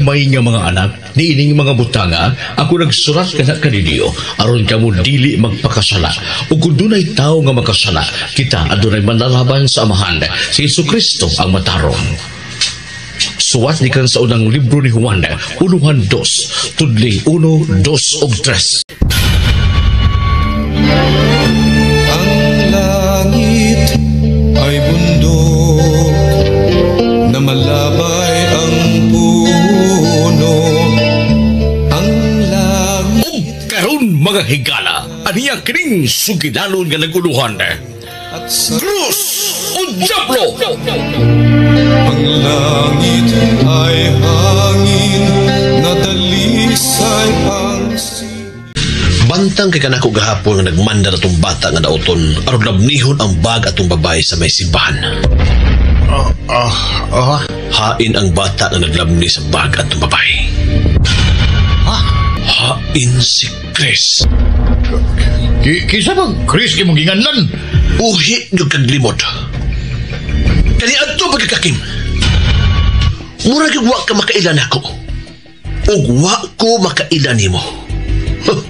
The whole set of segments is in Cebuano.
Ginagmay nga mga anak, niining mga butanga, ako nagsurat kana kaninyo aron kamo dili magpakasala. Ug kung dunay tawo nga makasala, kita adunay manlalaban sa Amahan, si Jesu Kristo ang matarong. Suwat gikan sa unang libro ni Juan, uluhan 2, tudling 1, 2 ug 3. Ang langit ay bundok na malabay ang puno. Ang langit Ug karon, mga higala, aniya kining sugilanon nga naguluhan. At sa Krus o Diablo! Ang langit ay hangin na dalisay ang Bantang kay kanako gahapon nga nagmanda na tong bata nga dauton aron labnihon ang bag atong babae sa may simbahan. Hain ang bata nga naglabni sa bag atong babae. Ha? Hain si Chris. Kinsa ba Chris imong ginganlan? Uhi gyud kag limod. Kani adto pagkakakim. Mura gyud wa ka makaila nako. Ug wa ko makaila nimo. Huh.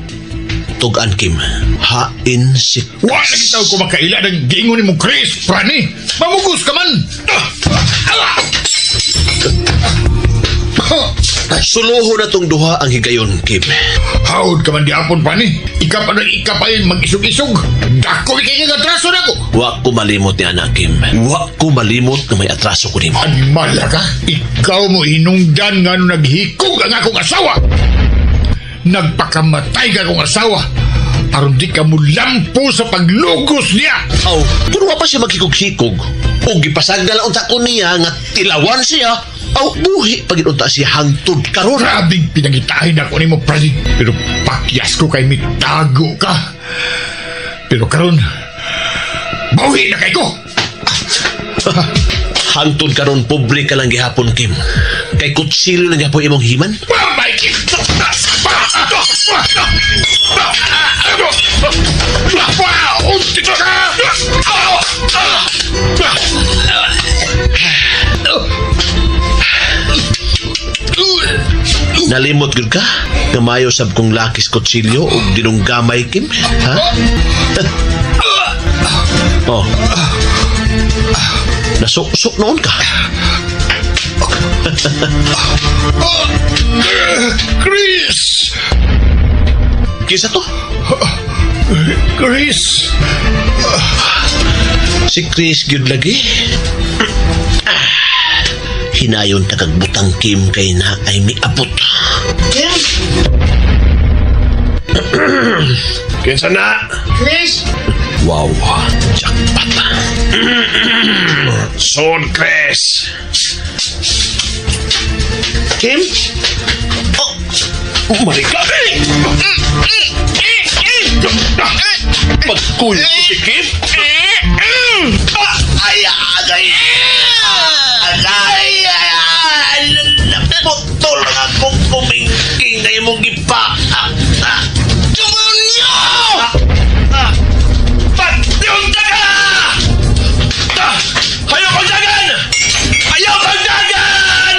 Tug-an, Kim, hain si Chris. Wa lagi taw ko makaila ng giingon nimo Chris, prani. Mamugos ka man. Suluho na tong duha ang higayon, Kim. Hawd ka man diapon, prani. Ikaw pa nang ikaw pa mag-isog-isog. Dako kay nga atraso nako. Wa ko malimot ni anak, Kim. Wa ko malimot nga may atraso ko nimo. Animal ka. Ikaw mo hinungdan nga no naghikog ang akong asawa. Nagpakamatay ka akong asawa aron di ka mulampo sa paglugos niya. Aw, pero wa pa siya maghikog-hikog. O gipasagdala unta ko niya nga tilawan siya. Aw, buhi pagid unta siya hangtod karon. Grabing pinangitahin ako nimo, prani. Pero pakyas ko kay mitago ka. Pero karon, buhi na kay ko. Hangtod karon pobre ka lang gihapon, Kim. Kay kutsilyo na gihapon imong himan. Pamay Nalimot gyud ka? Nga maayo sab kong lakis kutsilyo ug dinunggamay, Kim? Ha? Oh. Nasuksok noon ka. Chris! Kinsa to? Chris! Si Chris gyud lagi. Hinayon ta kag butang, Kim, kay na ay miabot. Kim? Kinsa na? Chris? Wow, jackpot. Son Chris. Kim? Oh, marika. Magkuyo ko si Kim. Ay, agay. Agay, ay, naputol ang akong kumingking na imong gipa. Demonyo! Patyon ka ka! Ayaw kong dagan! Ayaw kong dagan!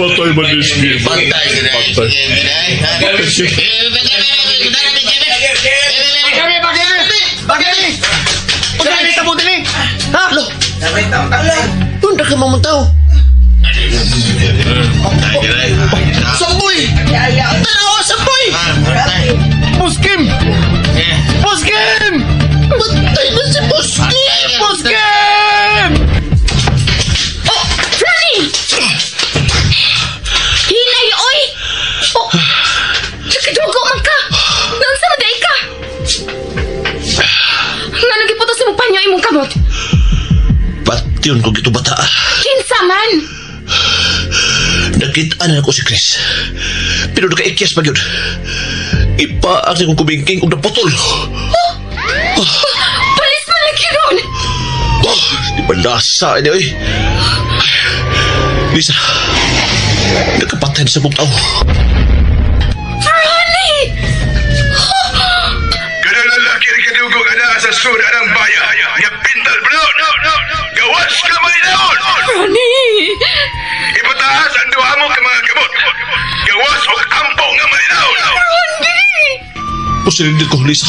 Patay man this game. Patay. Ha? Lo. Unta ka mamuntaw. Samboy! Tanawa, samboy! Buskim! Buskim! Patay na si Buskim! Buskim! Oh, Franny! Hinay, oy! Oh, nakadugo man ka! Naunsa man day ka? Nga nang giputos sa mong panyo imong kamot? Patyon ko gito bata. Kinsa man? Nakita na ako si Chris. Pero nakaikyas pa yun. Ipaak niya kong kumingking og naputol. Palis man lagi ron! Di ba lasa ini, oy? Lisa, nakapatay na sa kong tao. Franny! Kanang lalaki rin kadugo ka na sa sura ng bayan. Nga pintal brown. Gawas ka malinaon. Franny! Ipataas ang duha mo ka mga kamot. Gawas og ampo nga malinaon. Franny! Pusilin ko, Lisa.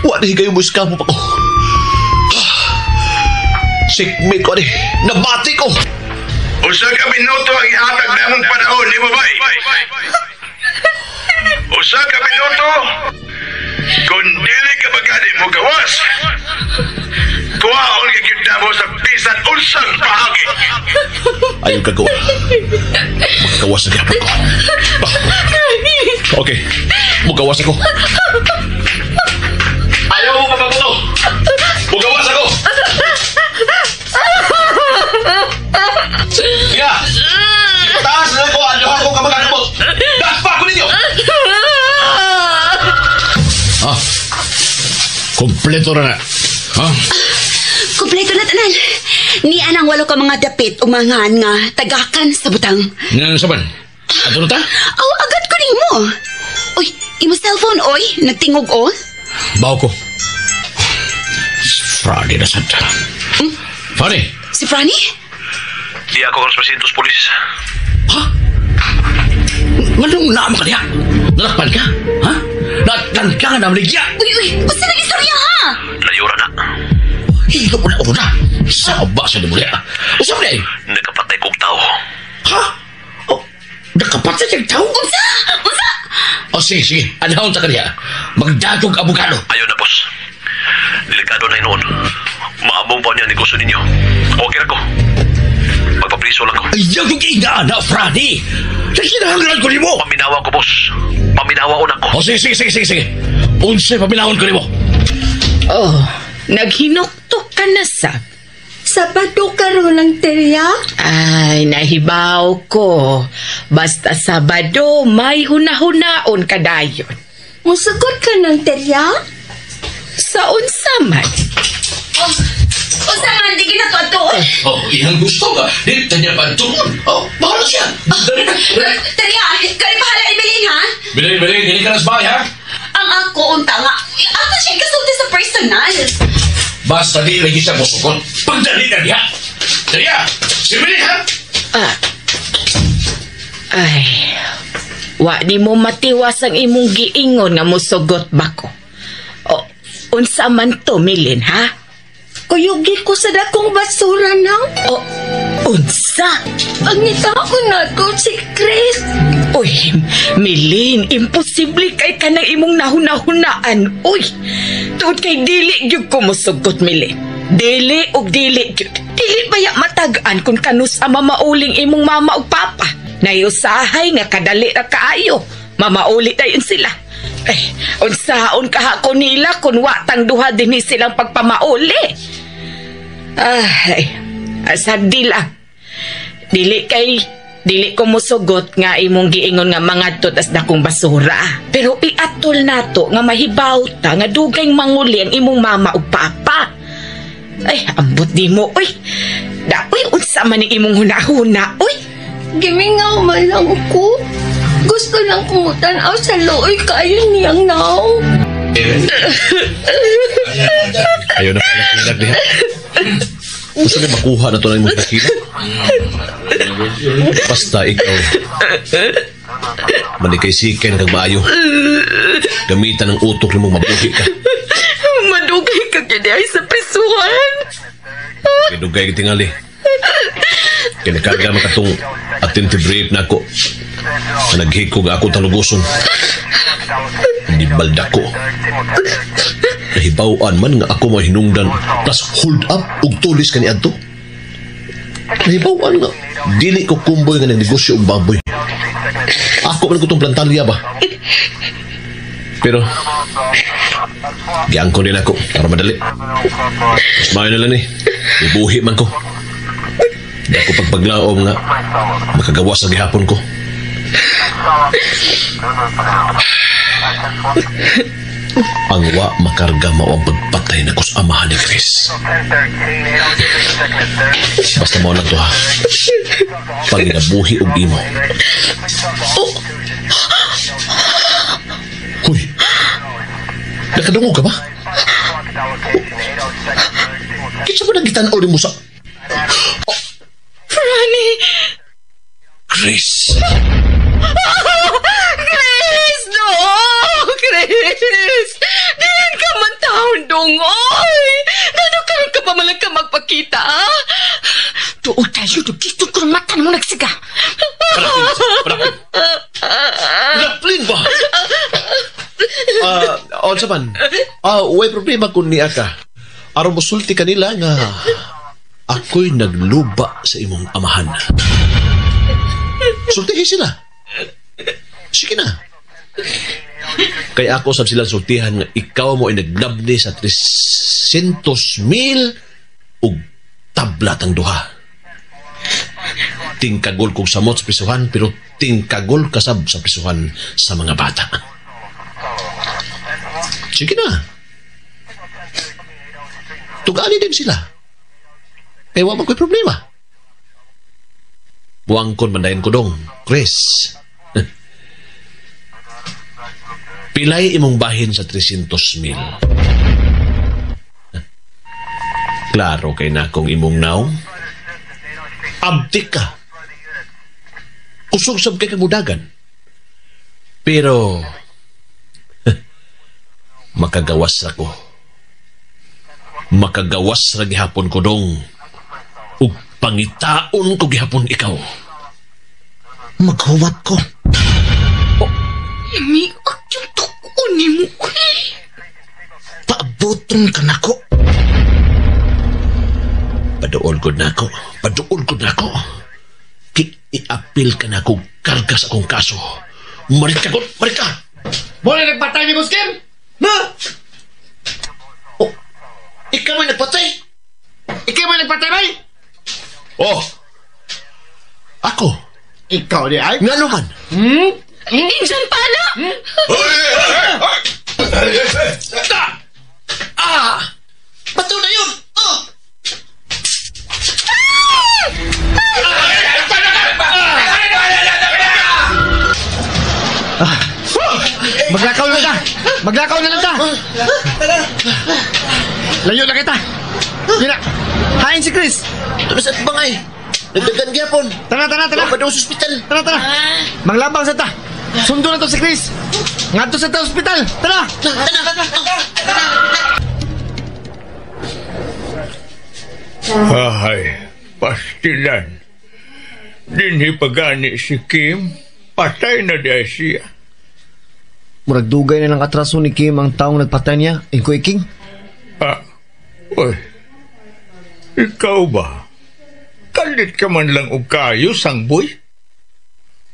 Wa na higayon mo iskamo pa ko. Sikmit ko ni. Nabati ko. Usa ka minuto ang ihatag namong panahon nimo bay. Usa ka minuto. Kung dili ka magani mo gawas. Kuhaon ka gyud namo sa bisan unsang paagi. Ayaw kagawa. Makagawas na gyapon ko. Okay. Mugawas ako. Ayaw mo mapabuto. Mugawas ako. Sige. Taas na ko. Ayaw ako ka magkakabot. Daspa ko ninyo. Ah. Kompleto na na. Ha? Kompleto na tanan. Ni anang walo ka mga dapit umangan nga tagakan sa butang. Nga saban? Ato na ta? Aw, agad ko nimo. Uy, imo cellphone oy, nagtingog o. Bawo ko. Friday na sad. Fanny. Si Franny? Di ako karos pasintos pulis. Ha? Nganong naam ka niya? Nalakpan ka? Ha? Natlan ka nga namaligya? Uy, uy, usa na istorya ha? Layura na. Hilom na una. Saba sa nimulia. Usa man eh. Nakapatay kog tao. Ha? Oh, nakapatay kang tao? Unsa? Unsa? O sige, sige. Anahon ta ka niya. Magdagog abogado. Ayaw na, boss. Delikado na inoon. Maamong pa niya ang negosyo ninyo. Okay na ko. Magpapriso lang ko. Ayaw kong ina na, Franny. Nakinahanglan ko nimo. Paminawa ko, boss. Paminawa ko na ko. O sige, sige, sige, sige, sige. Unsay paminahon ko nimo. Oh, naghinuktok ka na sa. Sabado karon ang terya? Ay, nahibaw ko. Basta Sabado, may hunahunaon ka dayon. Musugot ka ng terya? Sa unsa man. Oh, unsa man di ginato-ato? Oh, iyang gusto ka. Di tanya pagtungod. Oh, bahala siya. Dali na. Terya, kay bahala ibilin ha? Bilin, bilin. Hindi ka na sa bahay, ha? Ang ako unta nga. Ako siya kasulti sa personal. Basta di lagi siya musukot. Pagdali na niya. Terya, si Bilin, ha? Ah. Ay, wa ni mo matiwas ang imong giingon nga musugot ba ko? O, unsa man to, Milin, ha? Kuyugi ko sa dakong basura nang. O, unsa? Ang itaon na to si Chris. Uy, Milin, imposible kay kanang imong nahunahunaan. Uy, tuod kay dili gyud ko musugot, Milin. Dili og dili gyud. Dili baya matag-an kung kanus ang mamauling imong mama ug papa. Nayusahay nga kadali ra kaayo. Mamauli dayon sila. Eh, unsaon kahako nila kung wa tang duha dinhi silang pagpamauli. Ay, asag lang. Dili kay dili ko musugot nga imong giingon nga mangadto tas dakong basura. Pero iatol nato nga mahibaw ta nga dugay manguli ang imong mama ug papa. Ay, ambot di mo, uy. Da, uy, unsa man ning imong hunahuna, uy. Gimingaw man lang ko. Gusto lang kumutan-aw sa looy kayo niyang naong. Ayaw na pala kilag niya. Gusto niya makuha na ito na imong nakila. Basta ikaw. Manikay siken kag maayo. Gamitan ang utok nimong mabuhi ka. Madugay ka kini ay sa prisuhan. Kay dugay tingali. Kinakarga makatong attentive rape na ako. Naghikog ako talugoson. Hindi balda ko. Nahibaw-an man nga ako mahinungdan plus hold up ug tulis kani adto. Nahibaw-an nga dili ko kumboy nga nagnegosyo og baboy. Ako man ko tong plantalya ba. Pero giangkon din ako para madali. Mas maayo na lang ni. Ibuhi man ko. Di ako pagpaglaom nga makagawa sa gihapon ko. Ang wa makarga mao ang pagpatay na sa amahan ni Chris. Basta mo lang to ha. Panginabuhi og imo. Oh. Huy. Nakadungog ka ba? Kinsa ba nang gitan-aw nimo sa... Oh. Franny! Chris! Chris! No! Chris! Diyan ka man taon dong, oy! Gano karon ka pa man lang ka magpakita, ha? Tuod tayo, dito ko mata mo nagsiga. Raplin ba? Unsa man? Way problema kun niya ka. Aron mosulti kanila nga ako'y nagluba sa imong amahan. Sultihi sila. Sige na. Kaya ako sab silang sultihan nga ikaw mo ay naglabni sa 300,000 ug tabla tang duha. Tingkagol kog samot sa prisuhan pero tingkagol kasab sa prisuhan sa mga bata. Sige na. Tugani din sila. Kaya wa man ko'y problema. Buwangkon man dayon ko dong, Chris. Pilay imong bahin sa 300,000. Klaro kay na kung imong naong. Abtik ka. Kusog sab kay kagudagan. Pero makagawas ra ko. Makagawas ra gihapon ko dong. Ug pangitaon ko gihapon ikaw. Maghuwat ko. Oh, lamiag yung tukon ni mo. Paabuton ka na ko. Paduol ko na ako. Paduol ko na ako. Iapil ka na ako karga sa akong kaso. Marika ko! Marika! Muna nagpatay ni Boss Kim? Ma! Oh, ikaw may nagpatay? Ikaw may nagpatay, bay? Oh! Ako? Ikaw di ay? Nga naman? Hmm? Insan pa na! Hmm? Ah! Bato na yun! Oh! Ah! Maglakaw na ta! Maglakaw na lang ta! Layo na kita! Yun na! Hain si Chris! Tapos at bangay! Nagdagan gyapon! Tara, tara, tara! Wala pa daw sa ospital! Tara, tara! Manglabang sa ta! Sundo na to si Chris! Ngadto sa ta ospital! Tara! Tara, tara, tara! Ay, pastilan. Dinhi pagani si Kim, patay na di siya. Murag dugay na lang atraso ni Kim ang taong nagpatay niya, Ingkoy King. Ah, oy. Ikaw ba? Kalit ka man lang og kayo, sangboy?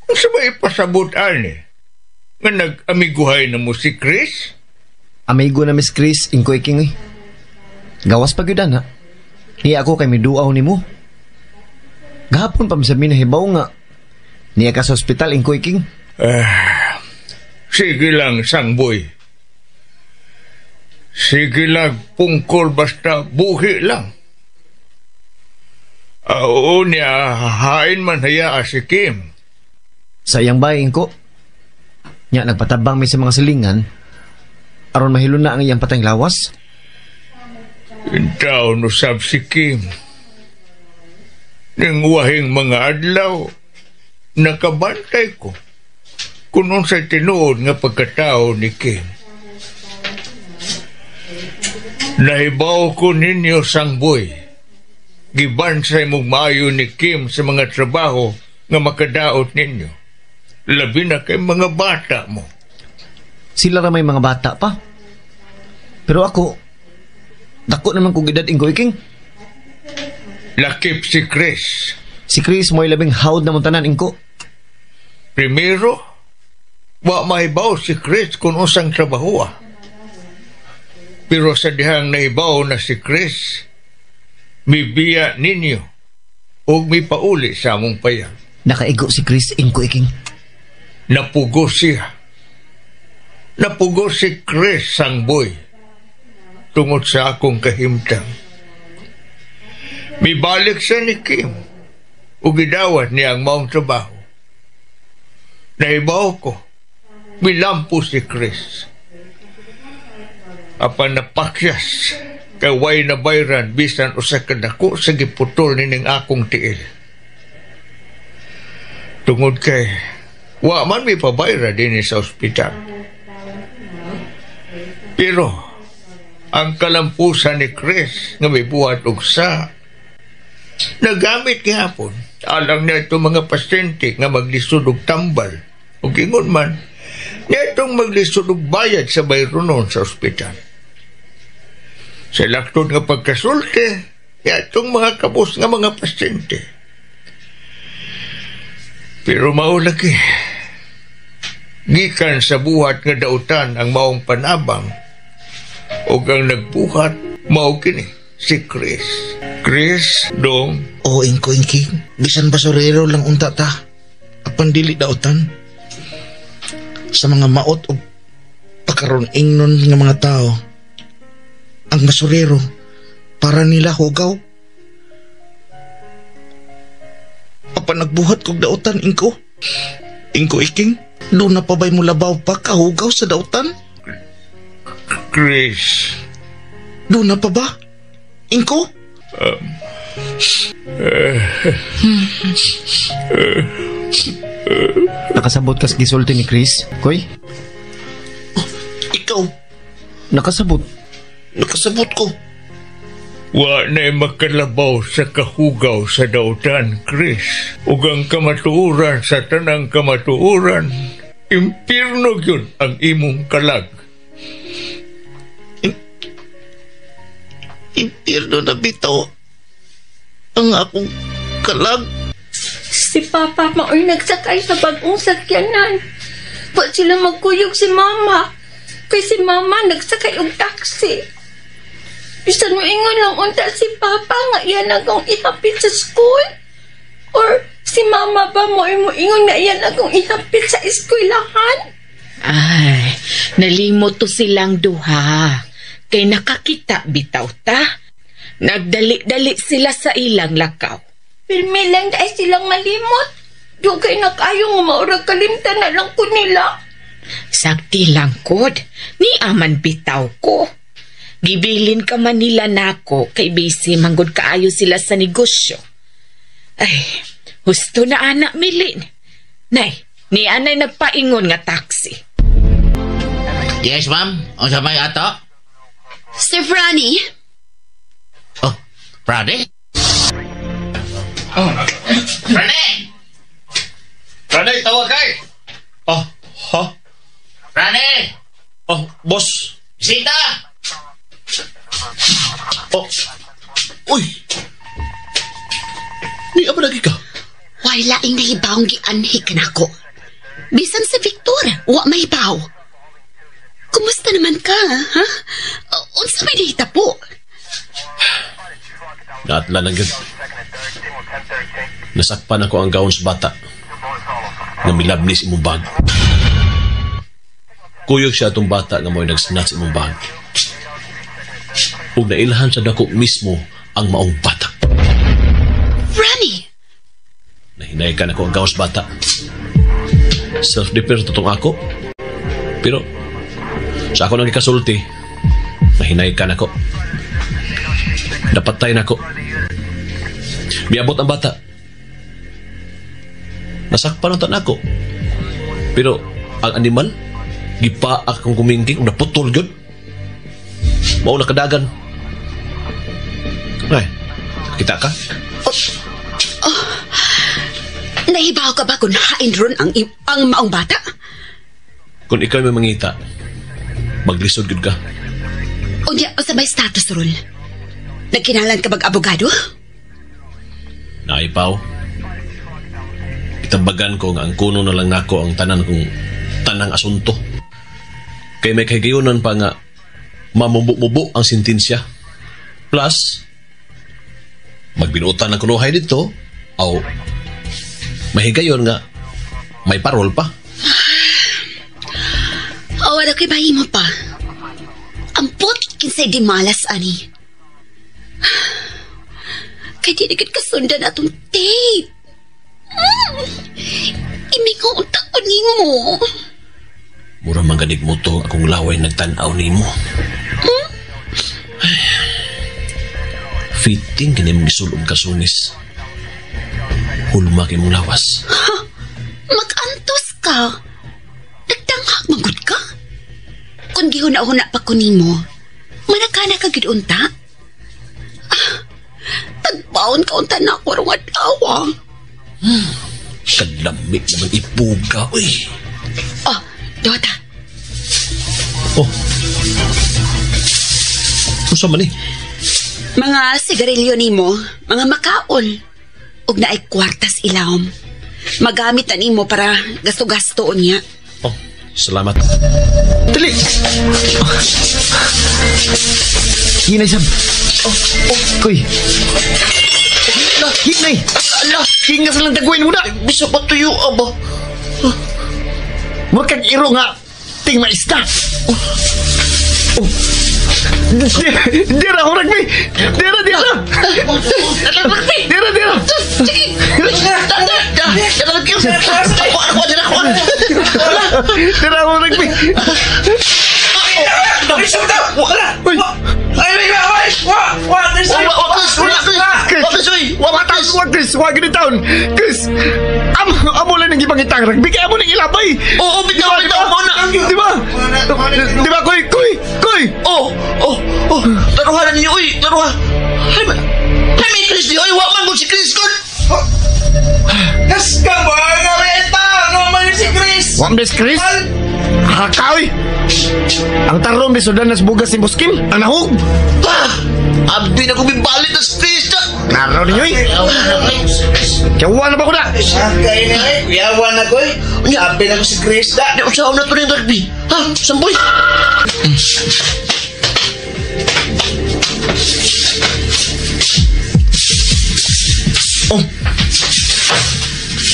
Kung sa ba ipasabot, ani? Nga nag-amiguhay na mo si Chris? Amigo na Miss Chris, Ingkoy King, eh. Gawas pa gyud na. Niya ako kay miduaw ni mo. Gahapon pa mi nahibaw nga. Niya ka sa ospital, Ingkoy King. Sige lang, sangboy. Sige lang, pungkol basta buhi lang. Oo niya, hain man haya si Kim. Sa iyang bahay, Ingko. Nya, nagpatabang mi sa mga silingan. Aron mahilo na ang iyang patayng lawas. Intaw no sab si Kim. Ning wahing mga adlaw, nakabantay ko kung unsay tinuod nga pagkatao ni Kim. Nahibaw ko ninyo, sangboy. Gibansay mong maayo ni Kim sa mga trabaho nga makadaot ninyo. Labi na kay mga bata mo. Sila ra may mga bata pa. Pero ako, dako naman kong edad, Ingkoy King. Lakip si Chris. Si Chris mo'y labing hawd na mong tanan, Ingko. Primero, wa mahibaw si Chris kung usang trabaho. Pero sa dihang nahibaw na si Chris, mibiya ninyo o mipauli sa among payag. Nakaigo si Chris, Ingkoy King. Napugo siya. Napugo si Chris Sangboy tungod sa akong kahimtang. Mibalik siya ni Kim ug gidawat niya ang maong trabaho. Nahibaw ko, milampo si Chris. Apan napakyas kay way na bayran bisan usa ka dako sa giputol nining akong tiil. Tungod kay wa man mi pabayra dinhi sa ospital. Pero ang kalampusan ni Chris nga mibuhat og sa nagamit gihapon alang niya itong mga pasyente nga maglisod og tambal ug ingon man niya itong maglisod og bayad sa bayronon sa ospital. Sa laktod nga pagkasulti niya itong mga kabus nga mga pasyente. Pero mao lagi, gikan sa buhat nga dautan ang maong panabang ug ang nagbuhat mao kini si Chris. Chris dong. O ingko ingking, bisan basurero lang unta ta. Apan dili dautan. Sa mga maot og pakaron ingnon nga mga tao, ang basurero para nila hugaw. Apan nagbuhat kog dautan ingko. Ingko iking, doon na pa ba'y mulabaw pa kahugaw sa dautan? Chris. Doon na pa ba? Ingko? Nakasabot kas gisulti ni Chris, Koy? Oh, ikaw? Nakasabot. Nakasabot ko. Wa na'y makalabaw sa kahugaw sa dautan, Chris. Ug ang kamatuoran sa tanang kamatuoran, impirno gyud ang imong kalag. Impirno na bitaw ang akong kalag. Si Papa mao'y nagsakay sa bagong sakyanan. Wa sila magkuyog si Mama. Kay si Mama nagsakay og taxi. Bisan mo ingon lang unta si Papa nga iyan akong ihapit sa school. Or si Mama ba mo'y moingon nga iyan akong ihapit sa eskwelahan? Ay, nalimot to silang duha. Kay nakakita bitaw ta. Nagdali-dali sila sa ilang lakaw. Pirmi lang dahil silang malimot. Dugay na kayo nga maurag kalimtan na lang ko nila. Sakti lang kod. Ni aman bitaw ko. Gibilin ka man nila nako kay busy manggod kaayo sila sa negosyo. Ay, husto na anak Milin. Nay, ni anay nagpaingon nga taxi. Yes, ma'am. Unsa may ato? Sir Franny. Oh, Franny? Oh. Franny! Franny, tawag kay! Oh, ha? Franny! Oh, boss. Bisita! Oh. Uy! Ni apa lagi ka? Way laing nahibaw gianhi ka nako. Bisan si Victor, wa mahibaw. Kumusta naman ka, ha? Unsa may nahitabo? Naatla lang yun. Nasakpan ako ang gawon sa bata. Nga milabnis imong bag. Kuyog siya atong bata nga mo'y nagsnatch imong bag. Ug nailhan sa dako mismo ang maong bata. Franny! Nahinay ka na ko ang gawas bata. Self-defense totoong ako. Pero sa ako nang ikasulti, nahinay ka na ko. Napatay na ko. Miabot ang bata. Nasakpan ang tanak ko. Pero ang animal, gipa akong kumingking, naputol yun. Mao nakadagan. Ay, kita ka? Oh, nahibaw ka ba kung hain ron ang maong bata? Kung ikaw may mangita, maglisod gud ka. Unya, sa may status ron? Nagkinalan ka bag abogado? Naipaw. Itambagan ko nga ang kuno na lang nako ang tanan kong tanang asunto. Kay may kahigayunan pa nga mamubo-mubo ang sentensya. Plus, magbinutan ang kunuhay dito, o mahigayon nga may parol pa. O, wala ko'y bahimo pa. Ampot kinsay di malas, ani. Kay di na kasundan atong date. Imingaw unta ko nimo. Mura man ganig mo to akong laway nagtan-aw nimo. Fitting kini mong gisulong kasunis. Hulma kay mong lawas. Mag-antos ka. Nagtanghak magud ka. Kung gihuna-huna pa ko nimo, manakana ka gid unta. Tagbaon ka unta na ako rong adlaw. Kadlamit naman ipuga, uy. Oh, Dota. Oh. Unsa man ni? Mga sigarilyo nimo, mga makaol. Ug naay kwartas ilawom. Magamit na nimo para gasto-gasto niya. Oh, salamat. Dali! Hinay, Sam. Oh, kuy. Hinay! Ala! Hingas lang tagwain mo na! Bisa pa tuyo, aba. Mura kag iro nga, ting maista. Oh. Dira, hurag mi! Dira, dira! Dira, dira! Dira, hurag mi! Chris, amo lang nang ipangitang rugby kaya amo nang ilabay. Oo, bitaw mo na. Di ba? Di ba, kuy, kuy, kuy? Oh, taruha na ninyo, uy, taruha. Ay, may Chris di, oy, wa man si Chris kon. Kas ka ba nga reta? Nga man si Chris. Wa man si Chris? Hakaw, ang tarom di sudan nas bugas ni Buskim, ang nahog. Ha! Abi na kong bibalit na si Chris. Klaro ninyo, eh. Kawa na ba ko na? Kaya na, eh. Yawa na ko, eh. Abi na ko si Chris da. Di, usahaw na to ng rugby. Ha? Samboy? Oh.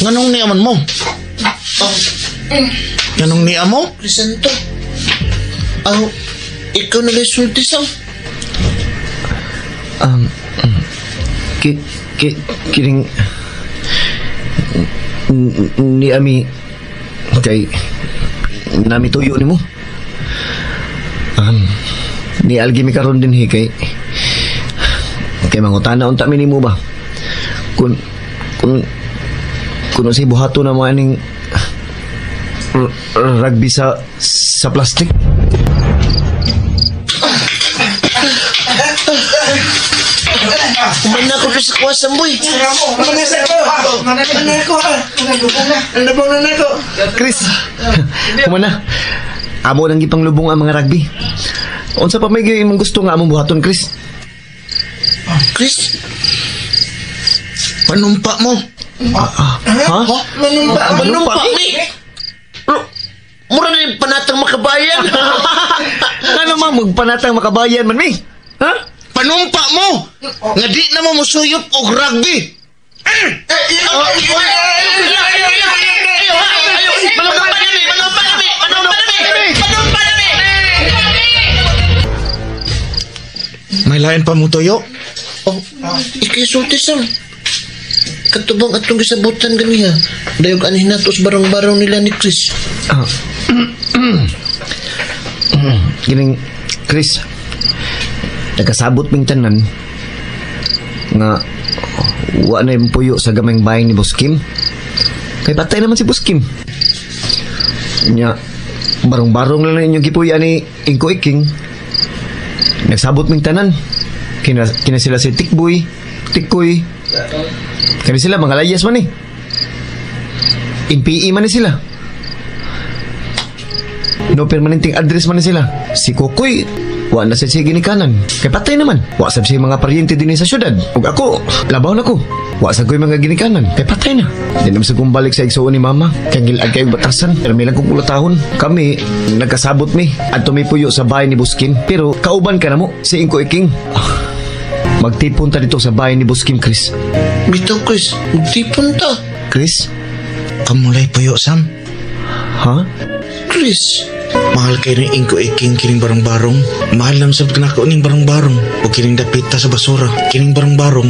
Nganong niyaman mo? Oh. Nganong niya mo? Crisanto. Aw, ikaw na lang sulti sa. Kiring ni ami kay nami tuyo nimo. Ni algi mi karon din hi kay mangutana unta mi nimo ba? Kun si buhato na mo aning rugby sa plastic. Kumana ko sa kuwasan, boy. Chris, kumana. Amo nang gipanglubong ang mga rugby. Unsa pa may imong gusto nga among buhaton, Chris? Chris? Panumpa mo. Ha? Manumpa mi. Mura na yung panatang makabayan. Ano man magpanatang makabayan man mi? Ha? Panumpa mo! Nga di na mo musuyop og rugby. May lain pa mo tuyo? Oh, ikisulti sam. Katubang atong gisabutan ganiha. Dayog anhin nato sa barong-barong nila ni Chris. Gining Chris, nagkasabot ming tanan nga wa na yung puyo sa gamay bahay ni Boss Kim. Kay patay naman si Boss Kim. Nya, barong-barong lang na inyong gipuya ni Ingko Iking. Nagsabot ming tanan. Kina sila si Tikboy, Tikoy. Kani sila mga layas man eh. NPE man eh sila. No permanenteng address man eh sila. Si Kokoy, wa na sa siya ginikanan. Kay patay naman. Wa sab siya mga paryente din sa syudad. Ug ako, labaw na ko. Wa sa ko'y mga ginikanan. Kay patay na. Di naman sa kong balik sa igsuon ni mama. Kay gilag kayo batasan. Pero may lang kong ulatahon. Kami, nagkasabot mi. At tumipuyo sa bahay ni Buskin. Pero kauban ka na mo, si Ingko Iking. Magtipon ta dito sa bahay ni Buskin, Chris. Bitaw, Chris. Magtipon ta. Chris? Kamulay puyo, Sam. Ha? Chris? Mahal kay ni Ingko Iking kining barong-barong. Mahal lang sab nako ning barong-barong o kining dapita sa basura. Kining barong-barong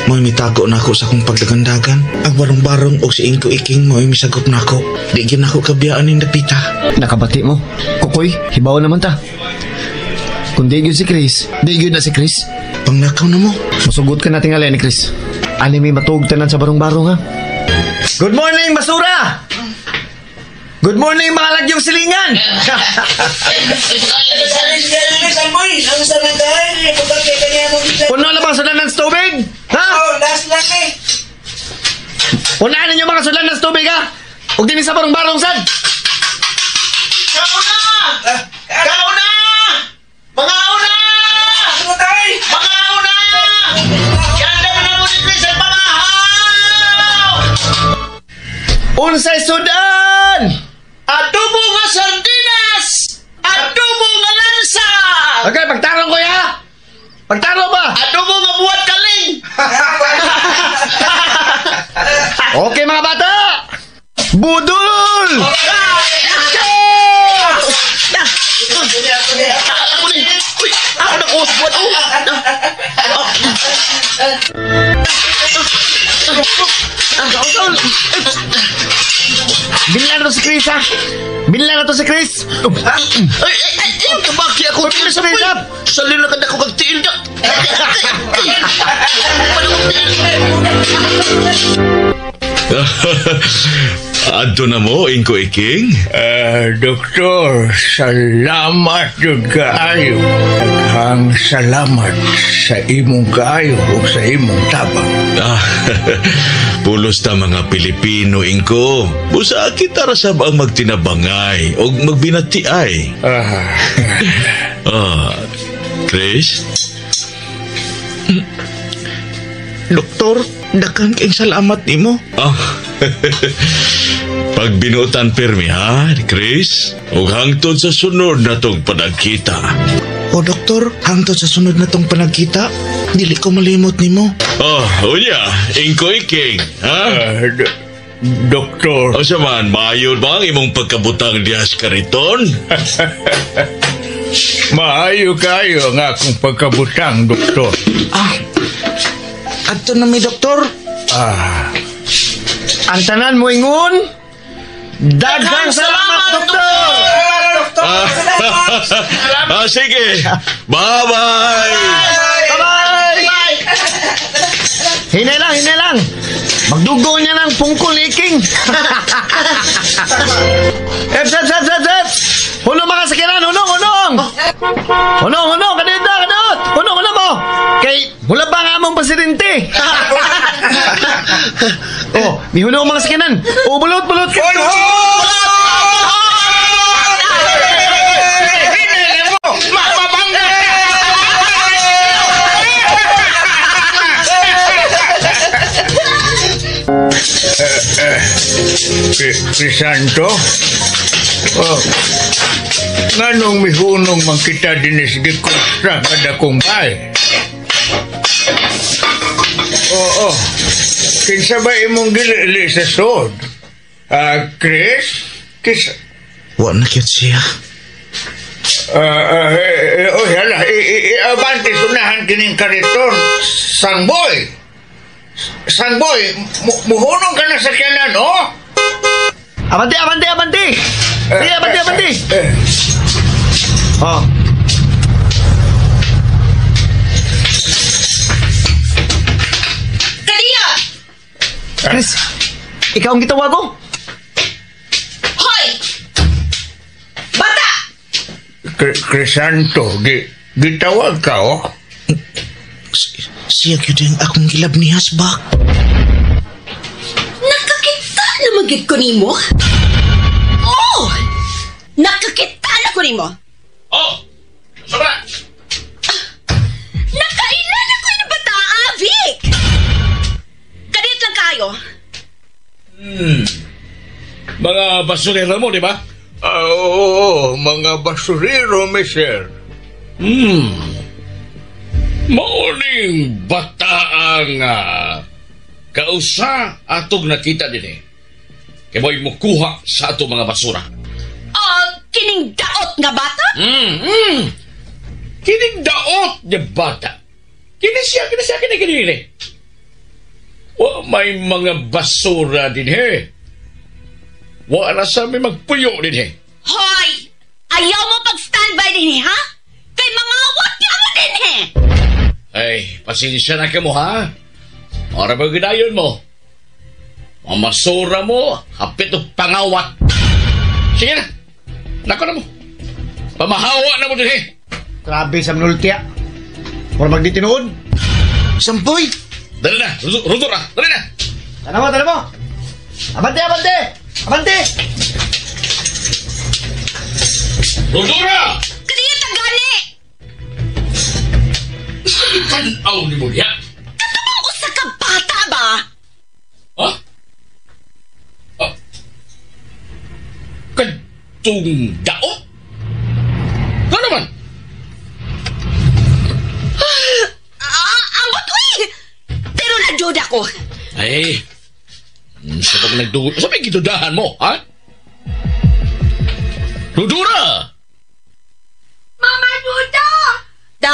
mo'y mitago nako sa akong pagdagandagan. Ang barong-barong o si Ingko Iking mo'y misagop nako. Di gyud nako kabiyaan ning dapita. Nakabati mo. Kukoy, hibaw naman ta. Kung di gyud si Chris, di gyud na si Chris. Pangnakaw na mo. Musugot ka na tingali ni Chris. Ani may matuog tanan sa barong-barong ha. Good morning, basura! Good morning, mga lagyong silingan! Puno na bang sudan ng tubig? Ha? Unahan ninyo mga sudan ng tubig, ha? Huwag din sa barong-barong, sad! Kauna! Kauna! Mga una! Mga una! Yanda na mo ni Chris ang pamahaw! Unsay sudan! Adobo nga sardinas! Adobo nga lansa! Okay, pagtarong ko, ya! Pagtarong ba? Adobo nga buhat kaling! Okay, mga bata! Budol! Ako ni! Uy! Ako na ko! Buhat ko! Binila na to si Chris, ha? Binila na to si Chris! Ay! Ay! Ay! Ay! Kabaki ako! Uy, bilis, bilis, ha? Salin na kada ko kag tiil na! Adto na mo, Ingko Iking? Doktor, salamat jud kaayo. Daghang salamat sa imong kaayo ug sa imong tabang. Pulos ta mga Pilipino, Ingko. Busa kita ra sab ang magtinabangay og magbinatiay. Chris? Doktor, daghan kayong salamat nimo. Pagbinutan pirmi ha, Chris? Ug hangtod sa sunod na tong panagkita. O doktor, hangtod sa sunod na tong panagkita, dili ko malimot nimo. Oh, unya, Ingko Iking, ha? Doktor. O siya man, maayo ba ang imong pagkabutang diha sa kariton? Maayo kayo ang akong pagkabutang, doktor. Adto na mi, doktor. Ang tanan mo ingon, daghang salamat, doktor! Sige. Bye-bye! Bye-bye! Hinay lang, hinay lang. Magdugo niya ng pungkol ni King. Eps, eps, eps, eps, eps! Hunong mga sakinan, hunong, hunong! Hunong, hunong, kadiyot na, kadiyot! Hunong, hunong mo! Kay, mula ba nga among presidente? Oh, mihunong mga sakinan. Oh, bulot, bulot! Crisanto? Oh, nganong mihunong man kita dinis gikontra kada kong bay? Oo, kinsa ba imong gilili sa sod? Chris? Kis... Wa na kyut siya. Oh, hala, abante sunahan kining kariton. Sangboy! Sangboy, muhunong ka na sa kanan, oh? Abante, abante, abante! Sige, abante, abante! Oh. Kaliya! Chris, ikaw ang gitawag ko? Hoy! Bata! Crisanto, gitawag ka, oh? Siya gyud ang akong gilab ni Hasbak. Nakakita na magyud ko nimo? Oh! Nakakita na ko nimo! Oh! Sobra! Nakailan ako yung bata, Vic! Kadit lang kayo. Mga basurero mo, di ba? Oo, mga basurero, mister. Mauning bataang kausa atong nakita din eh. Kaya mo'y mukuha sa atong mga basura. Kining daot nga bata? Kining daot nga bata. Kini siya, kini. Wa may mga basura din he. Wa na sa may magpuyo din he. Hoy! Ayaw mo pag-standby din he, ha? Kay mga awat niya mo din he! Ay, pasensya na ka mo, ha? Para ba ginayon mo? Mamasura mo, hapit o pangawat. Sige na! Nako na mo. Pamahawa na mo din he. Grabe sa manultiya. Mura magditinuod. Sampoy! Dali na! Rudo na! Dali na! Tala mo! Abante! Abante! Abante! Rudo na! Kaniya tagani! Tanaw ni mo niya! Katabang usa ka bata ba? Ha? Kadtong daot? Ano naman? Ambot, uy! Pero nagduda ko. Ay, sa pag nagduda, sa may gidudahan mo, ha? Rudura! Mama Duda! Da,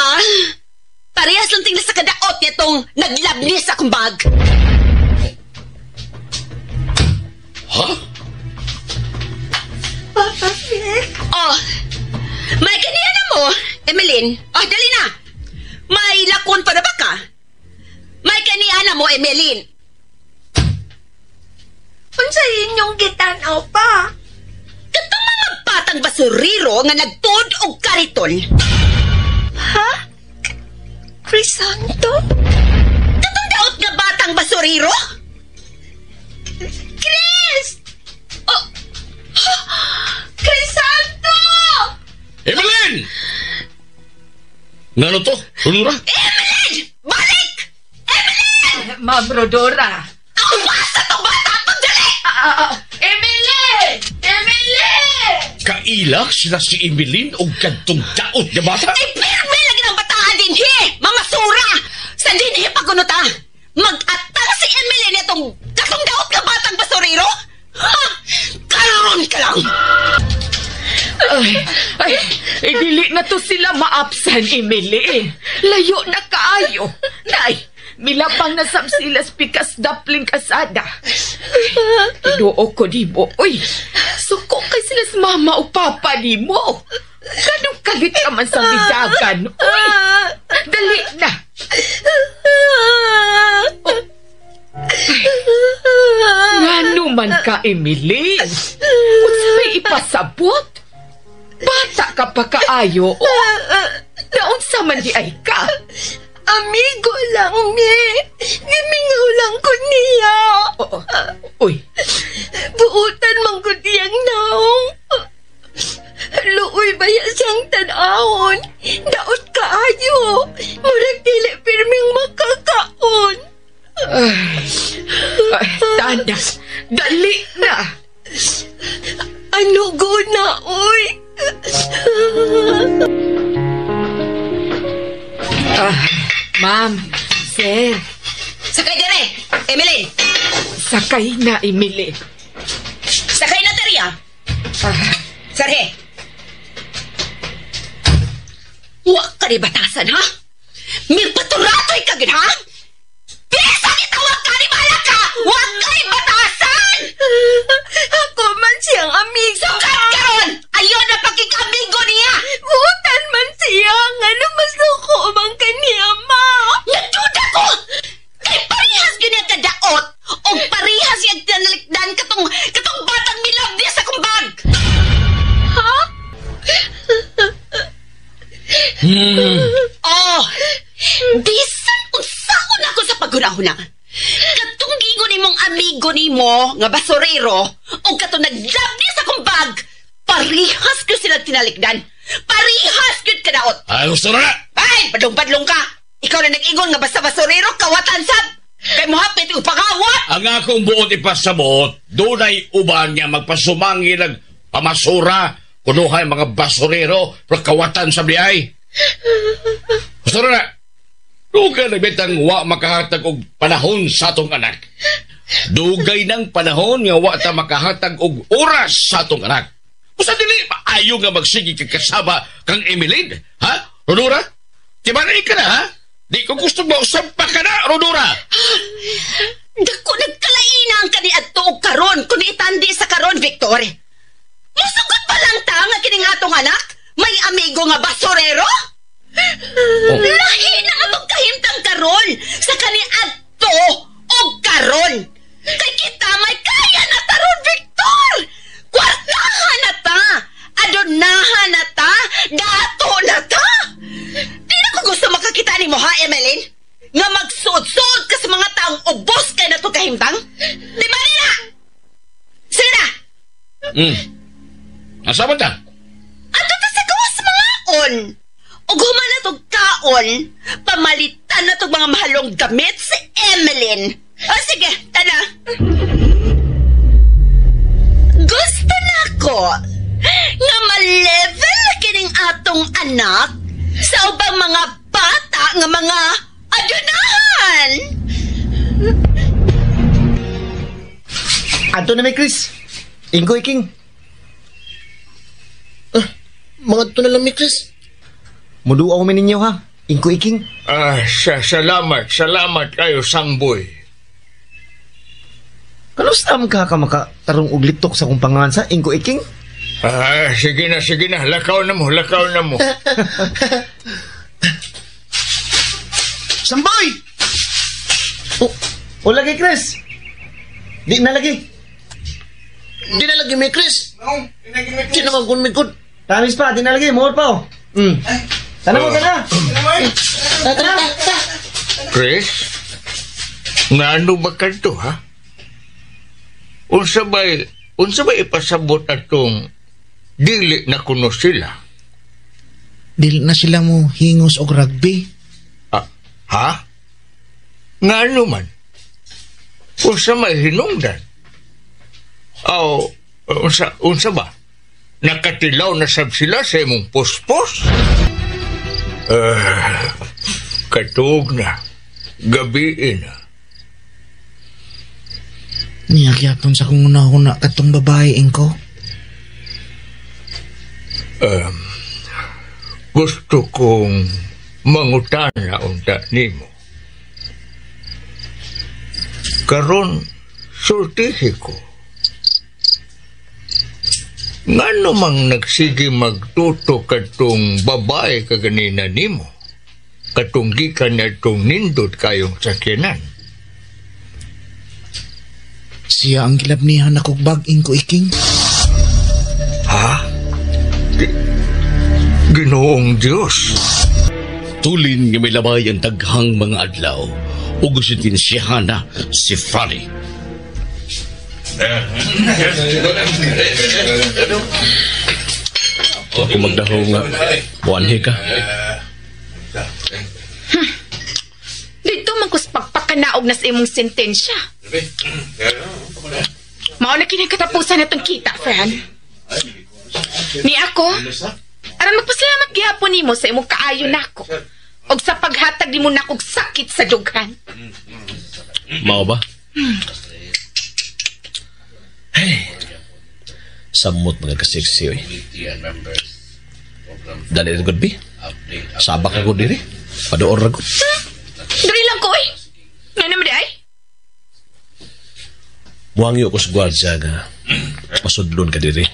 parehas lang tingnan sa kadaot nitong naglabnis akong bag. Ha? Papa Vic? Oh, may kaniya na mo, Emeline. Oh, dali na. May lakon pa na ba ka? May kaniya na mo, Emeline. Unsa inyong gitanaw pa? Katong mga batang basuriro nga nagtuod og kariton. Ha? Crisanto? Katong daot nga batang basuriro? Chris! Oh! Crisanto! Emeline! Ngano to? Rudura? Emeline! Balik! Emeline! Ma'am Rodora. Ang basta tong bata! Pagdali! Emeline! Emeline! Kailak sila si Emeline o kadtong daot nga bata? Ay, pirmi lagi ng bataan din, he! Mamasura! Sa din, he, pagunot, ha? Mag-atang si Emeline itong katong daot nga batang basurero? Ha? Karoon ka lang! Ay, dili na to sila maapsan, Emily. Layo na kaayo. Nay, milabang na sab sila pikas dapling kasada. Tinuo ko di mo. Uy, suko kay sila sa mama o papa di mo. Ganong kalit ka man sa bidagan. Uy, dali na. Oh. Ay, ngano man ka, Emily? Unsa may ipasabot? Bata ka pa kaayo. Oh, naunsa man di ay ka? Amigo lang ni. Gimingaw lang ko niya. Oo. Uy. Buutan man ko diyang naong. Luoy ba ya siyang tan-awon? Daot kaayo. Murag dili pirming makakaon. Ay, Tana, dali na. Ano go na, uy? Ma'am, sir. Sakay dire, Emeline. Sakay na, Emily. Sakay na, Teria. Sarhe. Wa ka ni batasan, ha? Mirpaturatoy ka gid, ha? Bisa kita wa ka ni malaka! Wa ka ni batasan! Ako man siyang amigo. Sukat karon! Ayon na pakikamigo niya! Buutan man siya nga namasuko man kaniya, ma! Nagduda ko! Kay parehas yun yung kadaot o parehas yung tinalikdan katong batang milab niya sa kumbag! Ha? Oh! Bisan unsaon ako sa paghunahuna. Katong giingon nimong amigo nimo nga basurero o katong naglab niya sa kumbag, parehas ko sila tinalikdan. Parehas gyud kadaot. Ay, gusto na! Ay, padlong-padlong ka! Ikaw na nag-ingon nga basta basurero, kawatan sab! Kay mohapit og pangawat! Ang akong buot ipasabot, dunay uban niya magpasumangil ang pamasura, kunuhay mga basurero, pero kawatan sa biyay. Gusto na! Dugay na bitang wa makahatag og panahon sa atong anak. Dugay ng panahon nga wa ta makahatag og oras sa atong anak. Usa dili, Ayo nga magsige kag kasaba kang Emeline, ha? Rodora? Timanay ka na, ha? Di ko gusto mo usampa ka na, Rodora! Dako nagkalaina ang kaniadto og karon kun itandi sa karon, Victor. Musugot pa lang ta nga kining atong anak may amigo nga basurero? Oh. Lahi na atong kahimtang karon sa kaniadto og karon. Kay kita may kaya na taron, Victor. Kwartahan na ta. Adonahan na ta. Dato na ta. Di na ko gusto makakita nimo ha, Emeline? Nga magsuod-suod ka sa mga taong ubos kay na to kahimtang? Di ba nila? Sige na! Asa man ta? Ato ta sa gawas mga on. Ug human na tog kaon, pamalitan na tog mga mahalong gamit si Emeline. O sige, tana. Gusto na ko nga ma-level na kining atong anak sa ubang mga bata nga mga adunahan. Adto na may Chris. Ingko iking. Mga to na lang mi Chris. Muduaw mi ninyo ha. Ingko iking. Ah, salamat, salamat kayo, Sangboy. Kanusta man ka makatarong og litok sa akong pangansa, Ingko iking? Ah, sige na, sige na. Lakaw na mo, lakaw na mo. Samboy! Oh, o lagi Chris. Di na lagi. Di na lagi mi Chris. Di na man kun mi good. Tamis pa, di na lagi. More pa oh. Tana mo, tana. Tana. Chris, ngano ba kanto, ha? Unsa ba ipasabot atong dili na kuno sila? Dili na sila mo hingos og rugby. Ah, ha? Ngano man? Unsa may hinungdan? Aw, unsa ba? Nakatilaw na sab sila sa imong puspos? Katuog na. Gabiin na. Niyagyapon sa kong una-una katong babae, Ingko. Gusto kong mangutana unta nimo. Karon sultihi ko. Ngano mang nagsige magtuto katong babae kaganina nimo? Katong gikan na itong nindot kayong sakyanan. Siya ang gilabnihan akong bag-ing ko, Iking. Ha? Ginoong Diyos. Tulin nga may labay ang daghang mga adlaw ug sentensyahan na si Franny. Ako magdaho nga, buwanhi ka. Dito man kus pagpakanaog na sa imong sentensya. Mao na kini katapusan natong kita, Fran. Ni ako, aron magpasalamat gihapon nimo sa imong kaayo nako og sa paghatag nimo nakog sakit sa dughan. Mao ba? Hey. Samot mga kasiksi oy. Dali ra gud bi. Sabak ra gud diri. Paduor ra gud. Dali lang ko oy. Ngano man di ay? Muhangyo ko sa gwardya nga pasudlon ka diri.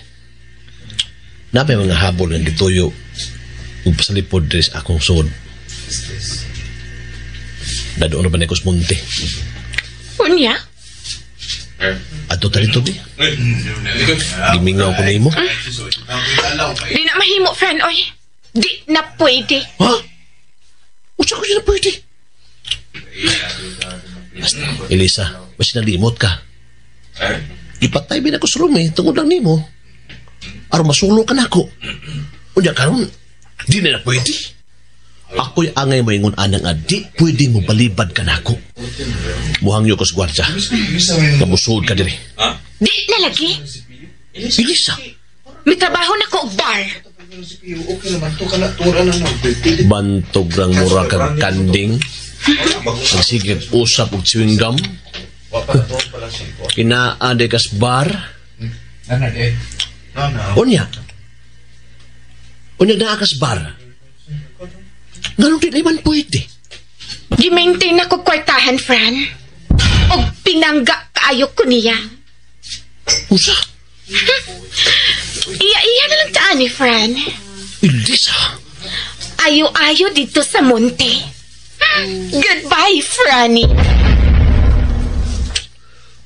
Napay mga habol nga gituyo ug pasalipod diri sa akong sud. Dadoon na ba ni ko sa munti? Unya? Adto ta dito, bi. Gimingaw ko nimo. Di na mahimo, friend, oy. Di na pwede. Ha? Unsa ko siya na pwede? Basta, Elisa, basta nalimot ka. Ipatay bin ako sa room eh, tungod lang nimo. Aron masulo ka nako. Unya karon, di na pwede. Ako'y angay moingon anang nga di pwede mo balibad ka nako. Muhangyo ko sa gwardya. Kamusod ka diri. Di na lagi. Elisa. May trabaho na ko og bar. Bantog rang mura kag kanding. Ang sige usap og chewing gum. Kinaa de kas bar. Unya. Unya naa ka sa bar. Nganong di man pwede? Gi-maintain ako kwartahan, Fran. Og pinangga kaayo ko niya. Unsa? Iya-iya na lang taan ni Fran. Elisa! Ayo-ayo dito sa monte. Goodbye, Franny.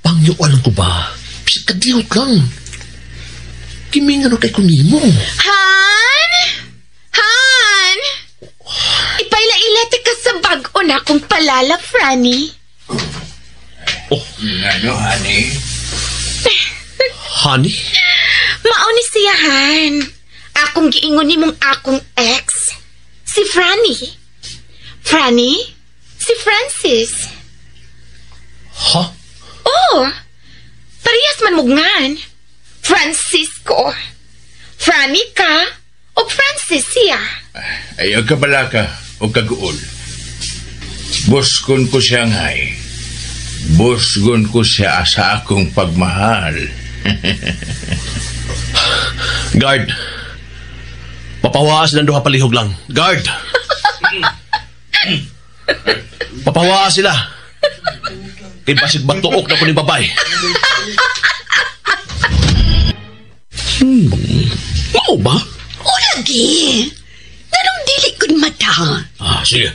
Pangyuan ko ba? Bisag kadiyot lang. Kimingan kay kunimo. Han! Han! Ipaila-ila ka sa bag-o na akong palala, Franny. Oh. Ano, honey? Honey? Mao ni siya, Han. Akong giingon ni mong akong ex. Si Franny. Franny? Si Francis. Ha? Oh! Parehas man mugngan. Francisco. Franny ka o Francis siya. Ayaw ka balaka o kaguol. Buskon ko siya ngay. Busgon ko siya sa akong pagmahal. Guard! Papawaas silang duha palihog lang. Guard! Papawaas sila. Kay basig batuok na ko ni babay. Mao ba? O lagi. Nanong dili kun mata. Ah, sige.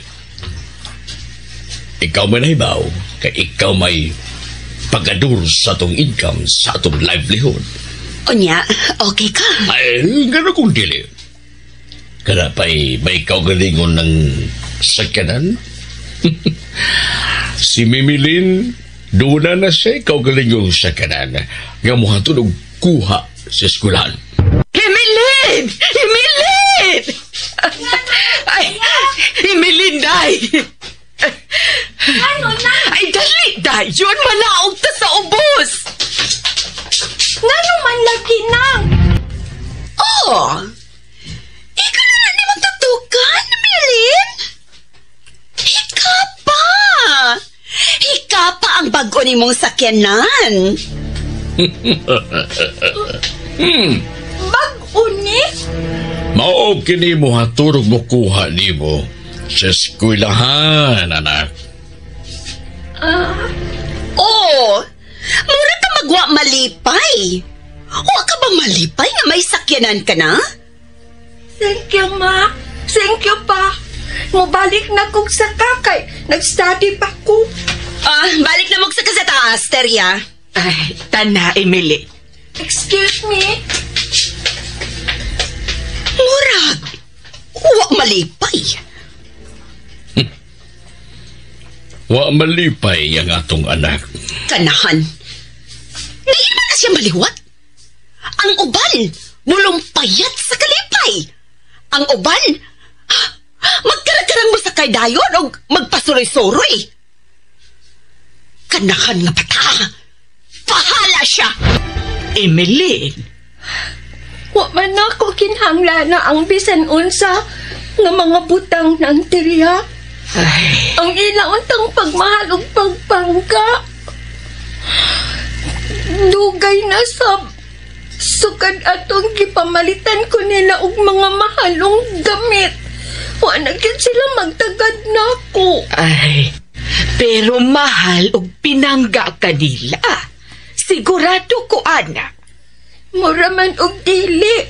Ikaw may nahibaw, kay ikaw may pagadur sa atong income, sa atong livelihood. Unya, okay ka? Ay, gano'n kung dili. Kada pa'y may kaugalingon ng sakyanan. Si Mimilin, doon na siya kaugalingong sakyanan. Nga muha tulog kuha sa eskwelahan. Emilin! Emilin! Ay, Emilin, day! Ano na? Ay, dali, day! Yun, malaog ta sa ubos! Ngano man lagi nang? Oh! Ikaw na na nimong tutukan, Milin? Hika pa! Hika pa ang bago nimong sakyanan. Bag-o ni? Mao kini mo haturog mo kuha nimo sa eskwelahan, anak. Oh! Mura ka magwa malipay. Wa ka ba malipay nga may sakyanan ka na? Thank you, ma. Thank you pa. Mubalik na kong saka kay nag-study pa ko. Ah, balik na mo sa sa taas, Terya. Ay, tana, Emily. Excuse me. Murag, wa malipay. Wa malipay ang atong anak. Kanahan. Di man na siya maliwat. Ang uban, mulumpayat sa kalipay. Ang uban, magkarakarang mo sa kay dayon o magpasuroy-suroy. Kanahan nga bata. Pahala siya. Emily. Wa man ako kinahanglan na ang bisan unsa nga mga butang ng teriya. Ay, Ang ila untang pagmahal ug pagpangka. Dugay na sab. Sukad atong gipamalitan ko nila og mga mahalong gamit. Wa na gyud sila magtagad nako. ay. Pero mahal og pinangga kanila. Sigurado ko, anak. Mura man og dili.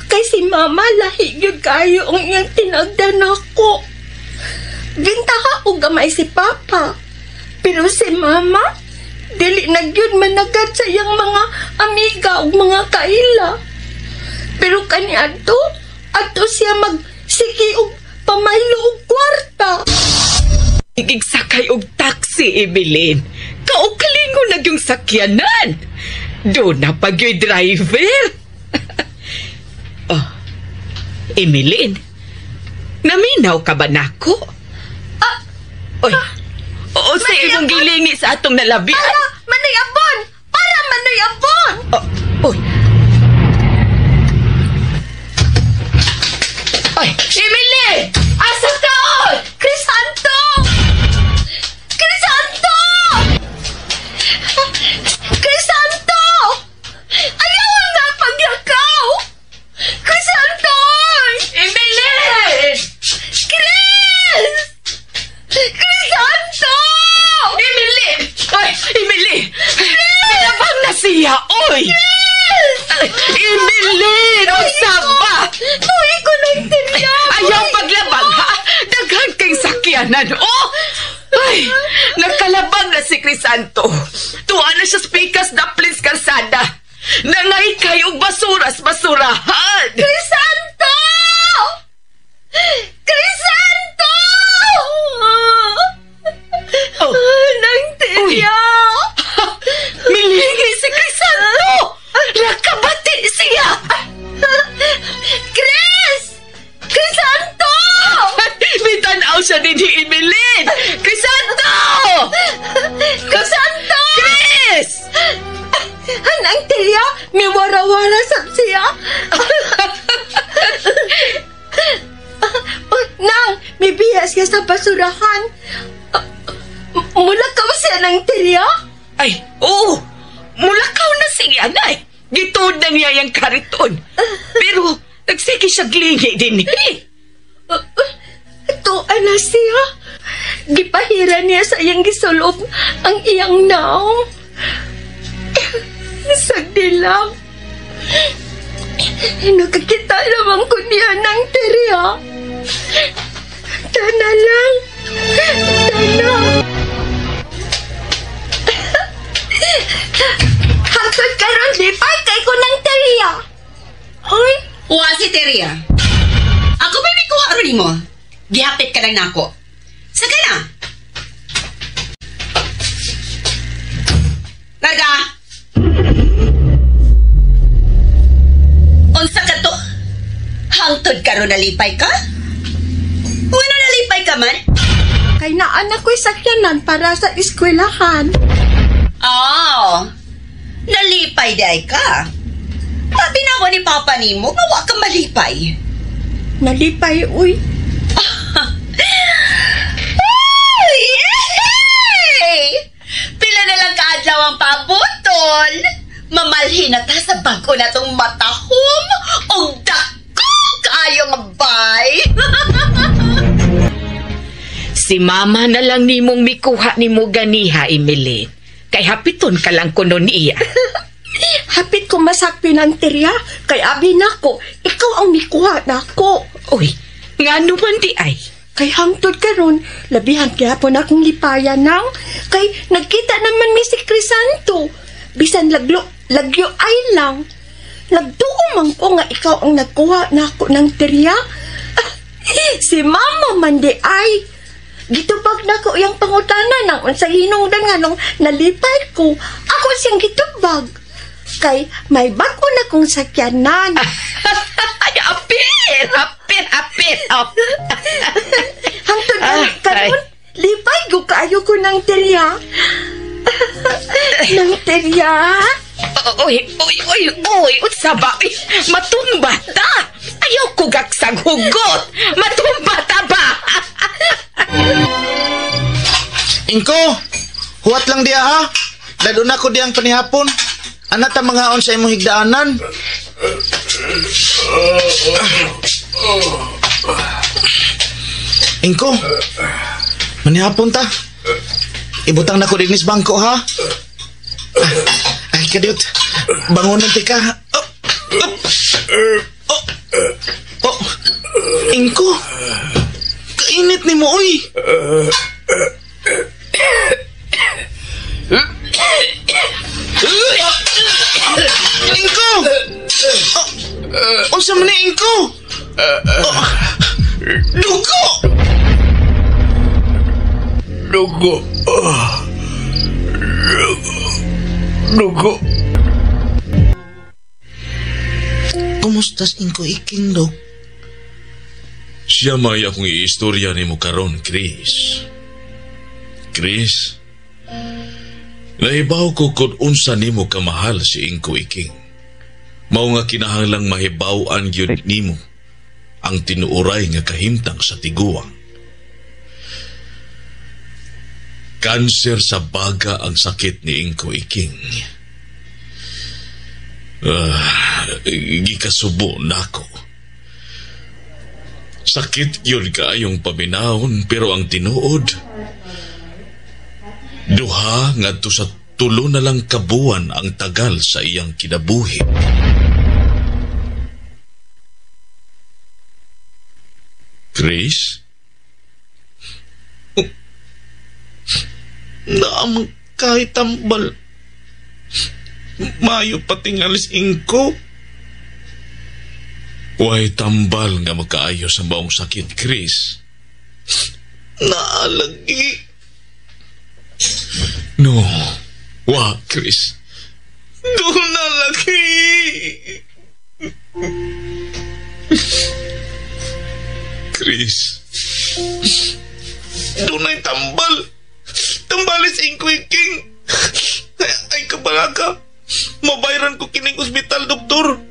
Kay si mama lahi gyud kayo ang iyang tinagdan nako. Gintaha og gamay si papa. Pero si mama, dili na gyud managad sa iyang mga amiga ug mga kaila. Pero kaniadto, adto siya magsige og pamaylo og kwarta. Igigsakay og taxi, Evelyn. Kaukalingon na yung sakyanan. Doon na pag yung driver. Oh, Emelyn, naminaw ka ba nako? Ah, oy, oo, sa imong gilingi sa atong nalabian. Para manoy abon! Para manoy abon! Oh, oy. Ay, Emily! Asa ka, oy? Crisanto! Crisanto! Crisanto! Ayaw na paglakaw! Crisanto! sakyanan. Oh! Ay, nakalabang na si Crisanto. Tuwa na siya sa pikas na plins kalsada. Nangay kayo basuras basurahan. Crisanto! Crisanto! Oh. Nang Terya! Milingi si Crisanto! Nakabati siya! Chris! Crisanto! Mitanaw siya din ni Emeline! Crisanto! Crisanto! Chris! Anang Terya, may wara-wara sab siya. Nang, may biyas ka sa basurahan. Mulakaw siya ng Terya? Ay, oo! Mulakaw na siya, nay! Gituod na niya yung kariton. Pero, nagsige siya glingi din eh. Ito, ala siya. Gipahira niya sa iyang gisulob ang iyang naong. Sagdi lang. Nakakita naman ko niya ng Terya. Tana lang. Tana. Hangtod karon lipay kay ko ng Terya. Hoy, Wa si Terya. Ako may may kuha ron nimo. Gihapit ka lang nako. Saka na. Larga. Unsa ka to? Hangtod karon nalipay ka? Wala nalipay ka man? Kay naanak ko'y sakyanan para sa eskwelahan. Oh, nalipay di ka. Sabi na ako ni Papa nimo, nga wa ka malipay. Nalipay, uy. Ay, yay! Pila na lang kaadlaw ang pabutol. Mamalhin na ta sa bago na tong matahom og dako kaayo nga bay. Si mama na lang nimong mikuha nimo ganiha, Emeline. Kay hapiton ka lang kuno niya. Hapit ko masakpi ng Terya. Kay abi nako, ikaw ang mikuha nako. Uy, ngano man di ay? Kay hangtod karon, labihan gyapon akong lipayan nang kay nagkita naman mi si Crisanto. Bisan lagyo ay lang. Nagduo man ko nga ikaw ang nagkuha nako ng Terya. Si mama man di ay. Gitubag nako iyang pangutana nang unsa hinungdan nga nung nalipay ko. Ako siyang gitubag. Kay may bago na kong sakyanan. Ay, apir! Apir! Apir! Hangtod karon, lipay ko kaayo ko ng Terya. Ng Terya? Uy, uy, uy, uy, unsa ba? Uy, matumba ta! Ayaw ko gaksag hugot! Matumba ta ba? Ingko, huwat lang diya ha. Lalo na ko diyang panihapon. Ana ta mangaon sa imong higdaanan. Ingko, manihapon ta. Ibutang na ko dinis bangko ha. Ay, kadiyot. Bangunan ti ka. Oh, oh, oh, oh. Ingko, kainit ni mo, uy. Ingko! Oh, unsa man ni Ingko? Oh, dugo! Dugo. Dugo. Kumusta Ingko Iking, Dok? Siya may akong iistorya nimo karon, Chris. Chris, nahibaw ko kung unsa nimo kamahal si Ingko Iking. Mao nga kinahanglang mahibaw-an gyud nimo ang tinuoray nga kahimtang sa tiguang. Kanser sa baga ang sakit ni Ingko Iking. Gikasubo nako. Sakit yun kaayong paminahon pero ang tinuod, duha ngadto sa tulo na lang kabuan ang tagal sa iyang kinabuhi. Chris? Naamang kahit tambal. Mayo patingalis ingko. Way tambal nga makaayo sa maong sakit, Chris. Naalagi. No. Wa, Chris. Doon na lagi. Chris. Doon ay tambal. Tambalis ingko iking. Ay kabalaka. Mabayran ko kining ospital, doktor.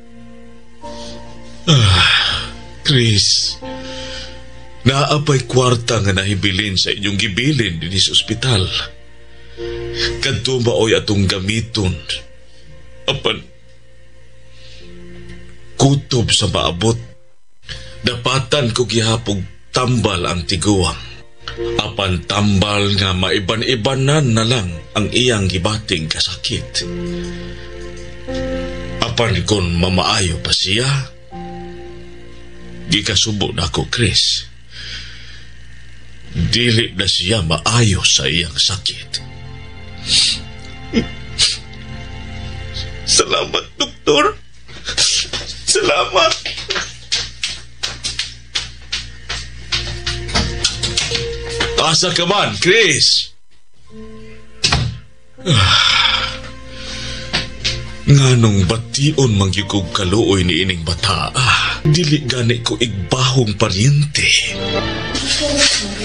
Chris, naapay kwarta nga nahibilin sa inyong gibilin dinhi sa ospital. Kadto maoy atong gamiton. Apan, kutob sa maabot. Dapatan ko gihapog tambal ang tiguang. Apan tambal nga maiban-ibanan na lang ang iyang gibating kasakit. Apan kung mamaayo pa siya, gikasubo na ko, Chris. Dili na siya maayo sa iyang sakit. Salamat, doktor. Salamat. Asa ka man, Chris? Nganong bation mangyugog kaluoy ni ining bata. Dili gani ko igbahong paryente.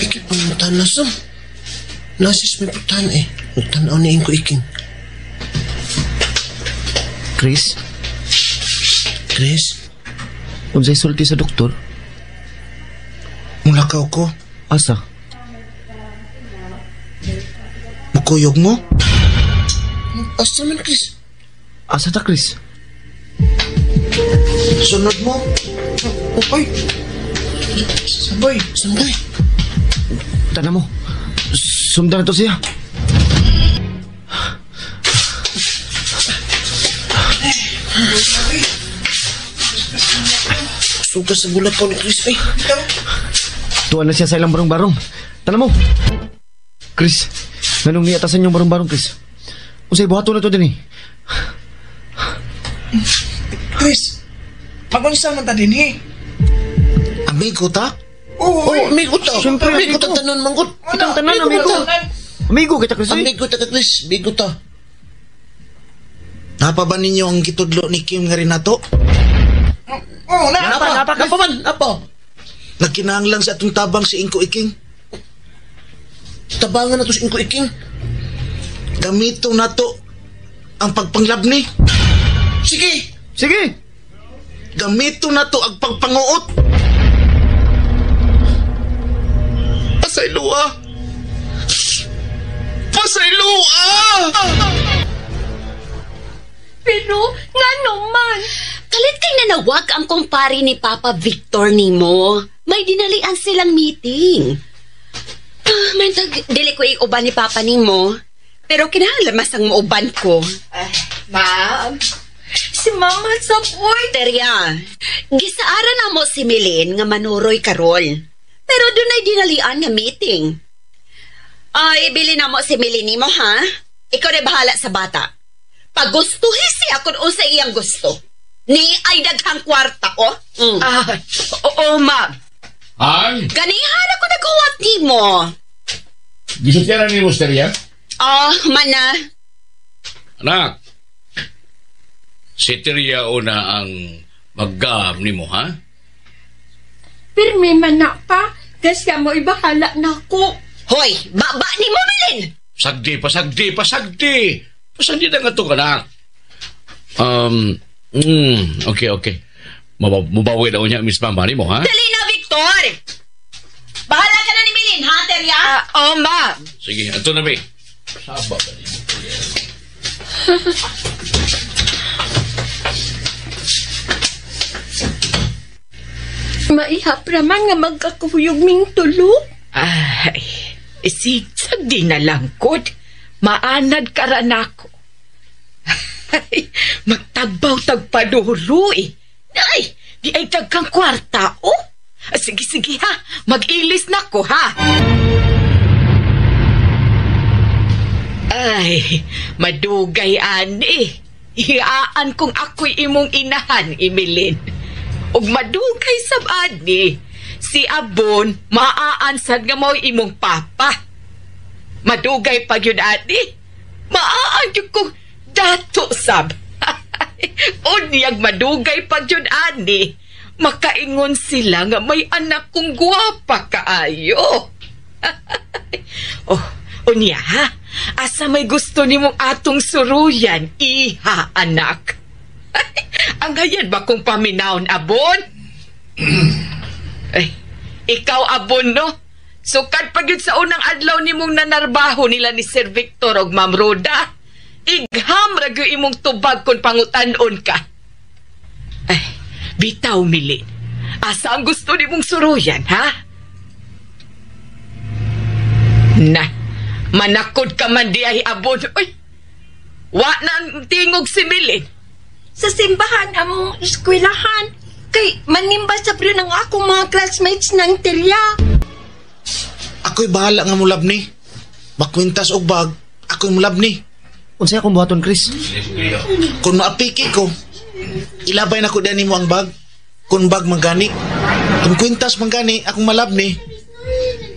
Ikit panguntan na sam. Nasis may putan eh. Nagtanaw ni Ingko Iking. Chris? Chris? Unsay sulti sa doktor? Mulakaw ko. Asa? Mukuyog mo? Asa man, Chris? Asa ta, Chris? Sunod mo. Uy! Sabay! Sabay! Tana mo. Sundan na to siya. Sugas sa bulakaw ni Chris, eh. Tuwan na siya sa ilang barong-barong. Tana mo. Chris, nganong niatasan yung barong-barong, Chris? Unsay buhaton na to din eh. Chris, magunsa man ta din eh. Amigo ta? Oo, oh, amigo ta. Siyempre, amigo ta tanan manggut. Kitang tanan, amigo. Amigo kita, Chris. Amigo ta ka, Chris. Amigo ta. Napa ba ninyo ang gitudlo ni Kim nga rin nato? Oo, napa, napa, napa man, napa. Nagkinahanglan sa atong tabang si Ingko Iking. Tabangan na to si Ingko Iking. Gamito nato ang pagpanglabni. Sige. Sige. Gamito nato ang pagpanguot. Pasayloa. Pasayloa! Pero, ngano man? Kalit kay nanawag ang kumpare ni Papa Victor nimo. May dinalian silang meeting. Dili ko iuban ni Papa nimo. Pero kinahanglan mas ang mauban ko. Ma'am. Si Mama Saboy. Terya, gisaara na mo si Milene nga manuroy karol. Pero dunay dinalian nga meeting. Ay, ibili na mo si Milene nimo, ha? Ikaw na bahala sa bata. Pagustuhin siya kung unsa iyang gusto. Ni ay daghang kwarta, oh. Mm. Oo, ma'am. Ay? Ganihan ako naghuwat nimo. Gisultihan ni mo, Terya? Oh, mana. Anak, si Terya una ang maggam nimo, ha? Pirmi man na pa, kasi mo ibahala na ako. Hoy, baba ni mo, Melin! Sagdi, pasagdi, pasagdi! Pasagdi na nga ito, anak. Okay, okay. Mabawi na niya, Miss Mama ni mo, ha? Dali na, Victor! Bahala ka na ni Milin, ha, Terya? Oo, ma'am. Sige, ato na, be. Saba ba niyo? Maihap raman nga magkakuyog ming tulo. Ay, sigsag di na lang, kod. Maanad ka ra nako. Ay, magtagbaw tagpaduro eh. Ay, di ay daghang kwarta, oh. Sige, sige ha. Mag-ilis na ko, ha. Ay, madugay ani. Hiaan kung ako'y imong inahan, Emilin. Ug madugay sab ani, si Abon maaan sad nga mao'y imong papa. Madugay pa gyud ani. Maaan gyud kong dato sab. Unyag madugay pa gyud ani. Makaingon sila nga may anak kong gwapa kaayo. Oh, unya ha? Asa may gusto nimong atong suruyan, iha anak. Ang hayan ba kong paminawon, Abon? Ay, ikaw, Abon, no? Sukad pa gyud sa unang adlaw nimong nanarbaho nila ni Sir Victor og Ma'am Roda. Igham ra gyud imong tubag kung pangutan-on ka. Ay, bitaw, Milin. Asa ang gusto nimong suruyan, ha? Na, manakod ka man di ay, Abon. Uy, wa na tingog si Milin. Sa simbahan among eskwelahan. Kay manimba sa pre ng akong mga classmates ng tirya. Ako'y bahala nga mulab ni. Makwintas og bag, ako'y mulab ni. Unsay akong buhaton, Chris? Kung maapiki ko, ilabay na ko dani mo ang bag. Kung bag manggani, kung kwintas manggani, akong malab ni.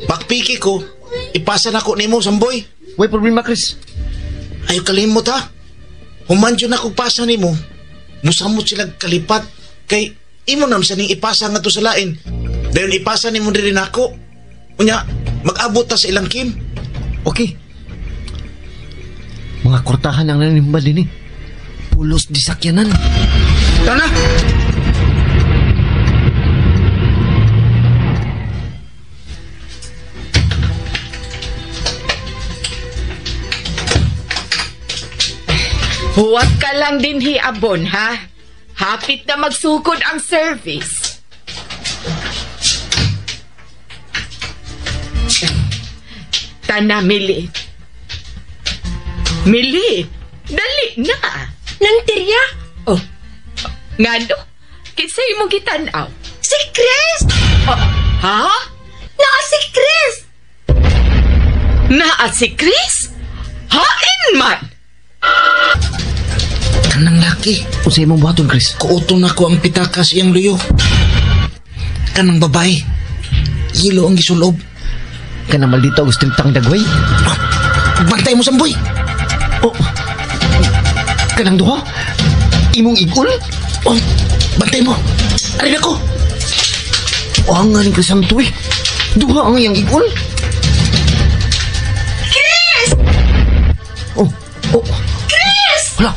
Bakpiki ko, ipasa na ko nimo samboy. Way problema, Chris. Ayo kalimot ha. Human na kog pasa nimo. Musamot sila kalipat kay imo nam sa ning ipasa nga to sa lain. Dayon ipasa nimo diri nako. Unya mag-abot ta sa ilang Kim. Okay. Mga kortahan ang nanimba din eh. Pulos di sakyanan. Tara na! Huwag ka lang din hiabon, ha? Hapit na magsugod ang service. Tana, Milin. Milin, dali na. Nang tirya? Oh, ngano? Kinsa imong gitan-aw? Si Chris! Oh, ha? Naa si Chris! Naa si Chris? Hain man! Kanang laki. Unsay imong buhaton, Chris? Kuuton nako ang pitaka sa iyang luyo. Kanang babae. Hilo ang gisulob. Kanang maldita og stritang dagway. Bantay mo samboy. Oh. Kanang duha? Imong igul? Oh, bantay mo. Ari nako. Oh, ang ngaling Crisanto eh. Duha ang iyang igul. Chris! Oh, oh. Chris! Hala,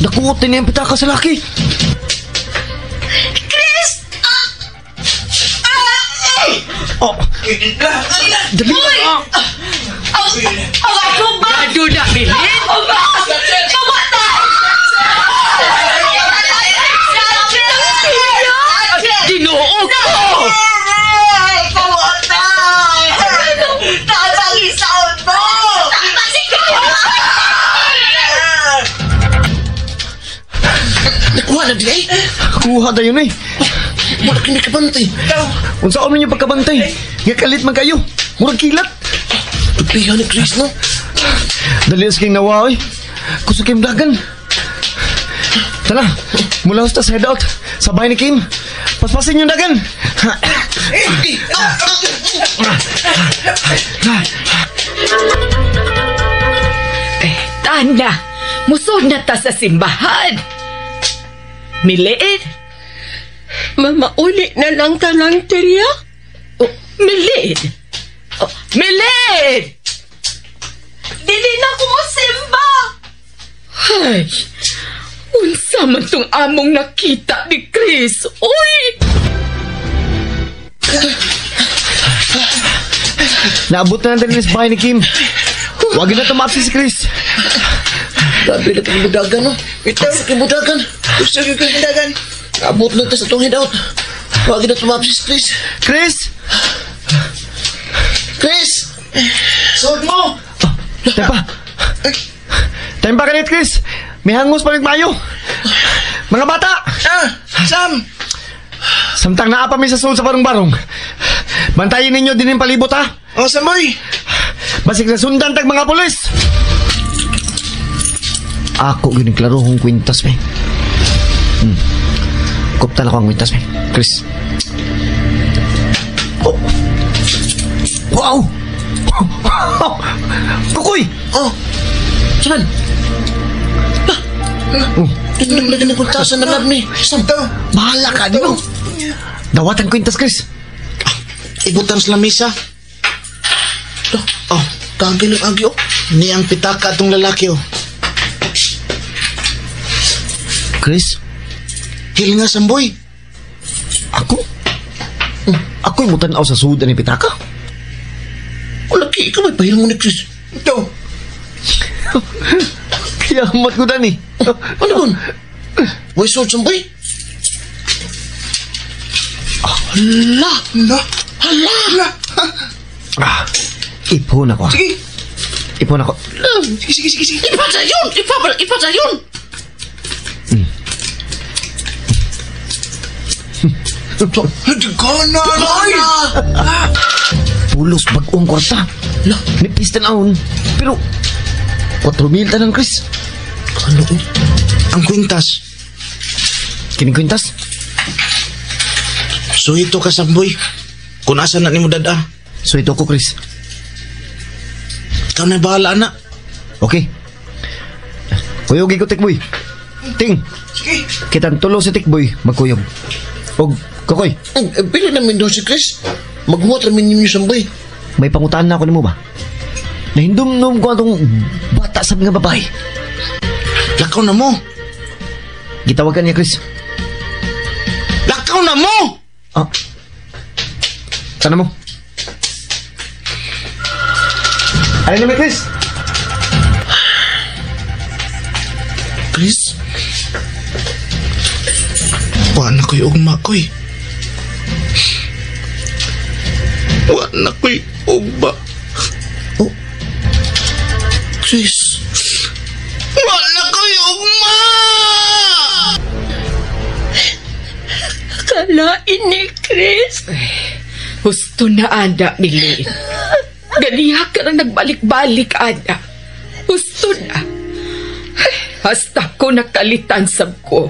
nakuot din niya ang pitaka sa laki. Chris! Oh. Dali na. Ang ako ba? Gado na, Milin! Ako ba? Kamata! Ginoo ko! Kamata! Tabang isaon mo! Nakuha na di ay. Kuha tayo na eh. Wala kini kabantay. Unsa ninyo pagkabantay? Nga kalit man kayo. Murag kilat. Tupihan ni Chris, no? Dali sa king nawa, oy. Kusog kayong dagan. Tara, mula sa head out. Sa bahay ni Kim. Paspasin yung dagan. Eh, tanda. Musod na ta sa simbahan. Miliit. Mama, uli na lang ka lang, Terya. Oh, Miliit. Oh, Miliit! Dili na ko mo simba! Ay, unsa man tong among nakita ni Chris. Uy! Naabot na natin sa bahay ni Kim. Huwag na tumapsi si Chris. Grabe na kang no? Itaw na kang budagan. Gusto ka kang budagan. Naabot na tayo sa itong head out. Huwag na tumapsi si Chris. Chris! Chris! Sod mo! Tempa! Tempa ka nit, Chris! May hangos pa mayo! Mga bata! Ah! Sam! Samtang naa pa mi sa sulod sa barong-barong. Bantayin ninyo din yung palibot, ha? Oh, Samboy! Basig na sundan tag mga pulis! Ako gyud ang klarohong kwintas, men. Kuptan ako ang kwintas, men. Chris. Oh. Wow! Kukoy! Oh! Saman? Ah! Oh. Tingnan ng kwintasan na lab ni. Sam! Bahala ka, di mo! Dawatan kwintas, Chris. Ibutan sa lamisa. Oh, kagil ang agi, oh. Niyang pitaka atong lalaki, oh. Chris? Hilnga, Samboy. Ako? Ako'y mutanaw sa sudan ni pitaka? O, laki, ikaw may pahil mo ni Chris. Ito. Kiyamat ko, Dani. Ano yun? Why so, Samboy? Hala! Hala! Hala! Hala! Ah, ipon ako. Sige! Ipon ako. Sige, sige, sige, sige. Ipasa yun! Ipasa yun! Dagana! Dagana! Pulos bag-ong kwarta. Nipis tanawon. Pero, 4,000 tanan, Chris. Ano? Ang kwintas. Kining kwintas? Suhito ka, Samboy. Kung asa na ni mo dada. Suhito ko, Chris. Ikaw na bahala na. Okay. Kuyog ko, Tikboy. Ting. Sige. Kitang tulo si Tikboy, magkuyog. Og, Kokoy. Pili namin doon si Chris. Magmuhat namin ninyo, Samboy. May pangutaan na ako nimo ba? Nahindumdum ko atong bata sa mga babae. Lakaw na mo. Gitawagan niya, Chris. Lakaw na mo! Ah. Sana mo. Alin naman, Chris? Chris? Wa na ko'y ugma, ko'y. Wa na ko'y ugma. Oh. Chris. Wa na ko'y ugma! Kalain ni Chris. Husto na, Ada, Milin. Ganiha ka na nagbalik-balik, Ada. Husto na. Hasta ko nakalitan sab ko.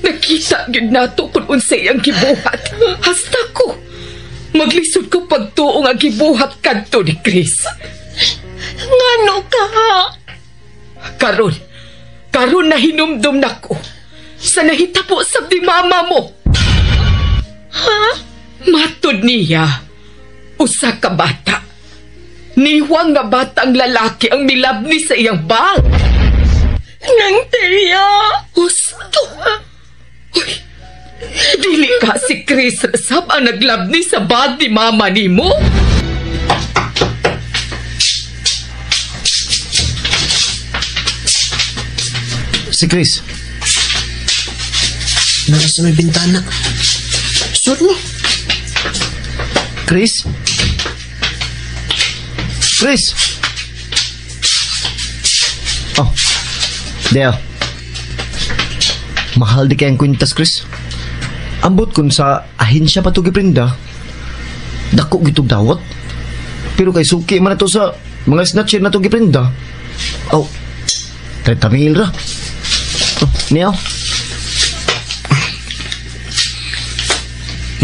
Nakita gyud nato kung unsay ang gibuhat. Hasta ko. Maglisod ko pagtuo nga gibuhat kadto ni Chris. Ngano ka? Karon na hinumdum nako. Sa nahitabo sab ni mama mo. Ha? Matud niya, usa ka bata. Niwang nga bata ang lalaki ang milabni sa iyang bag. Nang tiya. Husto. Uy, dili ka si Chris sab ang naglabni sa bag ni mama nimo? Si Chris. Nasa may bintana. Suot mo. Chris? Chris! Oh. Deo. Mahal di kayang kwintas, Chris. Ambot kun sa ahensya pa to giprinda. Dako gitog dawat. Pero kay suki man na to sa mga snatcher na to giprinda. Oh. 30,000 ra. Oh, niyaw.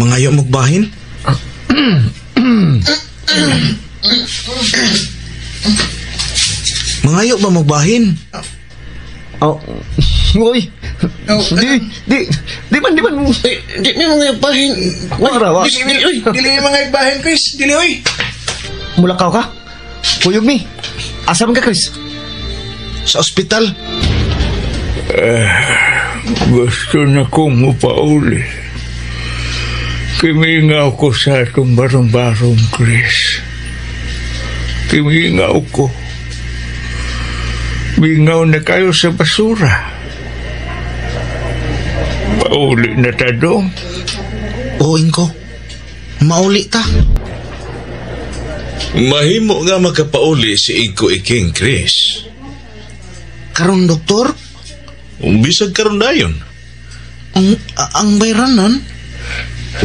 Mangayo magbahin? Mangayo ba magbahin? Oh, uy. Di man. Di mi mga bahin. Wala, wa. Dili mi mga bahin, Chris. Dili, oy. Mulakaw ka? Kuyog mi. Asa man ka, Chris? Sa ospital. Gusto na kong mupauli. Kimingaw ko sa itong barong-barong, Chris. Kimingaw ko. Mingaw na kayo sa basura. Pauli na ta dong. Oo, Inko. Mauli ta. Mahimo nga makapauli si Inko Iking, Chris. Karon, doktor? Bisag karon dayon. Ang bayranan?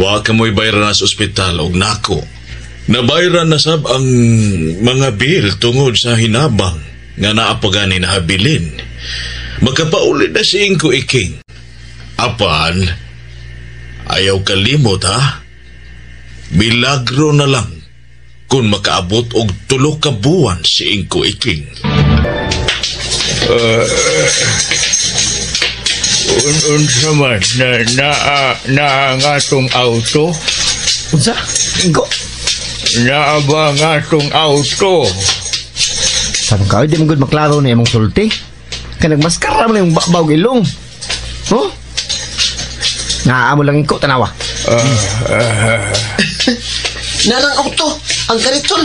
Wa ka mo'y bayran sa ospital og nako. Nabayran na sab ang mga bill tungod sa hinabang nga naapagani na habilin. Makapauli na si Ingko Iking. Apan, ayaw kalimot ha. Milagro na lang kung makaabot og 3 ka buwan si Ingko Iking. Unsa man na ang atong auto? Unsa? Ingko? Naa ba ang atong auto? Sabi ka, di mo gud maklaro na imong sulti. Kay nagmaskara mo na yung babawg ilong. Huh? Naa mo lang Ingko, tanawa. Narang auto, ang kariton.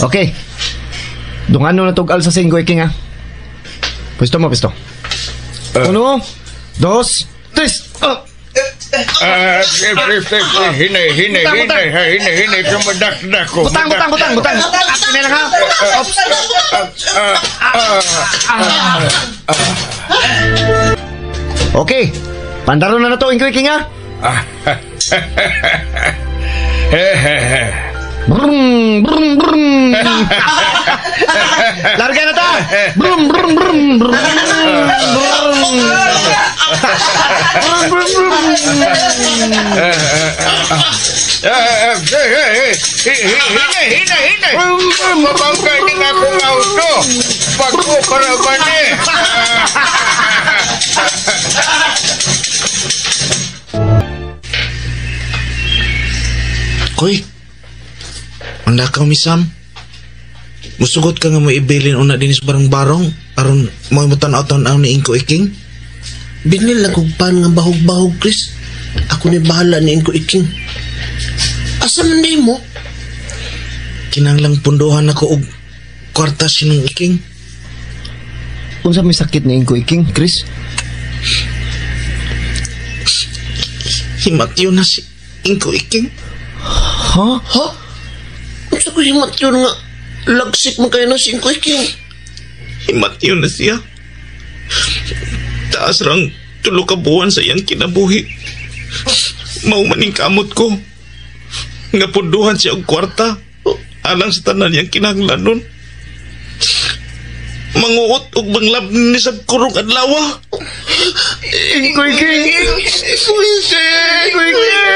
Okay. Dungano na tugal sa Ingko Iking ha. Pwesto mo, pwesto. 1, 2, 3. Oh. Hinay, hinay, hinay, hinay, hinay. Kumadak-dak ko. Butang, butang, butang, butang. Hinay lang ha. Ops. Okay. Pandaro na na to, Ingko Iking ha. Brum, brum, brum. Larga na ta. Brum, brum, brum, brum, brum. Brum, brum, brum. Hinay, hinay, hinay. Mabangga din akong auto. Pagko para ba ni? Koy, mandakaw mi Sam. Musugot ka nga mo ibilin una dinis barong-barong aron mo tan-aw-tan-aw ni Ingko Iking. Bilin lang kog pan nga bahog-bahog, Chris. Ako ni bahala ni Ingko Iking. Asa man di mo? Kinahanglang punduhan ako og kwarta sinong Iking. Unsa may sakit ni Ingko Iking, Chris? Himatyo na si Ingko Iking. Ha? Ha? Unsa ko himatyo nga lagsik man kayo na si Ingko Iking? Himatyo na siya. Taas rang 3 ka buwan sa iyang kinabuhi. Mao maning kamot ko. Nga punduhan siya og kwarta. Alang sa tanan niyang kinahanglanon. Manguot og manglab ni sa kurong adlaw. Ingko Iking! Ingko Iking! Ingko Iking!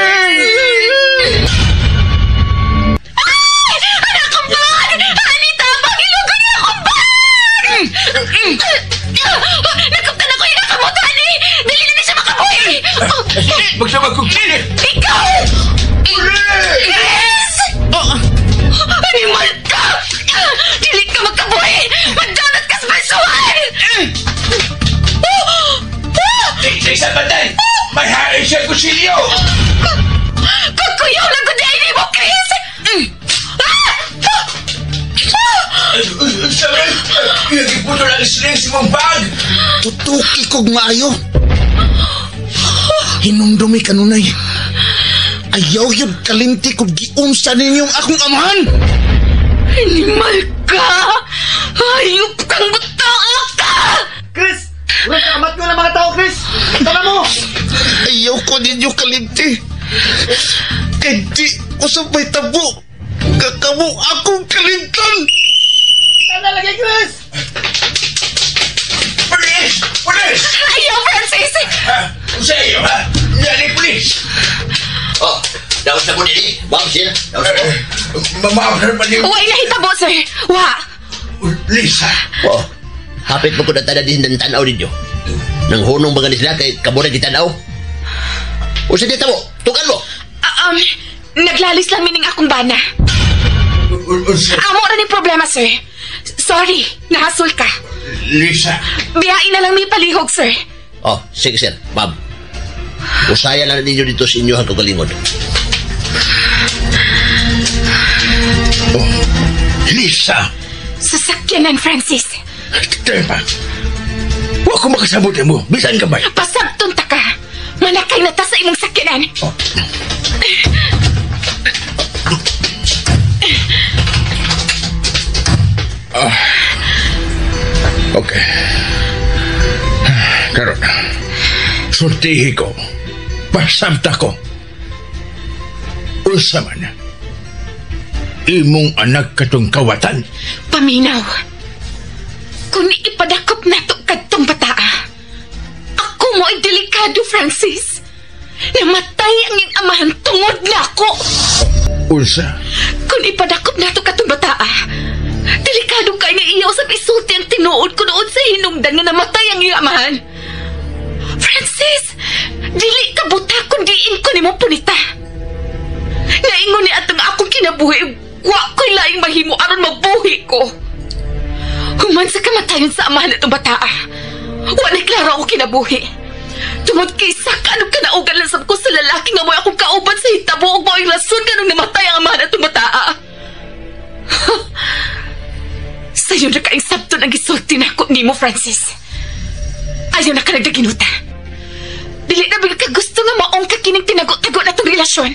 Nakaptan ako yung nakamutan eh! Dili na siya makabuhi! Magsama kong kilit! Ikaw! Chris! Animal ka! Dili ka makabuhi! Magdanat ka sa basuhan! Isa banday! May hain siya kusilyo! Kukuyaw lang ko dahil mo, Chris! Iputo lang isling si mong bag! Tutuki kog maayo. Hinumdumi kanunay. Ayaw yun kalimti kog giunsa ninyong akong amahan! Animal ka! Hayop kang butao ka! Chris! Wala ka amat ng mga tao, Chris! Tama mo! Ayaw ko ninyo kalimti. Kay di usap may tabo. Kakamo akong kalimtan! Tama lagi, Chris! Pulis! Pulis! Ayaw, Francis! Sa iyo, ha? Nani, pulis! Oh, daw sa ko nini. Ma'am, sir. Daw sa ko. Ma'am, sir, mali. Wa nahitabo, sir. Wa. Lisa. Oh, hapit mo ko na tanan din ng tanaw ninyo. Nang hunong baga ni sila kay kabura di tanaw. O sa di tamo, tukan mo. Naglalis lang mining akong bana. Amo ra ni problema, sir. Sorry, nahasol ka. Lisa. Biyain na lang may palihog, sir. Oh, sige, sir. Ma'am. Usaya lang ninyo dito sa inyo ang kagalingon. Oh, Lisa. Sasakyanan, Francis. Tema. Huwag ko makasabot mo. Bisan ka ba? Pasabton ta ka. Manakay na ta sa imong sakyanan. Oh. Ah. Okay. Karon. Sultihi ko. Pasabta ko. Unsa man. Imong anak katong kawatan. Paminaw. Kung ipadakop nato kadtong bataa, ako mo ay delikado, Francis. Namatay ang iyang amahan tungod nako. Unsa? Kung ipadakop nato katong bataa, delikado kay nga iya usab isulti ang tinuod ko doon sa hinungdan nga namatay ang iyang amahan. Francis, dili ka buta kung diin ko nimo punita. Naingon ni atong akong kinabuhi, wa ko'y laing mahimo aron mabuhi ko. Human sa kamatayon sa amahan atong bataa, wa na klaro ako kinabuhi. Tungod kay sa kanong kanaugan lang sab ko sa lalaki nga mo'y akong kauban sa hitabo ug mao'y rason nganong namatay ang amahan atong bataa. Sayo na kaing sabton ang gisulti nako nimo, Francis. Ayaw na ka nagdaginuta. Dili na bigla ka gusto nga maong ka kining tinago-tago na tong relasyon.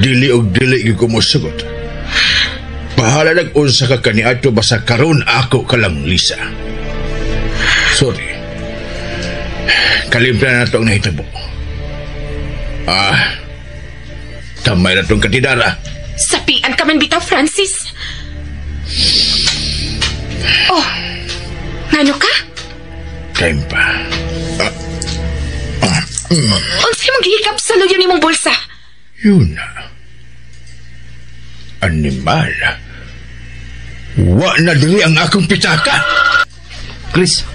Dili og dili gyud ko mosugot. Bahala nag unsa ka kaniadto basta karon ako ka lang, Lisa. Sorry. Kalimtan na to ang nahitabo. Ah, tamay na tong katidara. Sapian ka man bitaw, Francis. Oh, ngano ka? Time pa. Unsay mong gihikap sa luyo nimong bulsa? Yun na. Animal. Wa na diri ang akong pitaka. Chris,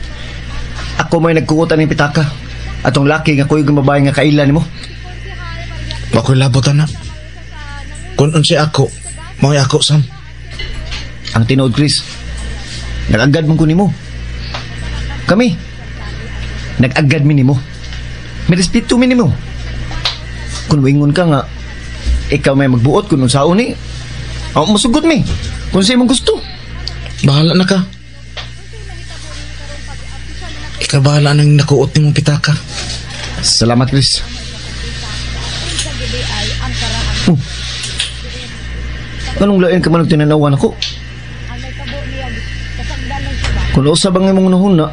ako may nagkukutan ng pitaka. Atong laki nga kuyog ng babae nga kaila nimo. Wa ko'y labot, anak. Kung unsay ako, mao'y ako, Sam. Ang tinuod, Chris, nag-agad man ko nimo. Kami, nag-agad mi nimo. May respeto mi nimo. Kung moingon ka nga, ikaw may magbuot kung unsaon ni, ako masugot mi. Kung sa imong gusto. Bahala na ka. Ikaw bahala nang nakuot nimong pitaka. Salamat, Chris. Oh. Anong lain ka man tinanawan ako? Kung usab ang imong nahuna,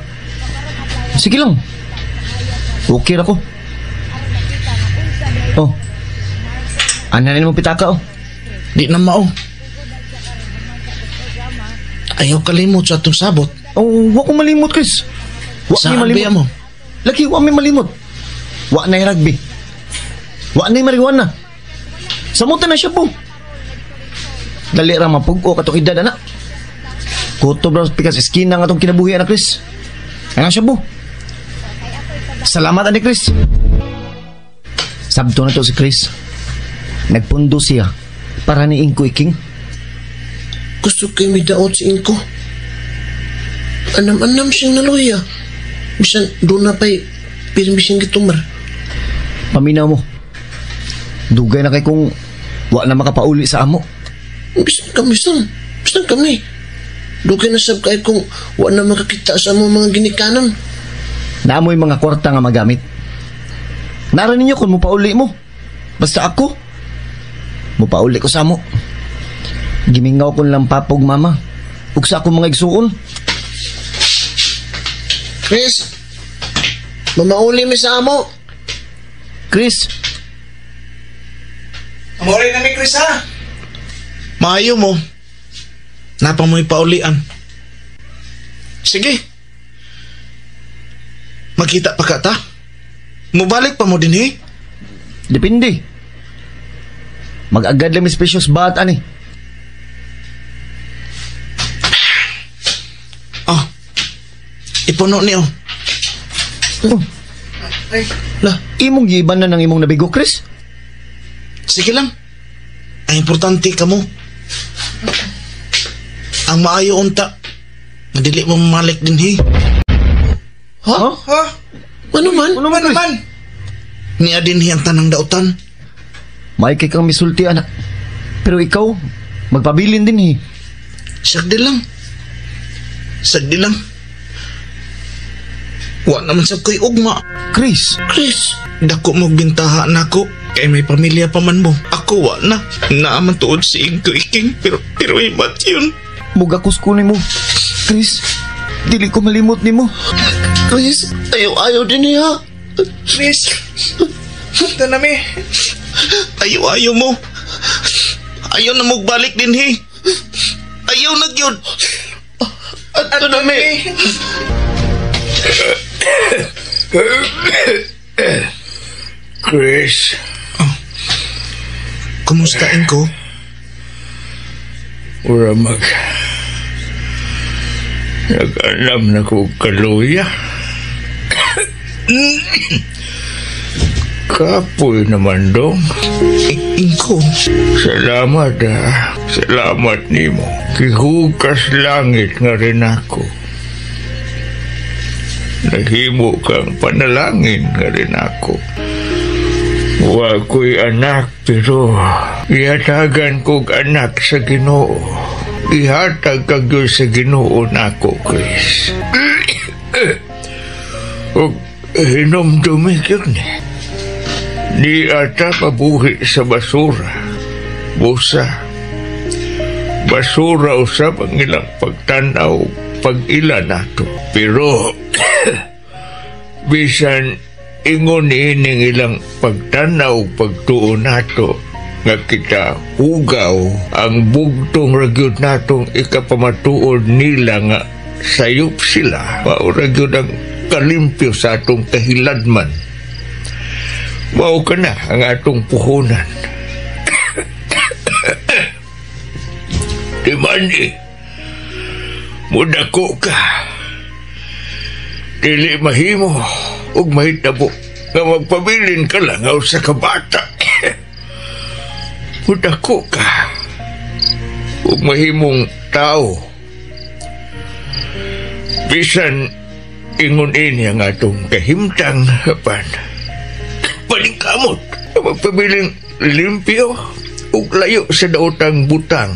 sige lang. Okay ra ko. Oh. Ana na imong pitaka, oh. Di na mao. Ayaw kalimot sa atong sabot. Oh, wa ko malimot, Chris. Wa mi Saan malimot. biya mo? Lagi, wa mi malimot. Wa na rugby. Wa na marijuana. Samutan na siya po. Dali ra mapug-o katong edad, anak. Kutob ra pikas eskina nga atong kinabuhi, anak, Chris. Ano siya po? Salamat, ani Chris. Sabto na to si Chris. Nagpundo siya para ni Ingko Iking. Gusto kay midaot si Ingko. Anam-anam siyang naluya. Bisan doon na pa'y pirmi siyang gitumar. Paminaw mo. Dugay na kay kung wa na makapauli sa amo. Bisan kami, Sam. Bisan kami. Dugay na sab kay kung wa na makakita sa among mga ginikanan. Naamoy mga kwarta nga magamit. Nara ninyo kung mupauli mo. Basta ako, mupauli ko sa amo. Gimingaw ko lang papog mama. Ug sa akong mga igsuon. Chris, mamauli mi sa amo. Chris. Mauli na mi, Chris, ha? Maayo mo. Napa mo'y paulian. Sige. Magkita pa ka ta? Mubalik pa mo din, eh? Depende. Mag-agad lang mi spacious bat, ani. Oh. Ipuno niyo. Oh. Ay, lah, imong giban na ng imong nabigo, Chris? Sige lang. Ang importante ka mo. Ang maayo unta, nga dili mo malik din, he. Ha? Ha? Ano man? Ano man, Ano man? Niya din hi ang tanang dautan. May kay kang misulti, anak. Pero ikaw, magpabilin din, he. Sagdi lang. Sagdi lang. Wa naman sa ko'y ugma. Chris. Chris. Dako mo bintaha nako. Kay may pamilya pa man mo. Ako wa na. Naaman tuod si Ingko Iking. Pero imat yun. Mugakos ko nimo. Chris, dili ko malimot nimo. Chris, ayaw-ayaw din niya. Chris, ito na mi. Ayaw-ayaw mo. Ayaw na magbalik din, he. Ayaw Ayaw na gyud. Adto na mi. Chris. Oh. Kumusta, Ingko? Ura mag... Nag-alam na ko kaluya. Kapoy naman dong. Ingko. Salamat ha. Salamat nimo. Gihugas langit nga rin ako. Nahimo kang panalangin nga rin ako. Wa ko'y anak pero ihatagan kog anak sa Ginoo. Ihatag kag Diyos sa Ginoo nako, Chris. Ug hinumdumi yun eh. Di ata mabuhi sa basura. Busa. Basura usab ang ilang pagtanaw pag-ila nato. Pero bisan ingon ining ilang pagtanaw pagtuo nato nga kita hugaw ang bugtong ragyod natong ikapamatuod nila nga sayop sila. Mao ragyod ang kalimpyo sa atong kahiladman. Mao ka na ang atong puhunan. Di man eh, mudako ka. Dili mahimo ug mahitabo nga magpabilin ka lang aw sa kabata. Mudako ka ug mahimong tao. Bisan ingon ini ang atong kahimtang pan. Paningkamot magpabiling limpyo ug layo sa daotang butang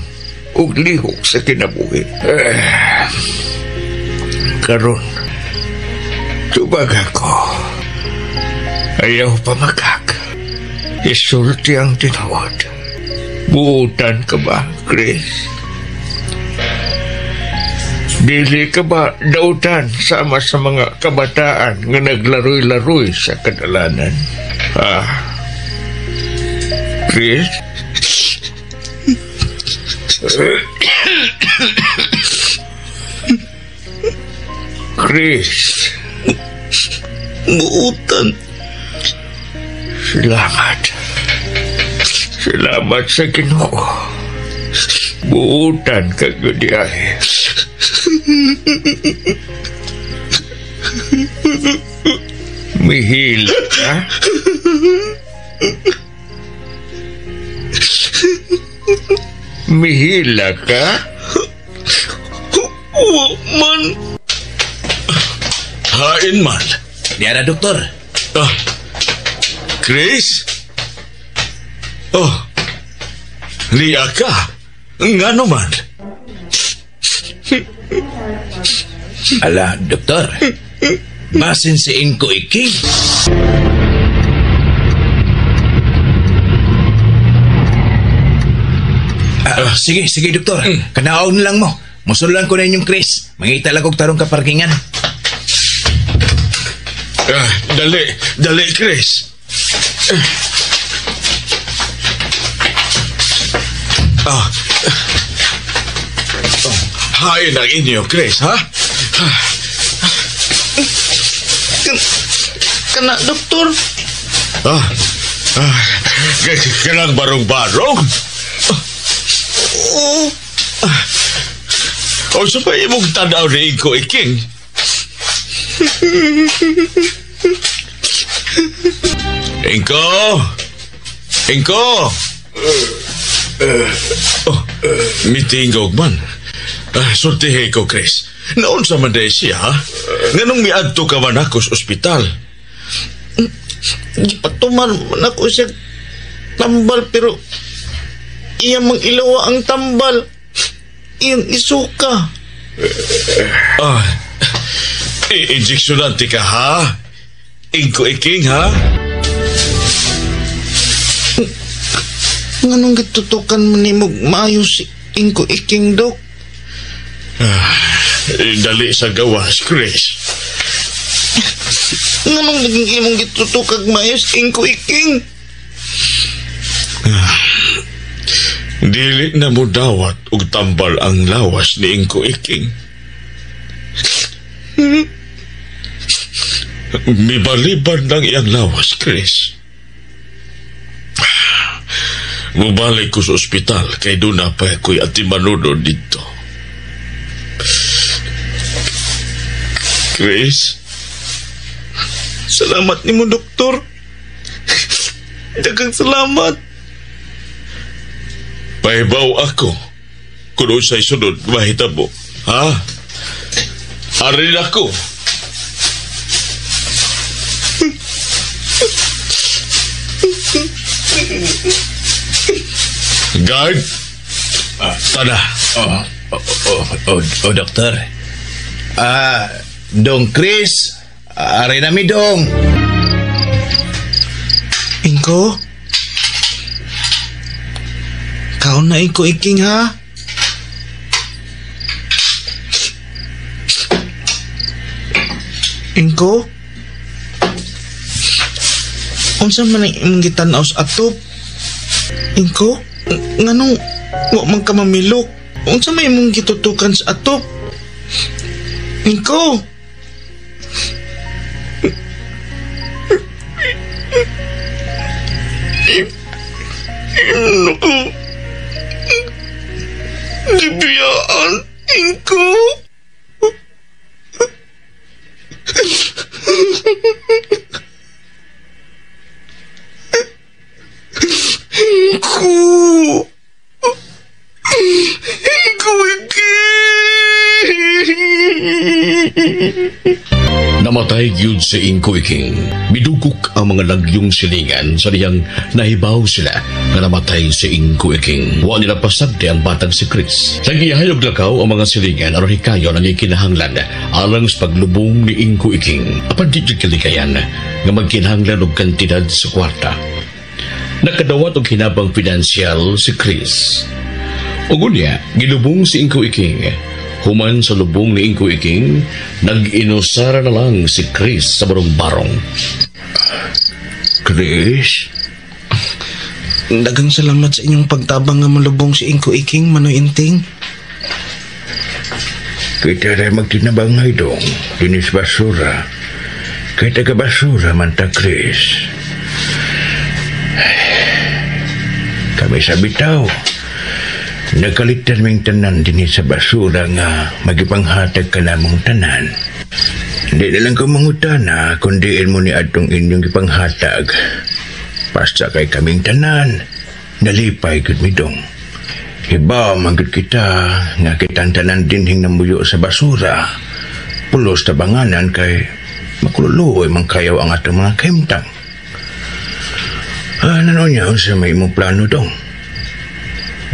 ug lihok sa kinabuhi. Karon tubag ako. Ayaw pamakak. Isulti ang tinuod. Buutan ka ba, Chris? Dili ka ba dautan sama sa mga kabataan nga naglaroy-laroy sa kadalanan? Ah, Chris? Chris? Buutan. Salamat. Salamat sa Ginoo. Buutan ka gyud ay. Mihila ka? Mihila ka? Wa man. Hain man. Diara, doktor. Ah, Chris? Oh, liya ka. Ngano man? Ala, doktor. Basin si Ingko Iking. Sige, sige, doktor. Kanaon lang mo. Musulan ko na inyong Chris. Mangita lang kog tarong kaparkingan. Dali, dali, Chris. Hain ang inyo, Chris, ha? Kana, doktor. Kanang barong-barong? Oo. O sa pa imong tanaw ni Ingko Iking? Ingko! Ingko! Oh, mitingog man. Sultihe ko, Chris. Naunsa man day siya, ha? Nganong miadto ka man ako sa ospital? Gipatuman man ako siya tambal pero iya mang ilawa ang tambal. Iyang isuka. I-injeksyonan ti ka, ha? Ingko Iking, ha? Nganong gitutukan mo ni mo maayos si Ingko Iking, Dok? Dali sa gawas, Chris. Nganong naging imong gitutukag maayos, Ingko Iking? Dili na mo dawat og tambal ang lawas ni Ingko Iking. Mibaliban lang iyang lawas, Chris. Mubalik ko sa ospital kay doon na pa ako'y atimanuno dito. Chris? Salamat ni mo, doktor. Daghang salamat. Pahibaw ako kung unsay sunod mahitabo. Ha? Arin ako. Guard? Tada. Oh, doktor. Dong Chris, aray na mi dong. Ingko? Kaon na Ingko Iking, ha? Ingko? Unsa man ang imong gitan-aw sa atop? Ingko? Nganong wa man ka mamilok? Unsa may imong gitutukan sa atop? Ingko? Naku. Gibiyaan, Ingko. Ingko. Ingko, Namatay gyud si Ingko Iking. Midugok ang mga lagyong silingan sa diyang nahibaw sila nga namatay si Ingko Iking. Wa nila pasagdi ang batang si Chris. Nagihayog lakaw ang mga silingan aron hikayon ang ikinahanglan alang sa paglubong ni Ingko Iking. Apan di gyud kalikayan nga magkinahanglan og kantidad sa kwarta. Nakadawat og hinabang pinansyal si Chris. Ug unya, gilubong si Ingko Iking. Human sa lubong ni Ingko Iking, nag-inusara na lang si Chris sa barong-barong. Chris? Daghang salamat sa inyong pagtabang nga malubong si Ingko Iking, Manoy Inting. Kita rin magtinabangay dong, dinis basura. Kay taga-basura man ta, Chris. Kami sa bitaw. Nagkalitan ming tanan din sa basura nga magipanghatag ka namong tanan. Hindi na lang ko mangutana kundi mo ni atong inyong ipanghatag. Basta kay kaming tanan, nalipay gud mi dong. Iba man gud kita nga kitang tanan dinhing namuyo sa basura. Pulos tabanganan kay makululuoy man kayaw ang atong mga kahimtang. Ano niya unsa may imong plano dong?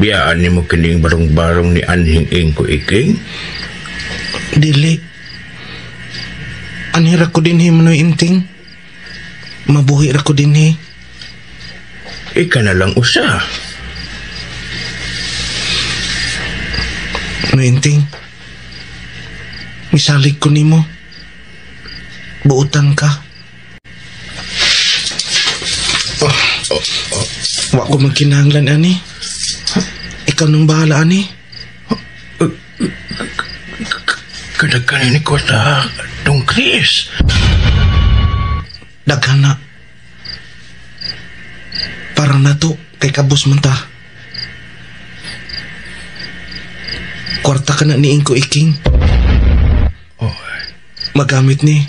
Biyaan nimo kining barong-barong ni Anhing Ingko Iking? Dili. Anhira ko dinhi, Manoy Inting. Mabuhi ra ko dinhi. Ika na lang usa. Manoy Inting, misalig ko nimo. Buotan ka. Wa ko magkinahanglan ani. Ikaw nang bahala ani. Kadaghan ni ko sa Dong Chris. Daghan na. Para na to kay kabos man ta. Kwarta ka na ni Ingko Iking. Oh. Magamit ni.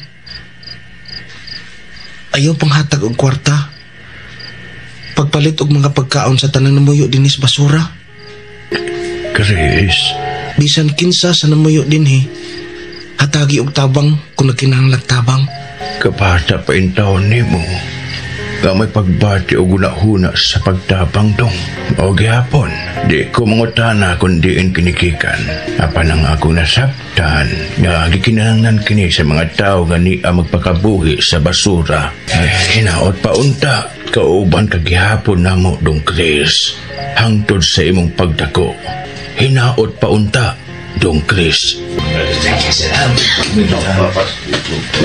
Ayaw panghatag og kwarta. Pagpalit og mga pagkaon sa tanang namuyo dinis basura. Chris, bisan kinsa sa namuyo dinhi, hatagi og tabang kung nagkinahanglag tabang. Kabata pa intawon nimo nga may pagbati og hunahuna sa pagtabang dong. O gihapon, di ko mangutana kung diin kinikikan. Apan ang akong nasabtan nga gikinahanglan kini sa mga tao nga niya magpakabuhi sa basura. Ay, hinaot pa unta, kauban kagihapon namo dong Chris. Hangtod sa imong pagdako. Hinaot pa unta, Dong Chris.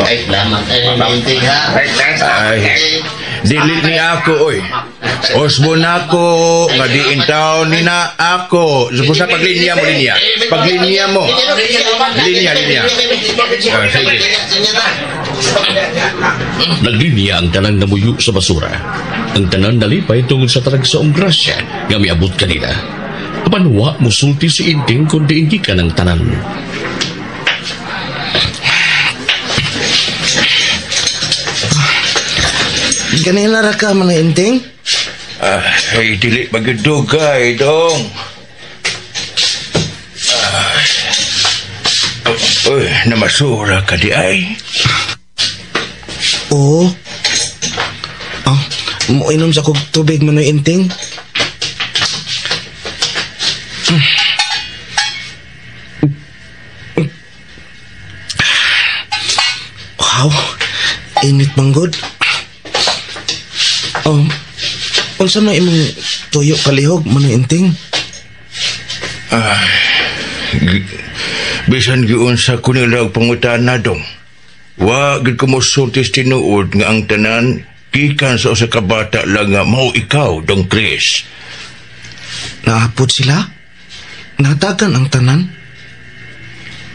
Ay, dili ni ako, oy. Osbo na ako, nga diin taon ni na ako. Subusa paglinya mo, linya. Paglinya mo. Linya, linya. Ah, sige. Naglinya ang tanan namuyo sa basura. Ang tanan nalipay tungod sa taragsaong grasya nga miabot kanila. Apan wa musulti si Inting kundi hindi ka ng tanan. Kanila ra ka man Inting? Ay, dili magdugay, dong. Uy, namasura ka di ay. Oo. Ah, moinom sa kog tubig man Inting. Wow, init manggod. Oh, unsa man imong tuyo kalihog man Inting? Bisan giunsa ko nila og pangutana dong. Wa gid ko mosulti sa tinuod nga ang tanan gikan sa usa ka bata lang nga mao ikaw, Dong Chris. Naapod sila? Natagan ang tanan?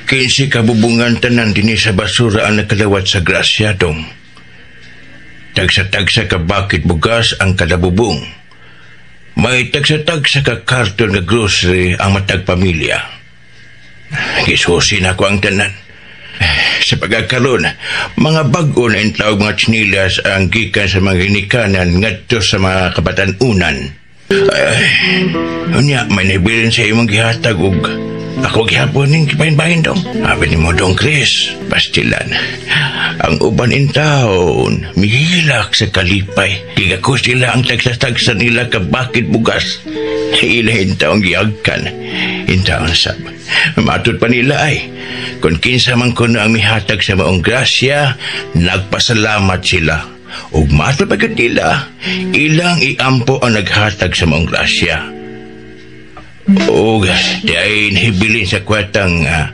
15 kabubungan tanan dinhi sa basura ang nakalawat sa grasya, dong. Tagsa-tagsa ka bakit bugas ang kadabubong. May tagsa-tagsa ka karton nga grocery ang matag pamilya. Gisusi na ko ang tanan. Sa pagkakaroon, mga bag-o na intawag mga tsinilas ang gikan sa mga ginikanan ngadto sa mga kabatan-unan. Ay, unya, may naibilin sa imong gihatag og ako gihapon ning kibahin-bahin dong. Abi ni mo dong, Chris, pastilan. Ang uban in town, mihilak sa kalipay. Gigako sila ang tagsa-tagsa nila kabakit bugas. Ilahin taong giagkan. Intaon sab. Matod pa nila ay, kung kinsa man kuno ang mihatag sa maong grasya, nagpasalamat sila. Ug matod pa gyud nila, ilang iampo ang naghatag sa maong grasya. Og di ay nahibilin sa kwartang nga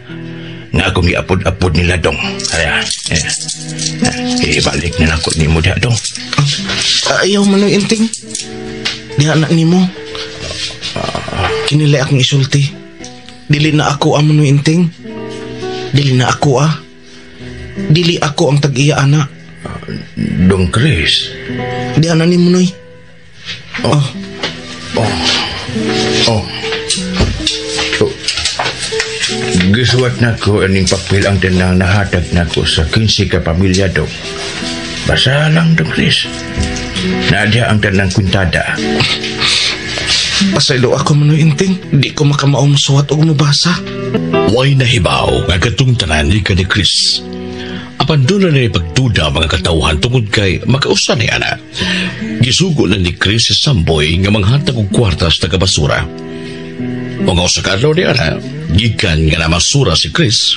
akong giapod-apod nila dong. Kaya, ibalik na nako nimo diha dong. Ayaw man ng Inting. Diha na nimo. Kinilay akong isulti. Dili na ako ang Manoy Inting. Dili na ako ah. Dili ako ang tag-iya ana. Dong Chris. Diha na nimo Noy. Oh. Oh. Oh. Oh. Gisuwat na ko aning papel ang tinang nahatag na ko sa 15 ka pamilya dong. Basa lang dong Chris. Naadya ang tanang kwintada. Pasaylo ako Manoy Inting. Di ko makamao mosuwat og mobasa. Way nahibaw nga katong tanan ni ka ni Chris. Apan doon na pagduda mga katawhan tungod kay makausa ni ana. Gisugo na ni Chris si Samboy nga manghatag og kwarta sa taga-basura. Mga usa ka adlaw ni ana, gikan nga namasura si Chris.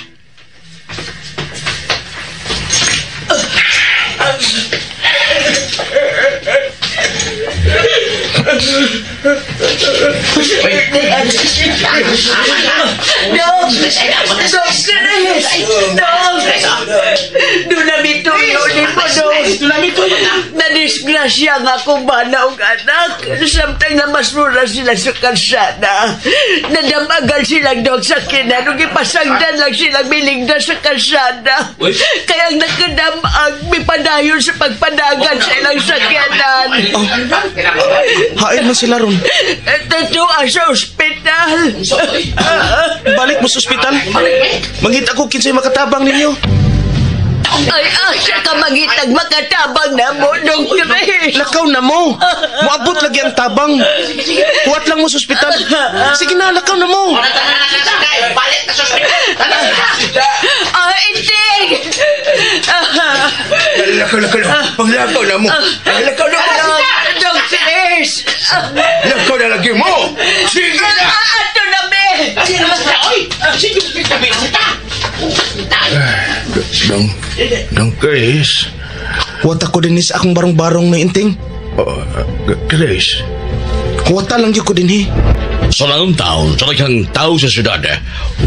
Dong! Dong, Chris! Dong! Doon na mituyo ni mo, Dong! Nadisgrasya nga akong bana og anak. Samtang namasura sila sa kalsada. Nadamagan silang dog sa kinan. Ug ipasagdan lang silang bilingda sa kalsada. Kaya ang nakadamag, mipadayon sa pagpadagan sa ilang sakyanan. Oh. Hain man sila ron. Totoo sa ospital. Balik mo sa ospital. Mangita ko kinsay makatabang ninyo. Ay, asa ka mangitag makatabang na mo, Dong Chris. Lakaw na mo. Moabot lagi ang tabang. Huwat lang mo sa ospital. Sige na, lakaw na mo. Balik na sa ospital. Ah, Inting! Lakaw, lakaw na. Paglakaw na mo. Lakaw na mo. Dong Chris! Lakaw na lagi mo. Sige na! Ato na, be! Dong Chris. Huwat ako din sa akong barong-barong na Inting. Chris. Huwata lang yun ko din eh. Sa laong taon, sa daghang tao sa syudad,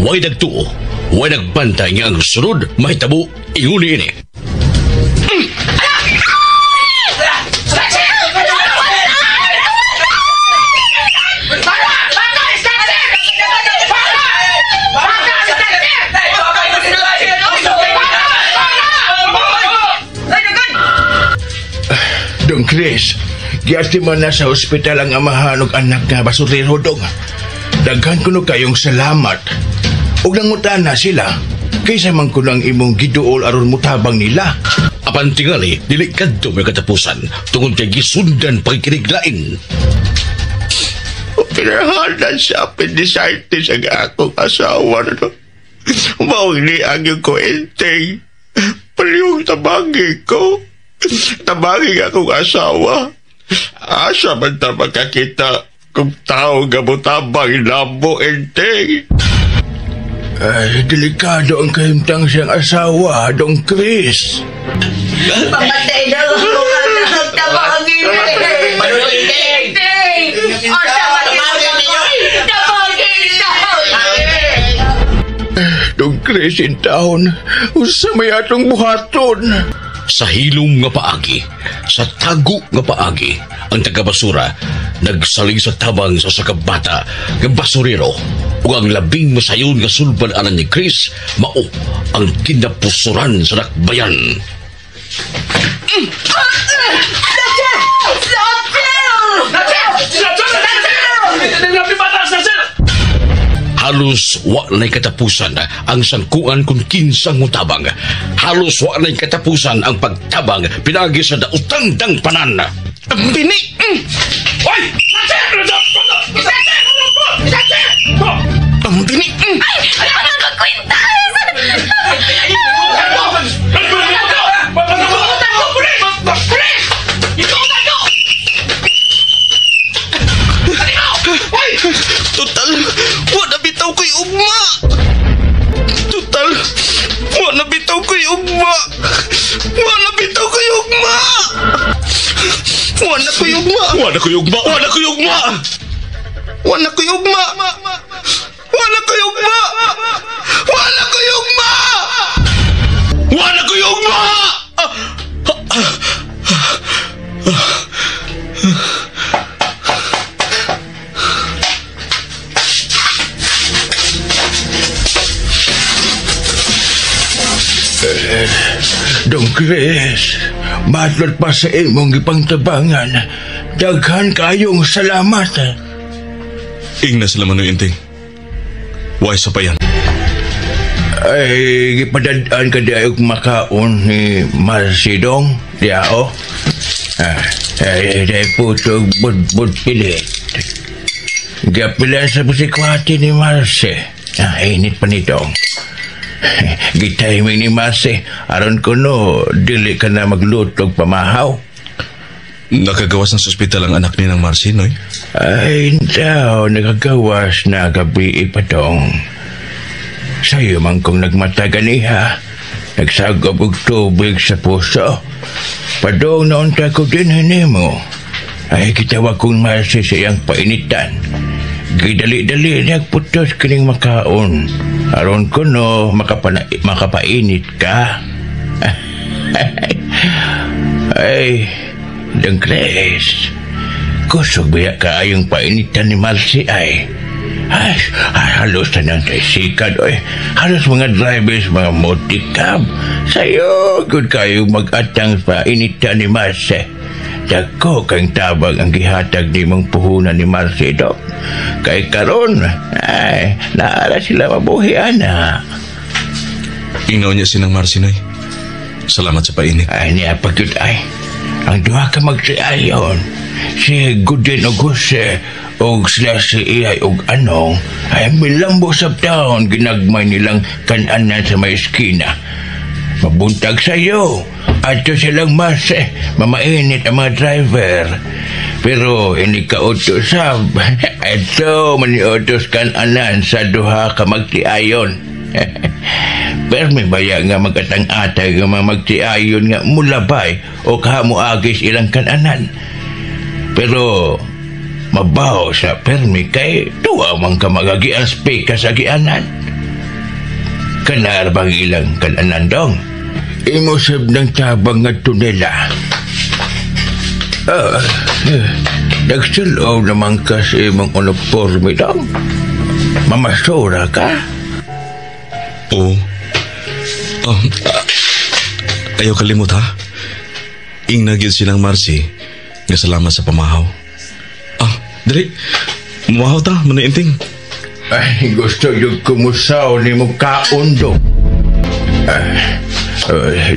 way nagtuo, way nagbantay nga ang sunod mahitabo inguni ini. Chris, giatiman na sa ospital ang amahan og anak nga basurero dong. Daghan kuno kayong salamat. Ug nangutana sila, kaysa man kuno ang imong giduol aron mutabang nila. Apan tingali, dili kadto may katapusan tungod kay gisundan pagkiniglain. Operahanan sa appendicitis ang akong asawa. No? Maong ni ang yung kuenteng. Palihog tabangi ko. Tabangi akong asawa. Asa man ta makakita kung tao nga motabang namo, Enteng. Ay, delikado ang kahimtang siyang asawa, Dong Chris. Pamatay na ako anak. Tabangin! Enteng! Asa man Tabangin! Tabangin! Dong Chris, in town, unsa may atong buhaton. Sa hilom nga paagi, sa tago nga paagi, ang taga-basura nagsaling sa tabang sa sakabata nga basurero ug ang labing masayon nga sulbad anan ni Chris mao ang kinapusuran sa dakbayan. Halos wa na'y katapusan ang sangkuan kung kinsang mutabang. Halos wa na'y katapusan ang pagtabang pinagi sa dautang dangpanan. Bini! Oy! Ang bini! Ay! Ano ka kwintas? Total, wa na bitaw ko'y ugma! Total, wa na bitaw ko'y ugma! Wa na bitaw ko'y ugma! Wa na ko'y ugma! Wa na ko'y ugma! Wa na ko'y ugma! Wa na ko'y ugma! Wa na ko'y ugma! Wa na ko'y ugma! Wa na ko'y ugma! Dong Chris, matlot pa sa imong gipangtabangan. Daghan kayong salamat. Ingna sila man Enteng. Why sa payan? Ay, gipadadaan ka di ayog makaon ni Marcidong. Diao. Ay, dahil putog budbud pilit. Gapilan sa busikwati ni Marce. Init pa nitong. Gitiming ni Marce, aron ko no, dili ka na maglutog pamahaw. Nakagawas na sa ospital ang anak ni ng Marce, noy? Ay, daw, nakagawas na gabi ipatong. Sa'yo man kong nagmataganiha, nagsagop og tubig sa puso. Padong naunta ko din hinimo. Ay, kitawag kong Marce sa iyang painitan. Gidali-dali nagputos kining makaon. Aron ko no, makapainit ka. Ay, Dong Chris, kusog biya ka ayong painitan ni Marcy ay. Ay, halos na ng tricycle, oy. Halos mga drivers, mga multicab. Sa'yo, good kayo mag-atang painitan ni Marcy. Dako kang tabang ang gihatag ni mong puhunan ni Marcy, Dok. Kay karon, ay, naara sila mabuhi, ana. Ingnaw niya sinang Marcy, noy. Salamat sa painit. Ay, niya pagyud ay. Ang duha ka magsiayon. Si Gudin og Jose og sila si Iyay og Anong ay milambo sa taon ginagmay nilang kananan sa may eskina. Mabuntag sa'yo. Ato silang mas mamainit ang mga driver. Pero hindi ka utosab. Ito maniutos kananan sa duha ka magtiayon. Pero may baya nga magatang-atay nga mga magtiayon nga mulabay o kahamuagis ilang kananan. Pero mabaho sa permi kay tuwa man ka magagian spika sa gianan. Kanar bang ilang kananan dong? Imosab ng tabang nga tunela. Nagsulob naman ka sa imong uniforme dong. Mamasura ka? Oo. Ayaw kalimot ha. Ingna gyud silang Marcy. Nga salamat sa pamahaw. Ah, dali. Mumahaw ta, Manay Inting. Ay, gusto yung kumusaw ni mo kaon do.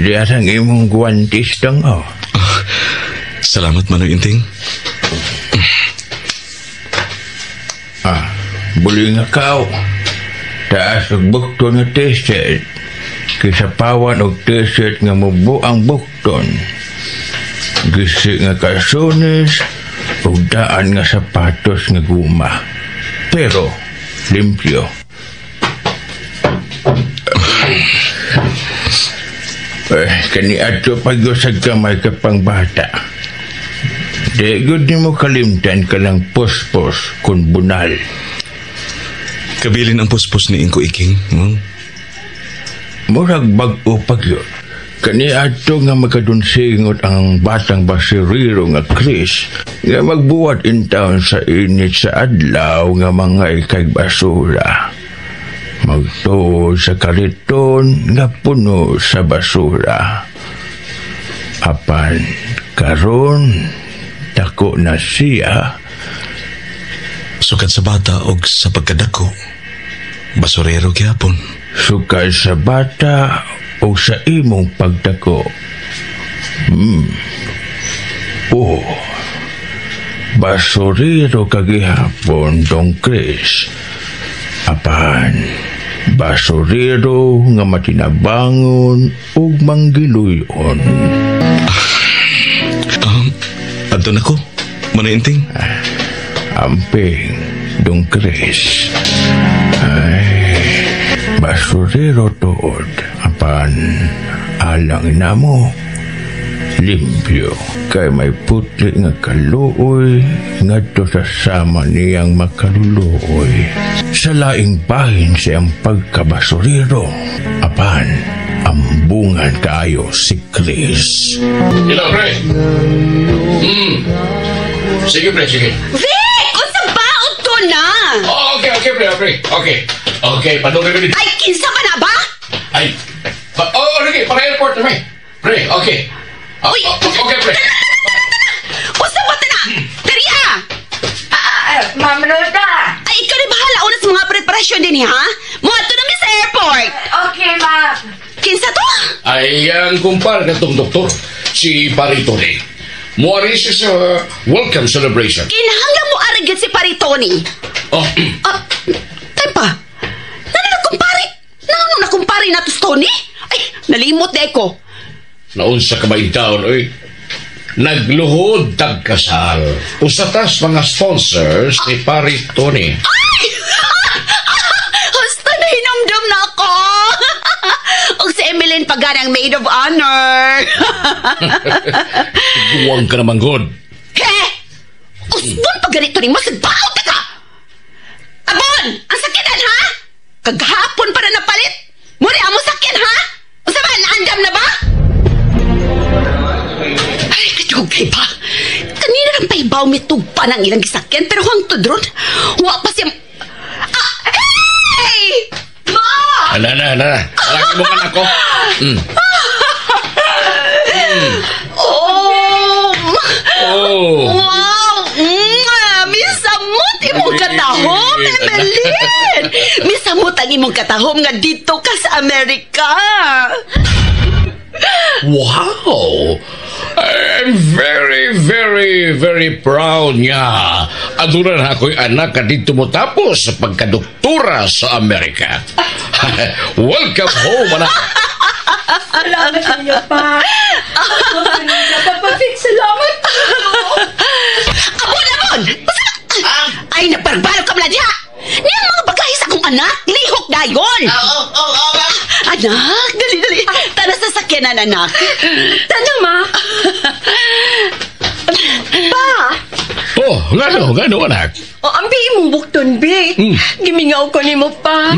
Diyan ang imong guwantis dong, oh. Salamat, Manong Inting. Ah, buli nga kao. Taas og bukton nga t-shirt. Kisapawan og t-shirt nga mubo ang bukton. Gisi nga kalsones ug daan nga sapatos nga guma. Pero limpyo. Kani adto pag-usag kamay ka pang bata. Di gud nimo kalimtan ka lang puspos kun bunal. Kabilin ang puspos ni Ingko Iking. Murag bag-o pag yun. Kani adto nga makadunsingot ang batang basurero nga Chris nga magbuhat in town sa init sa adlaw nga mga ikay basura. Magtuod sa kariton nga puno sa basura. Apan karon dako na siya. Sukad sa bata og sa pagkadako, basurero gyapon. Sukad sa bata o sa imong pagdako. Oh, basurero kagihapon, Dong Chris. Apan, basurero nga matinabangon ug manggiluyon. Adto na ko, Manay Inting. Amping, Dong Chris. Ay, basurero tuod. Apan, alang na mo, limpyo. Kay may putli nga kaluoy, ngadto sa sama niyang makaluluoy. Sa laing bahin siyang pagkabasurero. Apan, ambungan kaayo si Chris. Hello, pre. Sige, pre, sige. Vic! Unsa baot to na? Oh, okay, okay, pre, pre. Okay. Okay, padungay ko dito. Ay, kinsa ka na ba? Ay, oh, sige, para airport na, pre. Pre, okay. Uy! Okay, pre. Unsa ba ta na? Daria! Ma'am Roda! Ay, ikaw na bahala una sa mga preparasyon din, ha? Muadto na mi sa airport. Okay, ma'am. Kinsa to? Ay, ang kumpare na tong doktor, si Pare Tony. Muari siya sa welcome celebration. Kinahanglan mo arigin si Pare Tony. Oh. Tay pa. Nano na kumpare? Nano na kumpare na to si Tony? Ay, nalimot na ko. Naunsa ka ba in town, oy? Nagluhod tagkasal. Usa tas mga sponsors ni Pare Tony. Ay! Hasta na hinumdum na ako. Og si Emeline Paganang maid of honor. Buwang ka naman, God. He! Usbon pa ganito ni mo, sagbaot ka! Abon! Ang sakyanan, ha? Kagahapon pa na napalit. Muli amo sakyan, ha? Unsa ba, naandam na ba? Ay, kadugay ba? Kanina lang pahibaw mitug pa ng ilang gisakyan, pero hangtod ron, wa pa siya... Ah, hey! Ma! Ala na, ala na. Alaki mo ka na ako. Oh! Oh! Wow! Misamot imong katahom, Emeline! Misamot ang imong katahom nga dito ka sa Amerika. Wow! I'm very, very, very proud niya. Aduna na ako'y anak ka dito mo tapos sa pagkadoktora sa Amerika. Welcome home, anak. Salamat sa inyo, pa. Papa Vic, salamat. Abon, abon! Ay, nagbargbalo ka pala diha! Niyang mga bagahe sa akong anak, lihok dayon! Oo, oo, ma'am. Anak, dali, dali. Tana sa sakyanan, anak. Tana, ma. Pa! Oh, ngano, anak? O, ambi imong bukton, Bi. Gimingaw ko nimo pa.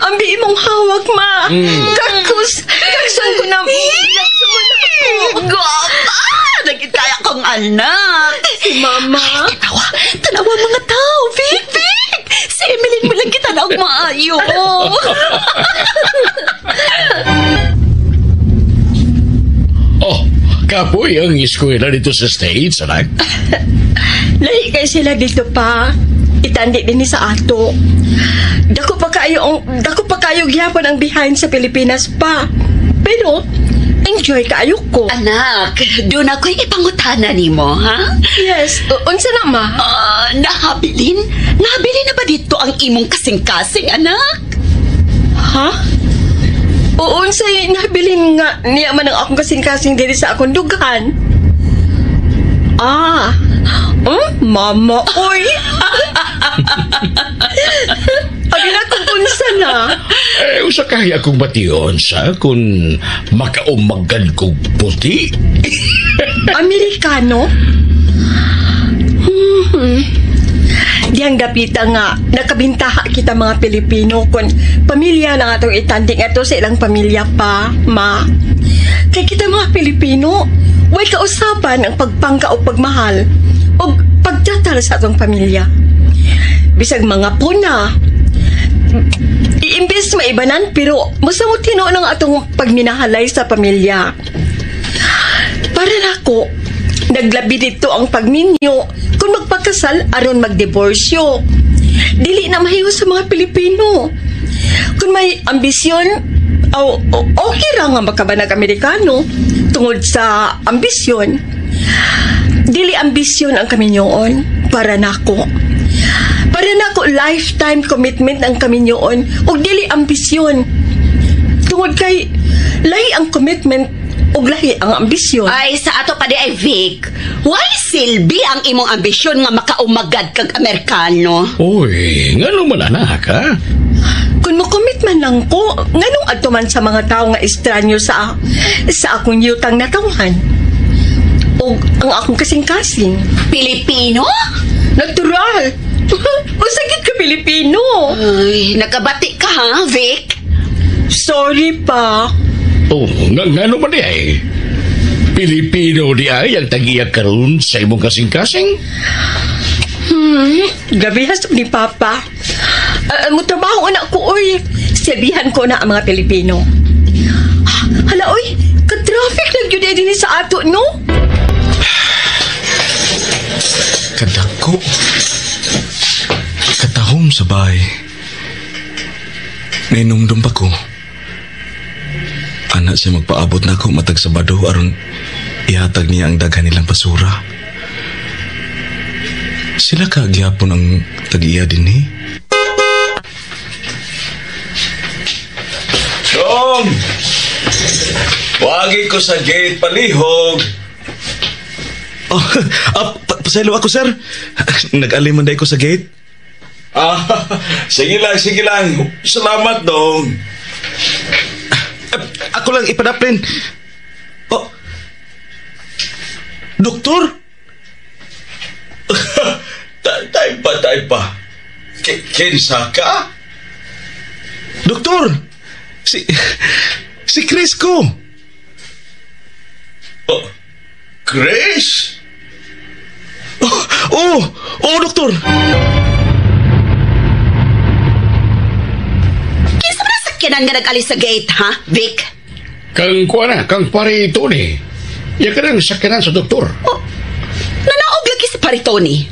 Ambi imong hawak, ma. Kakus, kaksan ko na. Laksan mo na ako. Gwapa! Nagitaya kong anak. Si mama. Ay, tanawa. Tanawa mga tao, Vic, Vic. Si Emeline mo lang kita na og maayo. Oh, Kapoy ang eskwela dito sa States, anak. Lahi kay sila dito pa. Itandi din ni sa ato. Dako pa kayo gyapon ang behind sa Pilipinas pa. Pero enjoy kaayo ko. Anak, doon ako'y ipangutana nimo, ha? Yes, unsa na ma? Nahabilin? Nahabilin na ba dito ang imong kasing-kasing, anak? Ha? Unsay nahabilin nga niya man ang akong kasing-kasing diri sa akong dughan? Ah, mama, oy! Abi na kung unsa na. Eh, usa kahi akong bation sa kung makaumagad kog puti. Amerikano? Diyang dapita nga, nakabintaha kita mga Pilipino kung pamilya na atong itanding ato sa ilang pamilya pa, ma. Kay kita mga Pilipino, way kausapan ang pagpangka o pagmahal o pagtatal sa atong pamilya. Bisag mga puna, iimbes maibanan pero masamot tinuon ang atong pagminahalay sa pamilya. Para nako, naglabi dito ang pagminyo kung magpakasal aron magdiborsyo. Dili na mahiyo sa mga Pilipino. Kung may ambisyon, okay ra nga makabanag Amerikano tungod sa ambisyon. Dili ambisyon ang kaminyoon para nako. Para nako lifetime commitment ang kaminyoon ug dili ambisyon. Tungod kay lahi ang commitment ug lahi ang ambisyon. Ay, sa ato pa di ay Vic. Why silbi ang imong ambisyon nga makaumagad kag Amerikano? Uy, ngano man anak, ha? Kung mo-commit man lang ko, nganong adto man sa mga tao nga estranyo sa akong yutang natawhan? O ang akong kasing-kasing. Pilipino? Natural! Usagit ka Pilipino! Ay, nagkabati ka ha, Vic? Sorry pa. Oh, ngano man di ay? Pilipino di ay ang tagiya karon sa imong kasing-kasing? Gabi hasog ni Papa. Mutrabaho na ko, oy. Sabihan ko na ang mga Pilipino. Hala, oy. Ka-traffic lang yun eh din sa ato, no? Kadako. Katahom sa bahay. Nainumdum pa ko. Anak siya magpaabot na ako matag Sabado aron ihatag niya ang daghan nilang basura. Sila kagyapon ang tag-iya din eh. Dong! Wagi ko sa gate palihog. Oh, pasaylo ako, sir. Nag-aliman day ko sa gate. Ah, sige lang, sige lang. Salamat, Dong. Ako lang ipadaplin. Oh. Doktor? Tay pa. Kinsa ka? Doktor! Si Chris ko. Oh, Chris? Oh, doktor! Kinsa ba sakyanan nga nag-alis sa gate, ha, Vic? Kang kuha na, kang pare Tony. Ya ka nang sakyanan sa doktor. Oh, nanaog lagi si pare Tony.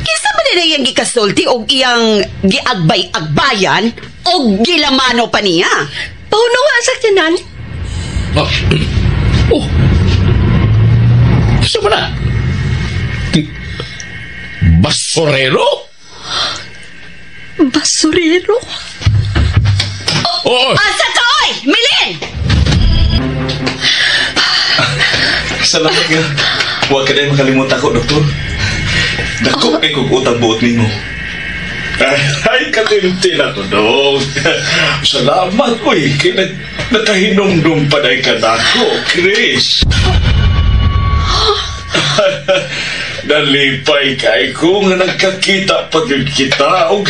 Kinsa ba nila iyang gikasulti o iyang giagbay-agbayan o gilamano pa niya? Pauno nga ang sakyanan? Oh. Kinsa ba na? Basurero? Basurero? Oh, asa ka, oy! Milin! Salamat nga. Huwag ka na makalimutan ko, doktor. Dako kay kong utang buot nimo. Ay, kalimti na ko, dong. Salamat, uy. Kay nakahinumdum pa na ka nako, Chris. Nalipay kay ko nga nagkakita pa yun kita. Og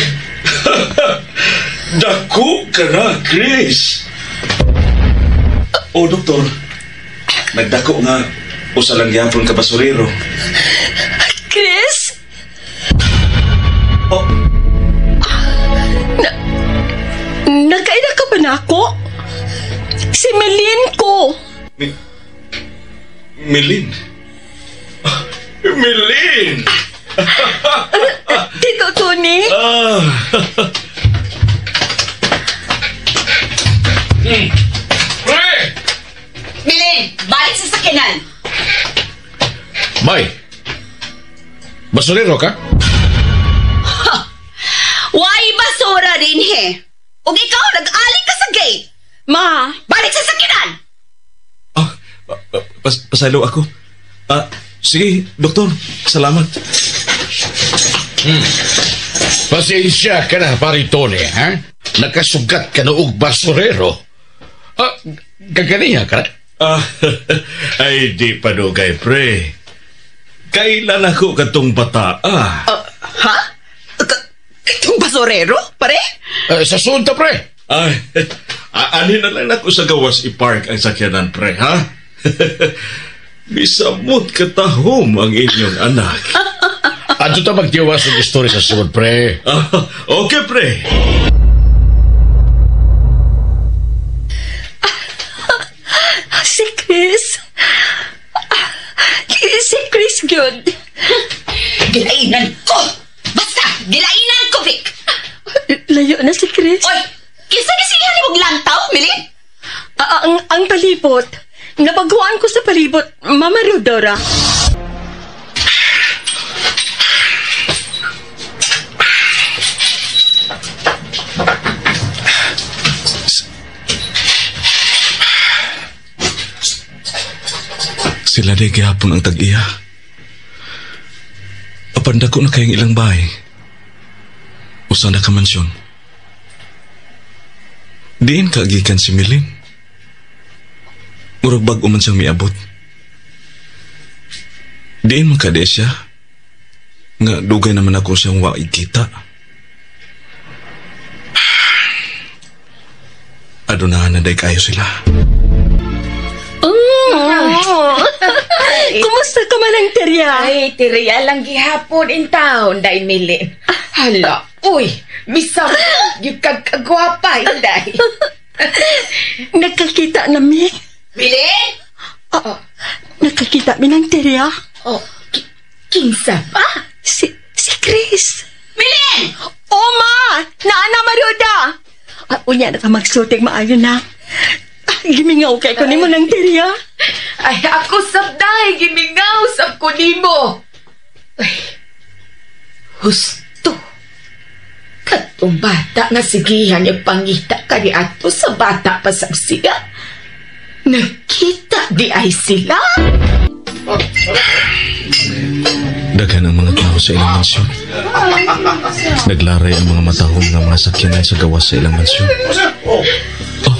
dako ka na, Chris. Oh, doktor. Nagdako nga. Usa lang gyapon ka basurero. Chris? Oh. Nagkaila ka ba na ako? Si Melin ko. Milin. Milin! Tito Tony? Ah. Pre! Milin, balik sa sakyanan. May! Basurero ka? Why basura din he? Ug ikaw, nag-ali ka sa gate. Ma! Balik sa sakyanan! Pasaylo ako. Sige, doktor. Salamat. Pasensya ka na, pare Tony, ha? Nakasugat ka na og basurero. Gaganiha ka na? Ay, di pa dugay, pre. Kailan ako katong bata, ah? Ha? Katong basurero, pare? Sa sunta, pre. Ay, ani na lang ako sa gawas i-park ang sakyanan, pre, ha? Bisamot katahom ang inyong anak. Adto ta magtiwas og istorya sa sunod, pre. Okay, pre. Si Chris. Si Chris good. Gilainan ko! Basta, gilainan ko, Vic! Layo na si Chris. Oy, kinsa ni siya ni mong lantaw, Milin? Ang palibot. Nabaguan ko sa palibot, Mama Rodora. Sila di gihapon ang tag-iya. Apan dako na kayong ilang bahay. Usa na ka mansyon. Diin ka gikan si Milin. Murag bag-o man siyang miabot. Diin man ka di siya. Nga dugay naman ako siyang wa ikita. Adunahan na day kayo sila. Kumusta ka man ang Terya? Ay, Terya lang gihapon in town, day Milin. Hala, uy, misam, yung kagkagwapa, inday. Nagkakita na mi. Milin? Nagkakita mi ng Terya. Oh, kinsa pa? Si Chris. Milin! Oma! Naana Maruda! Unya na ka magsulting maayo na. Gimingaw kay ko nimo ng Terya. Ay, ako sabday, gimingaw sab ko nimo. Ay, husto. Katong bata nga sigihan yung pangita kani ato sa bata pa sab siya. Nakita di ay sila. Daghan ang mga tao sa ilang mansyon. Naglaray ang mga matahom nga mga sakyanan sa gawas sa ilang mansyon. Oh,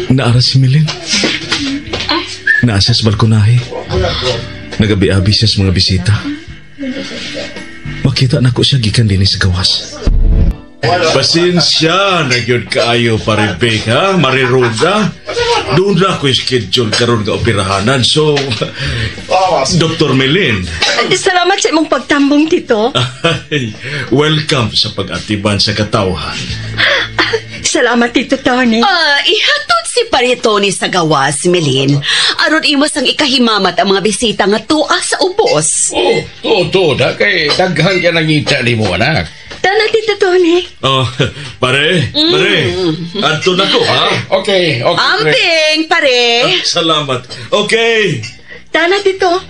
naara si Milin. Naa siya sa balkonahe. Nagabi-abi siya sa mga bisita. Makita na ko siya gikan dinhi sa gawas. Pasensya na gyud kaayo pare Vic, ha? Mariruda. Doon na ko schedule karon nga operahanan. So, Dr. Milin, Salamat sa imong pagtambong, Tito. ay, welcome sa pag-atiban sa katawhan. Salamat, Tito Tony. Ihatod si Pare Tony sa gawas, Milin. Aron iwas ang ikahimamat ang mga bisita nga tuwa sa ubos. Oh, to, da kay daghan ka nangita nimo, anak. Tana, Tito Tony. Oh, pare, pare. Adto na ko, ha? Okay, okay. Amping, pare. Salamat. Okay. Tana, Tito.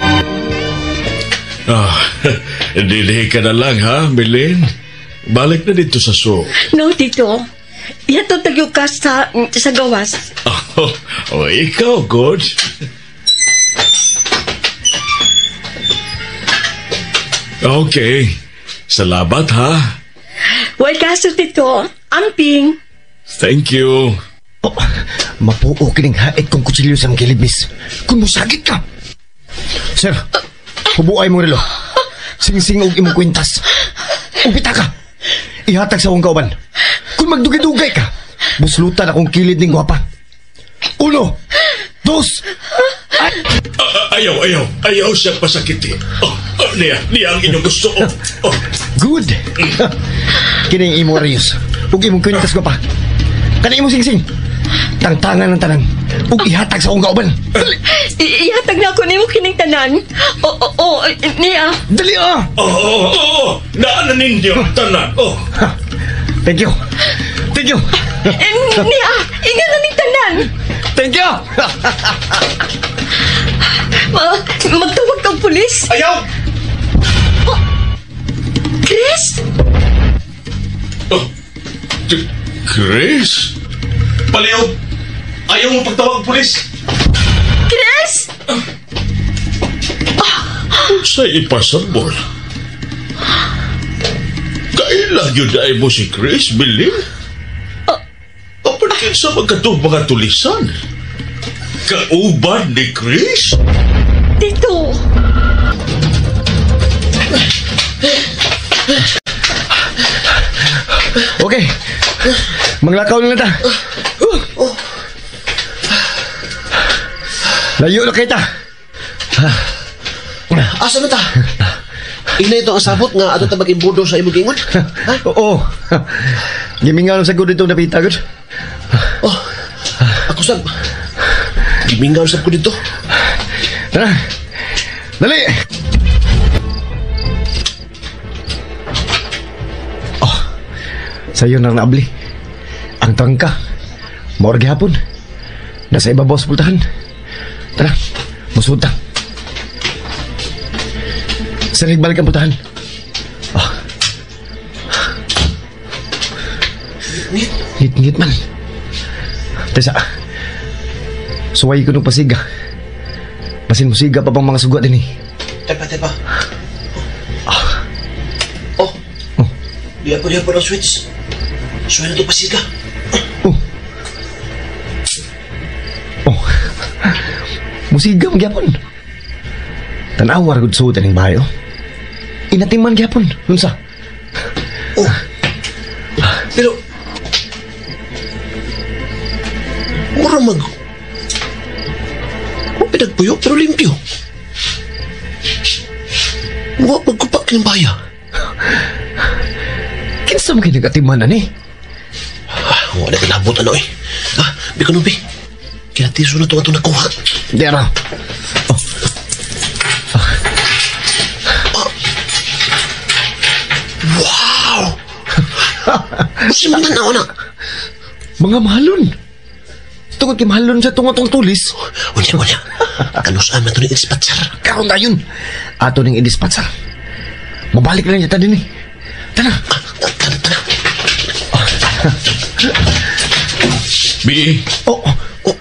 Dili ka na lang, ha, Milin? Balik na dito sa show. No, Tito. Ihatod tayo ka sa gawas. Oh, ikaw, good. Okay. Salamat, ha? Well, kaso, Tito. Amping. Thank you. Oh, mapuo kining hait kong kutsilyo sa mga kilid, miss. Kung musagit ka. Sir, hubuay mo relo. Sing-sing og imong kwintas. Upita ka. Ihatag sa akong kauban. Kung magdugay-dugay ka, buslutan akong kilid ning gwapa. 1, 2, Ayaw, ayaw. Ayaw siya pasakiti. Oh, niya ang inyong gusto. Oh, oh. Good. Kining imo Rios. Ug imong kwintas gwapa. Kana imong sing-sing. Tangtangan ng tanang. Ug ihatag sa akong kauban. Dali. Ihatag na ako nimo kining tanan. Oo, niya. Dali ah. Oo. Naan na ninyo ang tanan. Oh. Thank you. Thank you. Niya, inga na ning tanan. Thank you. Magtawag kang pulis. Ayaw! Oh, Chris? Oh, Chris? Palihog! Ayaw mo pagtawag pulis! Chris? Sa ipasabol. Kaila yun ay mo si Chris, Bilin? Apan sa magkatong mga tulisan? Kauban ni Chris? Tito! Okay. Manglakaw na ta. Layo na kita. Asa na ta? Ina ito ang sabot nga ato ta mag-imbudo sa imong giingon? Ha? Oo. Gimingaw sa gud itong napita gud. Oh. Ako sab. Gimingaw sab ko dito. Tara. Dali. Oh. Sayo nang naabli. Ang tangka. Maor gihapon. Nasa ibabaw sa pultahan. Tara, musud ta. Sarig balik ang pultahan. Ah. Ngit-ngit man. Tesa. Suway ko nung pasiga. Basin musiga pa bang mga sugat din eh. Tepa. Ah. Oh. Oh. Diya po ang switch. Suway na ito pasiga. Oh. Oh. Musiga magyapon. Tanawar gud suot ining bahay oh. Inatiman gyapon. Unsa? Oh. Pero mura mag wa pinagpuyo pero limpyo. Wa magkupak kining baya. Kinsa man kay nagatiman ani? Ah, wala kinabot ano eh. Ah, biko nubi. Kinatiso na to atong nakuha. Dera. Oh. Ah. Wow! Kasi mong tanaw na. Mga mahalon. Tungod kay mahalon sa tungo-tong tulis. Unya. Kanusaan man ito ni i-dispatsar. Karon dayon. Ato ning i-dispatsar. Mabalik lang yata din eh. Tara. Tara. Bi. Oh. Oh.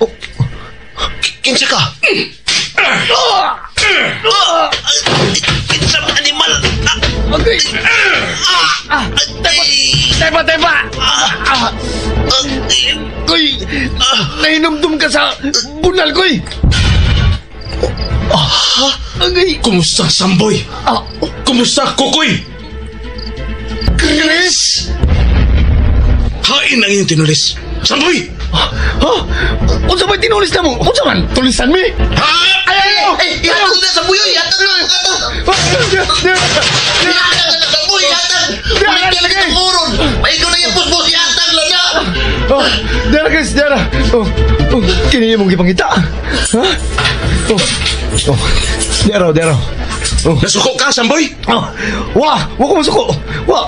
Oh. Kinsa ka? Kinsa mga animal? Okay. Tepa! Koy, nahinumdum ka sa bunal, koy! Agay! Kumusta, Samboy? Kumusta, Kukoy? Chris! Hain ang iyong tinulis. Samboy! Ha? Unsa ba tinulis na mo? Unsa man? Tulisan mi? Ha? Ay, ay, ay! Ihatag na sa buyoy! Ihatag na! Ihatag na sa buyoy! Ihatag! Ulit ka lang itong uron! Maigo na yung pusbos! Ihatag lang na! Oh, dara Chris, dara! Oh, kini mong gipangita? Ha? Oh, dara. Oh. Nasuko ka, Samboy? Oh, wa ko masuko. Wa.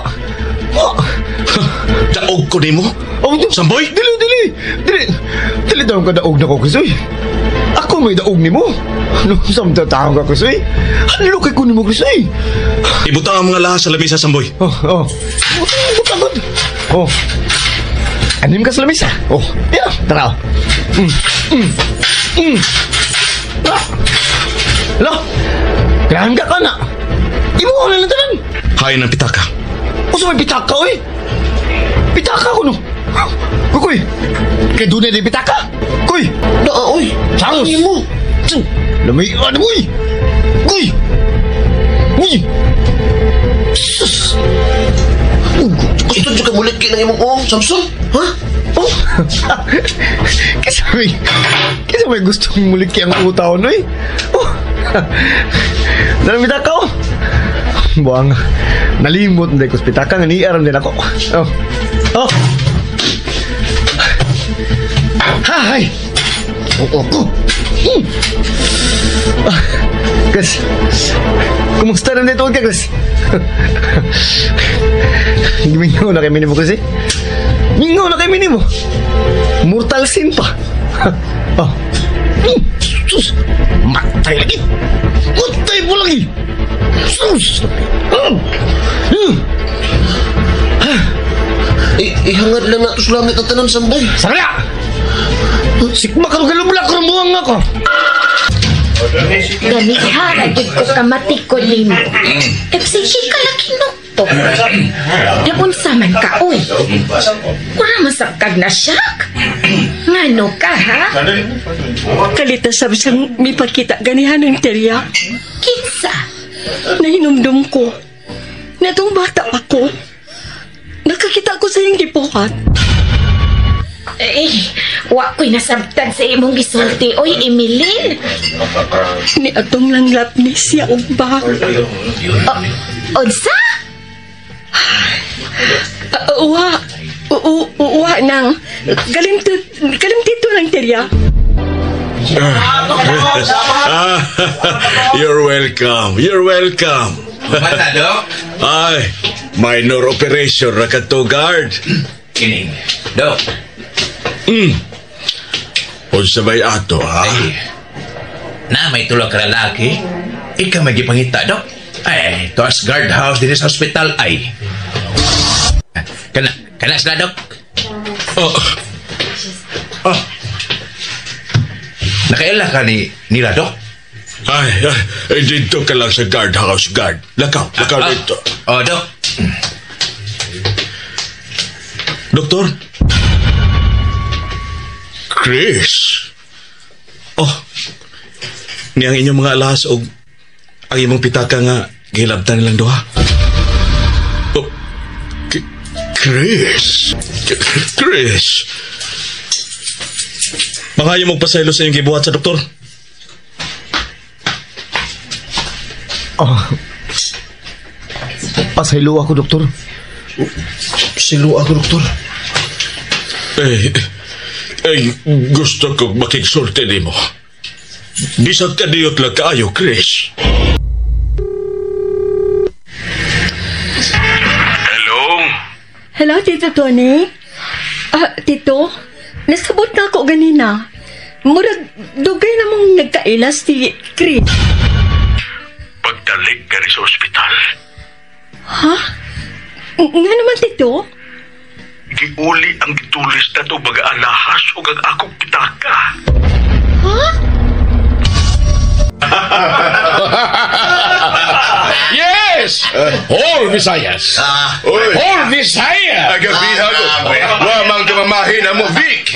Daog ko nimo? Oh, Samboy? Dili. Dili daw ka daog na ko, Chris, oy. Ako may daog nimo. Ano sa mga taong ka, Chris, oy? Ano kay ko nimo, Chris, oy? Ibutang ang mga lahas sa lamisa, Samboy. Oh. Butang. Oh. Anim ka sa lamisa. Oh, yeah, tara. Ah. Hala, grahan ka na. Imo ka na lang tanan. Hain ang pitaka. Usa may pitaka, oy. Pitaka ko no. Kukoy, kay doon na di pitaka. Kuy. Naa, oy. Charles. Ano mo? Lamay, ano mo, oy. Kuy. Uy. Sus. Gusto dyan ka mulit ng imong ong, Samson? Ha? Oh. Kisa may gustong muliki ang utaw, no, eh. Oh. Dala pitaka, oh. Buang, nalimot na ko sa pitaka, nga niaram din ako. Oh. Oh. Ha? Ay! Oo ko. Chris, kumusta na dito ka, Chris? Mingaw na kay minimo, Chris, eh. Mingaw na kay minimo. Mortal sin pa. Oh. Sus, matay lagi. Matay mo lagi. Sus. Ihangad lang na ito sa langit at tanan, Samboy. Sakla! Sikma ka galumla ka buwang ako. Ganihara gid ko kamatikod nimo. Sige ka lagi nukto. Naunsa man ka, oy. Wala masakag na siyak. Ngano ka, ha? Kalita sab siyang mipakita ganihan ng terya. Kinsa? Nahinumdum ko. Natong bata pa ko. Nakakita ko sa iyong gipuhat. Eh, wa ko'y nasabtan sa imong gisulti, oy, Emilyn. Ni atong langlap ni siya og bak. Unsa? Wa. Wa nang. Galimtito lang, terya. You're welcome. You're welcome. Bata, Dok? Ay, minor operation ra kadto, guard. Kining, Dok. Unsa may ato, ha? Ay, na may tulog ka lalaki. Ikaw may gipangita, Dok. Ay, tuas guard house din sa hospital, ay. Kana sila, Dok. Oh. Oh. Nakaila ka ni nila, Dok? Ay, dito ka lang sa guard house, guard. Lakaw dito. Oh, Dok. Doktor? Chris? Oh, niyang inyong mga alahas o ang imong pitaka nga gilabtan nilang duha. Oh, Chris? Chris? Mangayo magpasaylo sa iyong gibuhat sa doktor? Oh. Pasaylo ako, doktor. Pasaylo ako, doktor. Eh, gusto ko makigsulti nimo. Bisag kadiyot lang kaayo, Chris. Hello? Hello, Tito Tony. Tito, nasabot na ako ganina. Murag, dugay namang nagkailas si Chris. Pagdalik ka rin sa ospital. Ha? Nga naman, Tito? Giuli ang gitulis na ito mga alahas o ang akong pitaka. Ha? Yes! All Visayas! All Visayas! Agabihan ko. Wamang kamamahin na mo, Vic!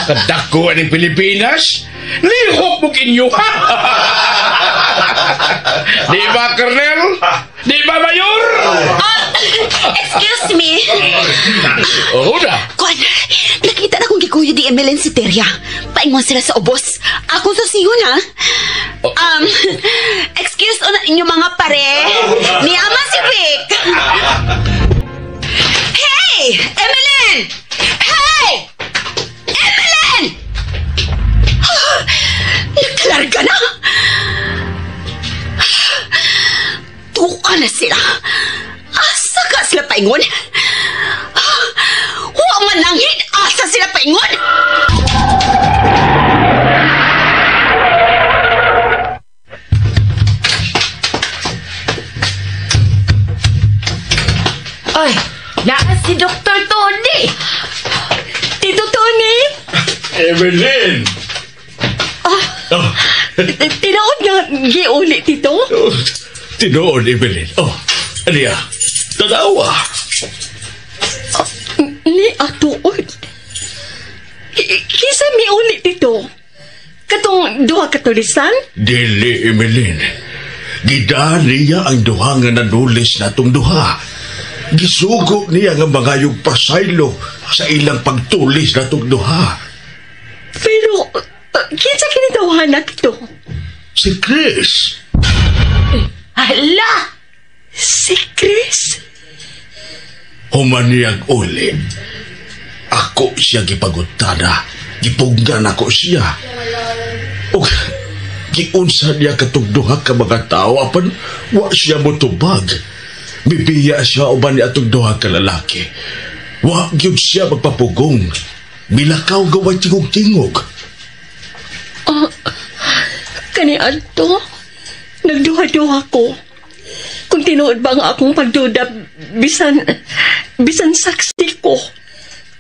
Kadako ng Pilipinas? Lihok mo kinyo! Di ba, Colonel? Di ba, Mayor? Excuse me. Oo na. Kwan, nakita na kong gikuyo di Emeline si Terya. Paingon sila sa ubos. Akong susigon, ha? Excuse na inyo mga pare. Ni ama si Vic. Hey! Emeline! Hey! Emeline! Nagkalarga na! Tuka na sila. Asa ka sila paingon? Huwag mananghin! Asa sila paingon? Ay, naa si Dr. Tony! Tito Tony! Evelyn! Tinood nga giuli, Tito? Tinood, Evelyn. Oh, aniya, tanawa. Ni atuod. Kisa miuli, Tito? Katong duha katulisan? Dili, Evelyn. Gidali niya ang duha nga nanulis na itong duha. Gisugo niya nga mga yung pasaylo sa ilang pagtulis na itong duha. Pero, kinsa kinitawahan na, Tito? Si Chris. Hala! Si Chris? Humaniyag uli. Ako siya gipagutana. Gipugnan ako siya. Og giunsa niya katong duha ka mga tao apan wa siya motubag. Mibiya siya uban ni atong duha ka lalaki. Wa gyud siya magpapugong. Milakaw gaway tingog-tingog. Oh, kani adto, nagduha-duha ko. Kung tinuod ba nga akong pagduda, bisan saksi ko.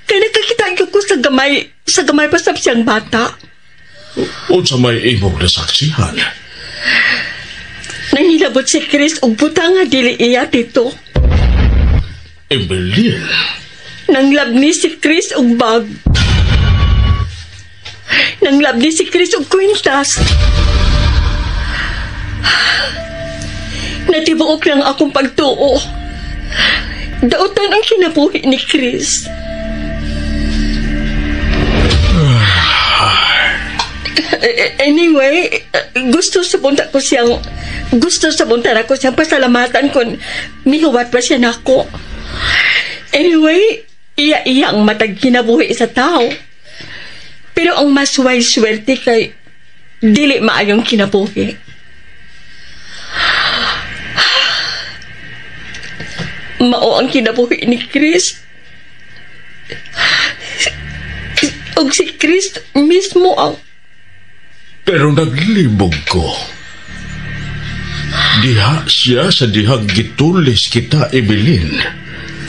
Kaya nakakita gyud ko sa gamay pa sab siyang bata. Unsa may imong nasaksihan? Nangilabot si Chris og butang nga dili iya, Tito. Emeline. Nanglabni si Chris og bag. Nanglabni si Chris og kwintas. Natibuok lang akong pagtuo. Dautan ang kinabuhi ni Chris. Anyway, gusto sa punta ko siyang pasalamatan kung mihuwat pa siya nako. Anyway, iya-iya ang matag kinabuhi sa tao. Pero ang mas way swerte kay dili maayong kinabuhi. Mao ang kinabuhi ni Chris. Og si Chris mismo ang... Pero naglibog ko. Diha siya sa dihang gitulis kita, Emeline.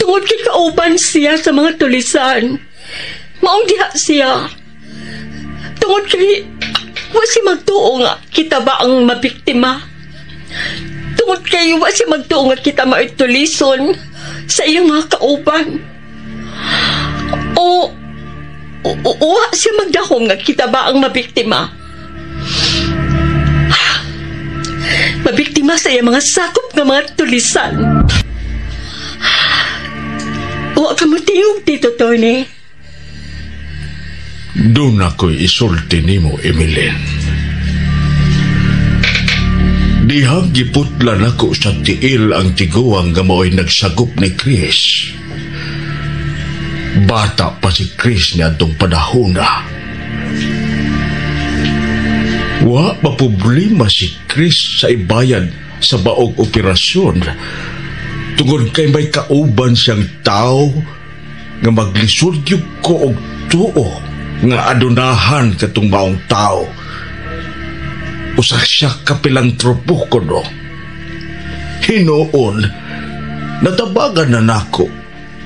Tungod kay kauban siya sa mga tulisan. Maong diha siya. Tungod kay wa si magtuo nga kita ba ang mabiktima. Tungod kay wa si magtuo nga kita maitulison sa iyang mga kauban. O wa siya magdahom nga kita ba ang mabiktima. Mabiktima sa iyang mga sakop nga mga tulisan. Wa ka mo tiyog, Tito Tony. Doon ako'y isulti nimo, Emeline. Dihang giputlan ako sa tiil ang tiguang nga mao'y nagsagop ni Chris. Bata pa si Chris niadtong panahona. Wa maproblema si Chris sa ibayad sa baog operasyon tungod kay may kauban siyang tao nga maglisod gyud ko og tuo nga adunahan katong maong tao. Usa siya ka pilantropo kuno. Hinuon, natabagan na nako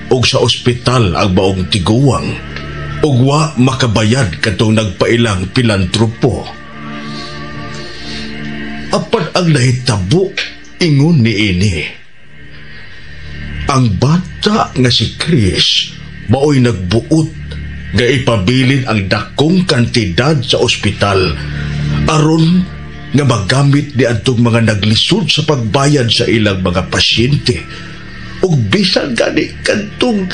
og sa ospital ang maong tiguang ug wa makabayad katong nagpailang pilantropo. Apan ang nahitabo ingon niini. Ang bata nga si Chris mao'y nagbuot nga ipabilin ang dakong kantidad sa ospital aron nga magamit ni adtong mga naglisod sa pagbayad sa ilang mga pasyente ug bisan gani kadtong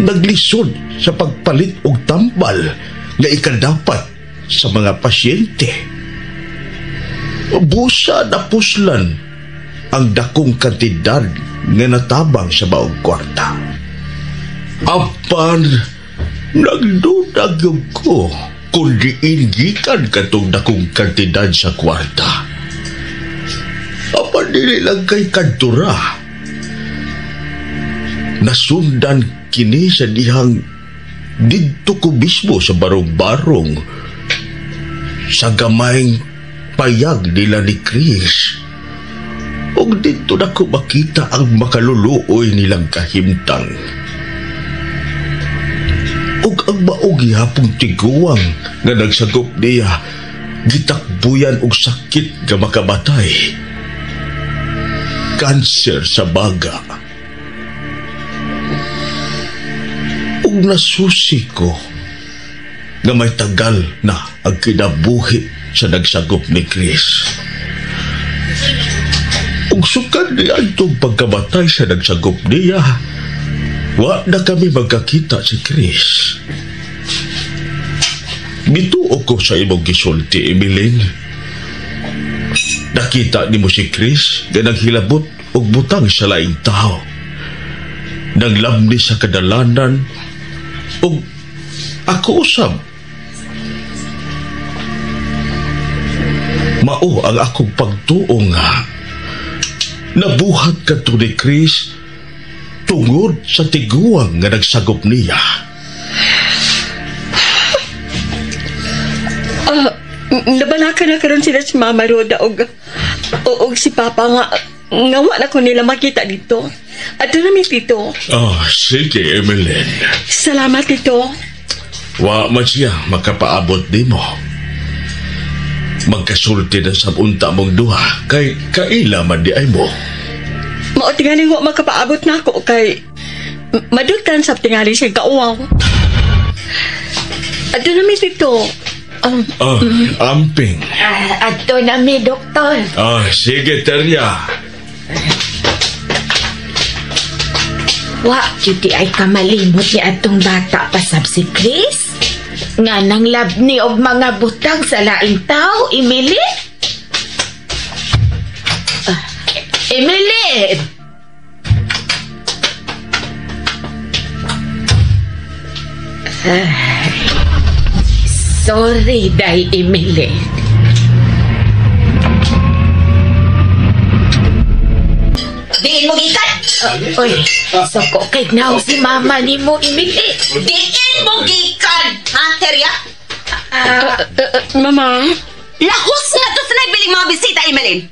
naglisod sa pagpalit og tambal nga ikadapat sa mga pasyente. Busa napuslan ang dakong kantidad nga natabang sa baong kwarta. Apan nagduda gyud ko kung diin gikan katong dakong kantidad sa kwarta. Apan dili lang kay kadtura. Nasundan kini sa dihang didto ko mismo sa barong-barong sa gamayng payag nila ni Chris. Ug didto na ko makita ang makaluluoy nilang kahimtang. Ug ang maog gihapong tiguang nga nagsagop niya, gitakbuyan og sakit nga makabatay. Kanser sa baga. Ug nasusi ko nga may tagal na ang kinabuhi sa nagsagop ni Chris. Ug sukad ni adtong pagkamatay sa nagsagop niya, wa na kami magkakita si Chris. Mituo ko sa imong gisulti, Emeline. Nakita nimo si Chris nga naghilabot og butang sa laing tao. Nanglamni sa kadalanan og ako usab Mao ang akong pagtuo nga nabuhat kadto ni Chris tungod sa tiguang nga nagsagop niya. Nabalaka na karon sila si Mama Roda og si Papa nga wa na ko nila makita dito. Adto na mi, Tito. Oh, sige, Emeline. Salamat, Tito. Wa man siya makapaabot nimo. Magkasulti na sa unta mong duha kay kaila man di ay mo. Mao tingali wa makapaabot na ako kay madutan sa tingali siya kauwaw. Adto na mi, Tito. Amping. Adto na mi, Doktor. Sige, Terya. Wa, cutie ay kamalimot ni atong bata pasab si Chris. Nga nang labni og mga butang sa laing tao, Emily. Emily! Sorry, day, Emily. Diin mo gikan? Uy, soko kay now si mama ni mo, Emily. Diin mo gikan, ha, Terya? Mama? Lahos na to sa nagbiling mga bisita, Emeline.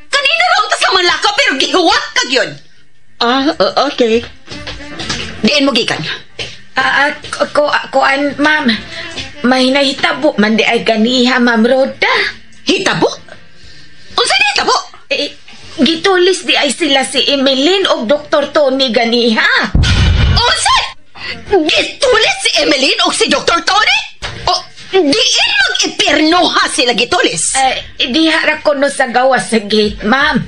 Kanina raw ta sa mga lakaw, pero gihuwat kag yun. Okay. Diin mo gikan. Kuan, ma'am. May nahitabo man di ay ganiha, Ma'am Roda. Hitabo? Unsa ni hitabo? Eh, gitulis di ay sila si Emeline og Dr. Tony ganiha. Unsa? Gitulis si Emeline og si Dr. Tony? O, diin mag-ipirnoha sila gitulis? Diha ra ko no sa gawas sa gate, ma'am.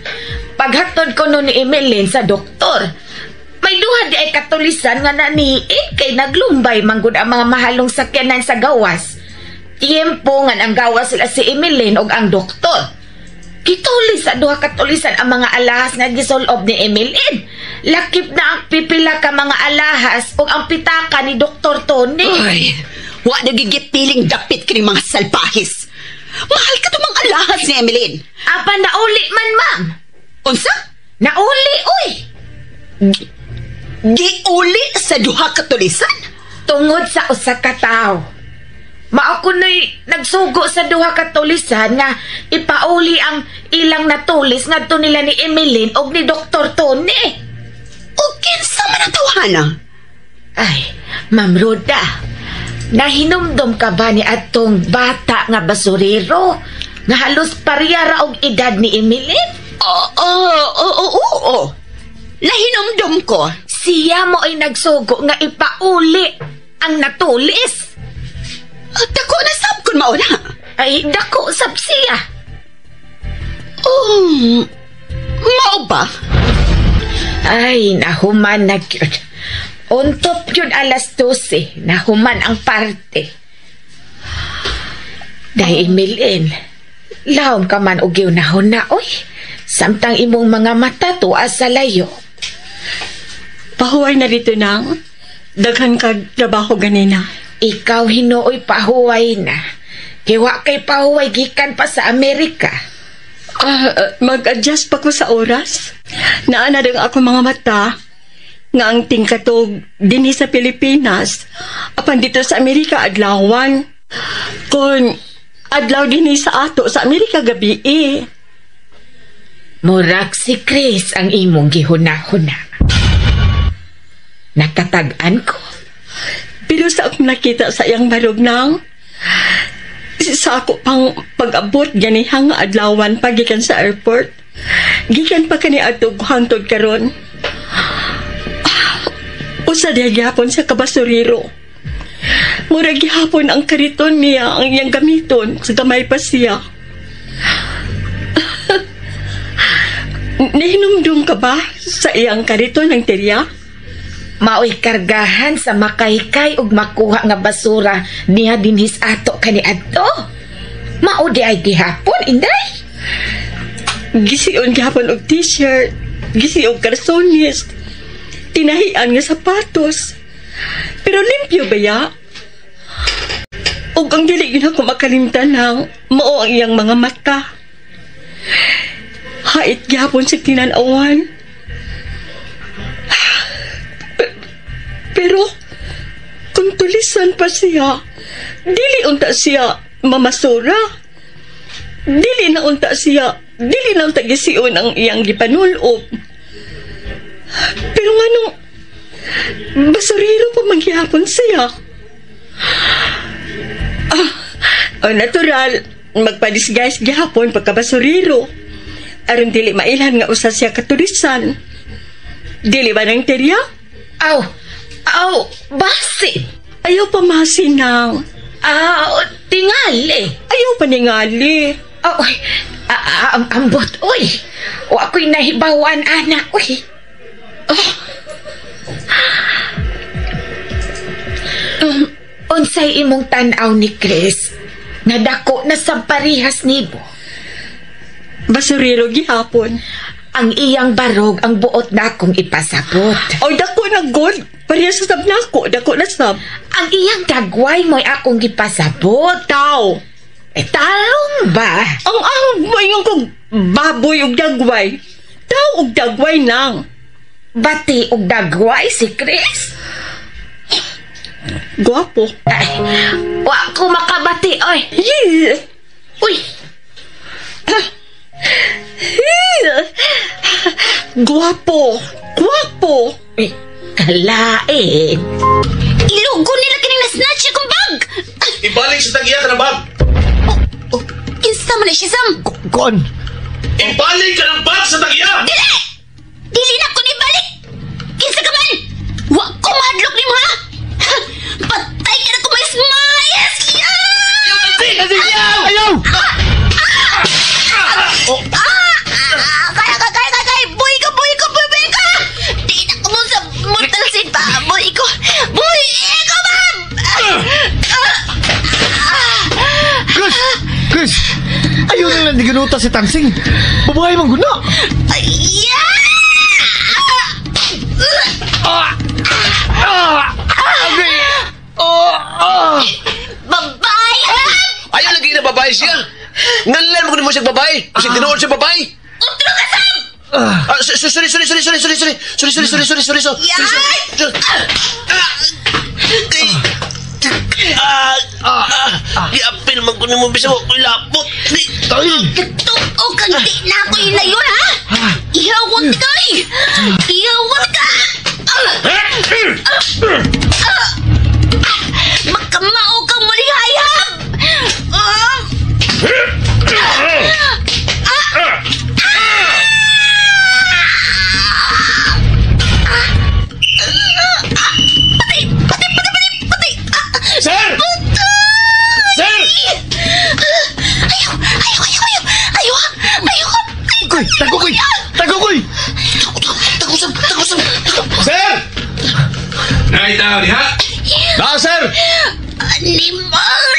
Paghatod ko no ni Emeline sa doktor. May duha di ay katulisan nga naniid kay naglumbay manggod ang mga mahalong sakyanan sa gawas. Tiyempo nga ang gawas sila si Emeline og ang doktor. Gitulis sa duha katulisan ang mga alahas nga gisulob ni Emeline. Lakip na ang pipila ka mga alahas ug ang pitaka ni Dr. Tony. Ay, wa nagigipiling dapit kini mga salpahis. Mahal ka to mga alahas ni Emeline. Apan nauli man, ma'am. Unsa? Nauli, uy. Giuli sa duha ka tulisan? Tungod sa usa ka tawo. Mao kuno'y nagsugo sa duha ka tulisan nga ipauli ang ilang natulis ngadto nila ni Emeline og ni Dr. Tony. O kinsa man ang tawhana? Ay, Ma'am Roda, nahinumdom ka ba ni atong bata nga basurero nga halos pareha ra og edad ni Emeline? Oo. Nahinumdom ko. Siya mo ay nagsugo nga ipauli ang natulis. Dako na sab kun mauna. Ay, dako sab siya. Oh, mao ba? Ay, nahuman na gyud. Untop yun 12:00, nahuman ang parte. Dahil Emilin, laom ka man og nahuna, oy. Samtang imong mga mata tuwa sa layo. Pahuway na dito nang. Daghan ka trabaho ganina. Ikaw hinuoy pahuway na. Kiwa kay pahuway gikan pa sa Amerika. Mag-adjust pa ko sa oras. Naana rin ako mga mata nga ang tingkatog dinhi sa Pilipinas apan dito sa Amerika adlawan. Kun adlaw dinhi sa ato sa Amerika gabi eh. Murag si Chris ang imong gihuna-huna. Nakatag-an ko. Pero sa akong nakita sa iyang barog nang, sa ako pang pag-abot ganihang adlawan pagikan sa airport, gikan pa kani adto hangtod karon. Usa diha gihapon sa kabasurero. Mura gihapon ang kariton niya ang iyang gamiton sa gamay pa siya. Nihinumdum ka ba sa iyang kariton ng terya? Maoy kargahan sa makaykay ug makuha nga basura niya dinhis ato kani adto. Mao di ay gihapon, inday. Gision gihapon og t-shirt, gisi og karsonis, tinahian nga sapatos. Pero limpyo ba ya? Ug ang dili yun ako makalimtan ng mao ang iyang mga mata. Hait gyapon sa tinanawan. Pero, kung tulisan pa siya, dili unta siya mamasura. Dili na unta siya, dili na unta gisiun ang iyang gipanulob. Pero nganong basurero pa mangyapon siya. Ah, natural, magpadisguise gihapon pagkabasurero. Aron dili mailhan nga usa siya katulisan. Dili ba nang terya? Aw, aw, basi. Ayaw pa masinang. Aw, tingali. Ayaw pa ningali. Aw, ambot, uy. O ako'y nahibawan, anak, uy. Oh. Unsay imong tan-aw ni Chris nga dako na sa parihas nimo? Basurero gihapon. Ang iyang barog ang buot na akong ipasabot. Oy, dako na god. Parehas sa sab nako, dako na sab. Ang iyang dagway mo'y akong gipasabot. Tao. Eh, talong ba? Ang moingon kong baboy og dagway. Tao og dagway nang. Bati og dagway si Chris? Guwapo. Ay, wa ko makabati, oy. Yeah. Uy. Guwapo. Guwapo. Eh, kalain. Ilugo nila kining na-snatch akong bag. Ibalik sa tagiya ka na bag. Oh, kinsa man na siya, Sam? Kon. Ibalik ka ng bag sa tagiya. Dili! Dili na ko nibalik. Kinsa ka man? Wa ko mahadlok nimo, ha? Patay ka na ko mais mais! Ayaw! Kaya ka, kaya ka, kaya! Buhi ko, buhi ko, buhi ko! Di na ko mo sa mortal sin pa! Buhi ko! Buhi ko, ma'am! Chris! Chris! Ayaw na lang di ganuta si Tansing! Babae man guna! Babae! Ayaw lagi na babae siya! Ngalan mo mo siya babae! Kasi tinuod siya babae! Utro ka, Sam! Sorry, sorry, sorry, sorry, sorry, sorry, sorry, sorry, sorry, sorry, sorry, sorry, sorry, Giapil man ko nimo bisa mo ko'y lapot. Totoo kang di na ako inayon, ha? Ihawat ka, eh! Ihawat ka! Makamao kang muling hayab! Patay! Patay! Patay! Patay! Sir! Sir! Ayaw! Ayaw! Ayaw! Ayaw! Ayaw! Ayaw! Koy! Tago, koy! Tago, koy! Tago, tago, tago! Sir! Nakita diha? Na, sir! Animal!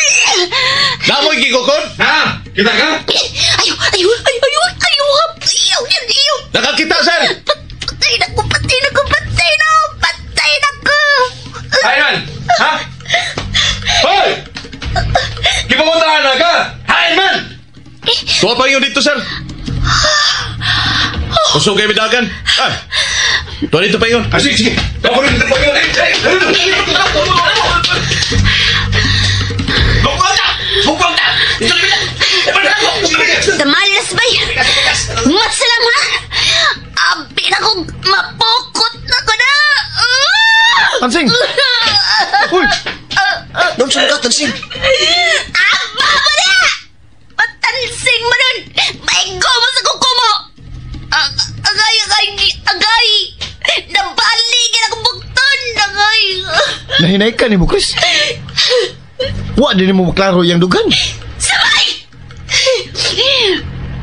Namoy gigukon? Ha? Kita ka? Ayaw! Ayaw! Ayaw! Ayaw! Ayaw! Ayaw! Ayaw! Nakakita, sir! Patay na ko! Patay na ko! Patay na ko! Patay na ko! Hayman! Ha? Hoy! Gipamuntahan na ka! Hayman! Tuwa pa yun dito, sir! Kusog kayo bidagan. Ah! Tuwa dito pa yun. Ah, sige, sige! Tuwa dito pa yun! Bukong ta! Bukong ta! Damalas bay! Matsalam ha! Abi na kong mapukot na ko na! Tansing! Uy! Doon saan ka, Tansing? Aba mo na! Matansing mo nun! Maigo mo sa kuko mo! Agay, agay, agay! Nabaligin akong bukton! Agay! Nahinay ka ni mo, Chris. Wa din mo maklaro yung dughan. Sabay!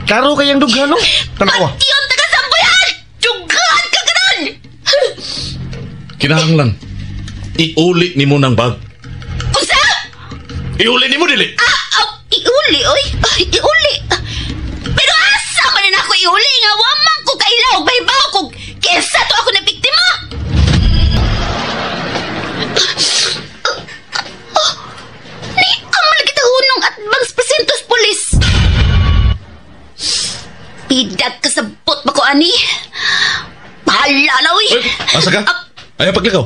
Klaro kayang dughan, no? Tanawa. Patiyon taga sambuyan! Dughan ka karon! Kinahanglan, iuli ni mo ng bag. Unsa? Iuli ni mo, dili! Iuli, oy! Iuli! Pero asa man na ako iuli nga wa man ko kailaw bahibaw kog kinsa to ako na biktima! Ni amal kita hunong at bangs presentos pulis. Bidag kasabot ba ko, ani? Bahala na, uy! Asa ka? Ayaw paglikaw.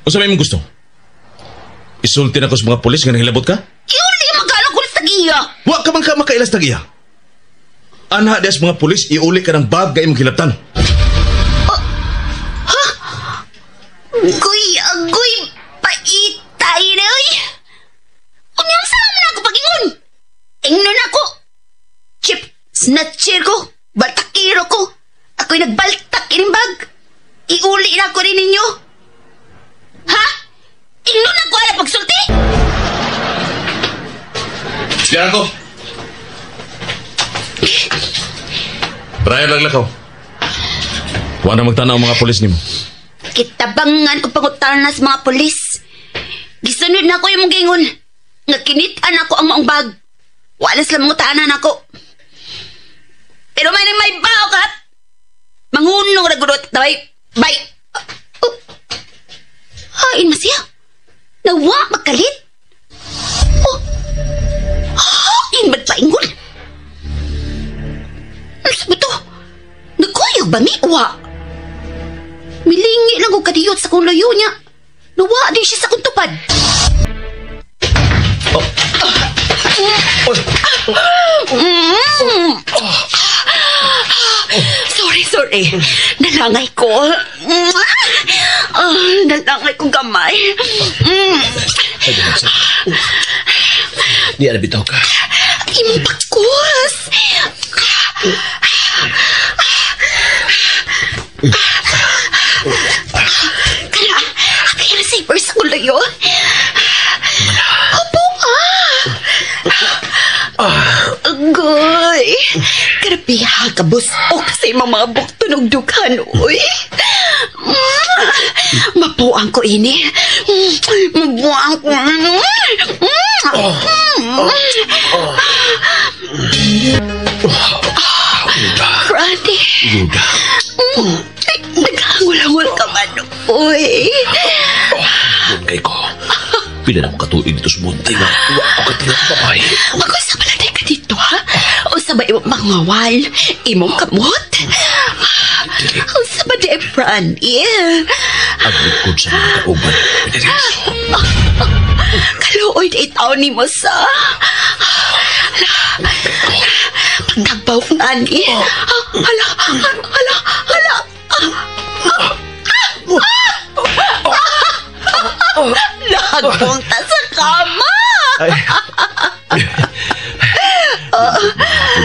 Unsa may imong gusto? Isulti na ko sa mga pulis nga nahilabot ka? Iuli magkano ko sa tagiya! Wa ka man ka makailas tagiya. Anha dias mga pulis, iuli ka ng bag nga imong hilabtan. Ha? Agoy, agoy, paitay na, uy! Unyang saan na ako pag-ingon? Ingnon ako! Chip, snatcher ko, baltakiro ko. Ako'y nagbaltak ining bag. Iuli na ako rin ninyo. Ha? Ingnon ako ala pagsulti? Diyan ako. Brian laglakaw. Wa na magtanaw mga pulis nimo. Kitabangan ko pangutana sa mga pulis. Gisunod na ako yung mong gingon. Nga kinit-an ako ang maong bag. Wala sila mangutanan ako. Pero may nang may bao ka. Manghunong na gudot. Bay, bay. Oh. Hain masya. Nawa magkalit. Oh. Hain ba't paingon? Ano sa to? Nagkuyog ba mi? Wa. Milingi lang ko kadiyot sa kong layo niya. Nawa din siya sa kong tupad. Oh. Mm. Sorry, sorry. Nalangay ko. Nalangay ko gamay. Di na bitaw ka. Imong pakus. Kaya, kaya safer sa kulayo. Opo ah. Agoy. Grabe ha, kabusok sa imong mga bukton og dughan, uy. Mapuang ko ini. Mapuang ko. Randy. Luda. Naghangol-hangol ka man, uy. Bungkay ko. Pila na akong katuig dito sa munti nga. Wa ko katingat babay. Ako sa balay ka dito, ha? O sa ba imong mangawal? Imong kamot? O sa ba di, Franny? Ang likod sa mga kauban. Piniriso. Kaluoy na itaw ni mo sa... Pagdagbaw nga ni. Hala, hala, hala. Nagpong ta sa kama. Ay.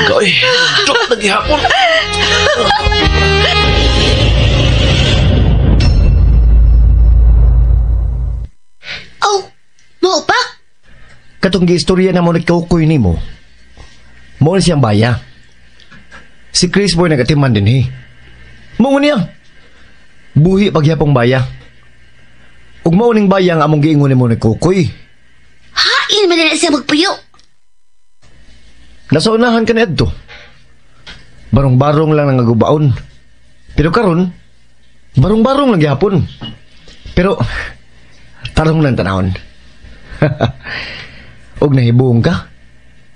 Ikaw eh. Dok na gihapon. Oh, mo pa? Katong giistorya na mo nagkaukoy nimo. Mo ni siyang baya. Si Chris Boy nagatiman din he. Mo niya. Buhi pagyapong baya. Ug mao ning baya nga among giingon nimo nagkukoy. Hain man na siya magpuyo. Nasa unahan ka ni adto. Barong-barong lang nangagubaon. Pero karon, barong-barong lang gihapon. Pero tarong lang tanawon. Og nahibuong ka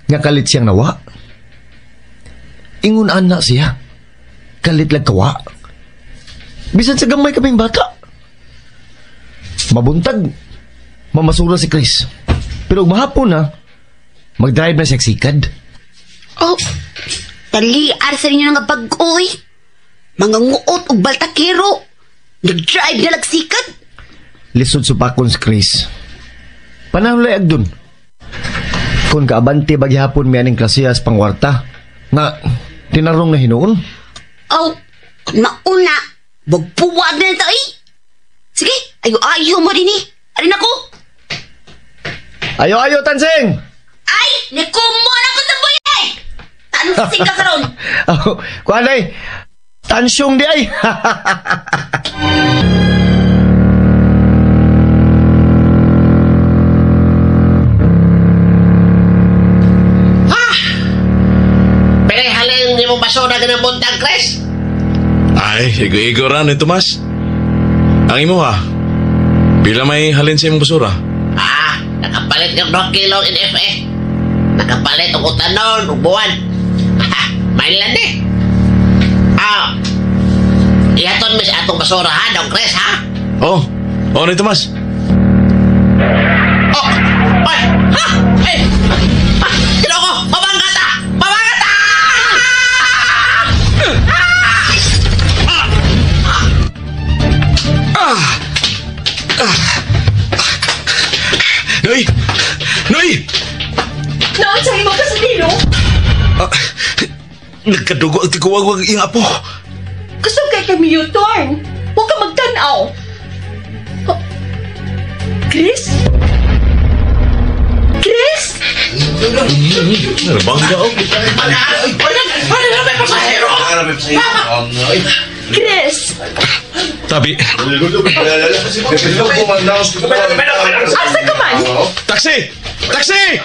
nga kalit siyang nawa. Ingon ana siya. Kalit lag kawa. Bisan sa gamay kaming bata. Mabuntag, mamasura si Chris. Pero mahapon na, mag-drive na siya sikad. Oh, taliar sa ninyo nga bag-oy. Mga nguot og baltakero. Nag-drive na lagsikad. Lisod supakon si Chris. Panahon lay agdun. Kung kaabante bagyapon mi aning klasiyas pangwarta, nga tinarong na hinuon. Oh, mauna, magpuwag na ito eh. Sige, ayo-ayo mo din eh. Arin ako. Ayo-ayo, Tansing! Ay, nikumo na ko sa buyay! Tansing ka karon. Oh, kuhan ay, tansyong di ay. Ha? Pero halin ni mong basura ganang buntag, Chris? Ay, igo-igo ra ni Tomas. Ang imo ha? Pila may halin sa imong basura? Ah, nakapalit ng 2 kilo NFA. Nakapalit og utanon, og buwan. Mainland eh. Ah, ihaton mi sa atong basura ha, Dong Chris ha? Oh, oh ni Tomas. Oh, ay, ha, ay, ha, Ginoo ko, mabangga ta, mabangga ta! Noy! Noy! Naon sa imo kasadino? Nagkadugo ang tiguwag iyang apo. Gusto kay kami U-turn. Huwag ka magtanaw. Oh. Chris? Chris? Bangga oh. May pasahero! Chris! Tabi. Asa ka man? Taxi! Taxi!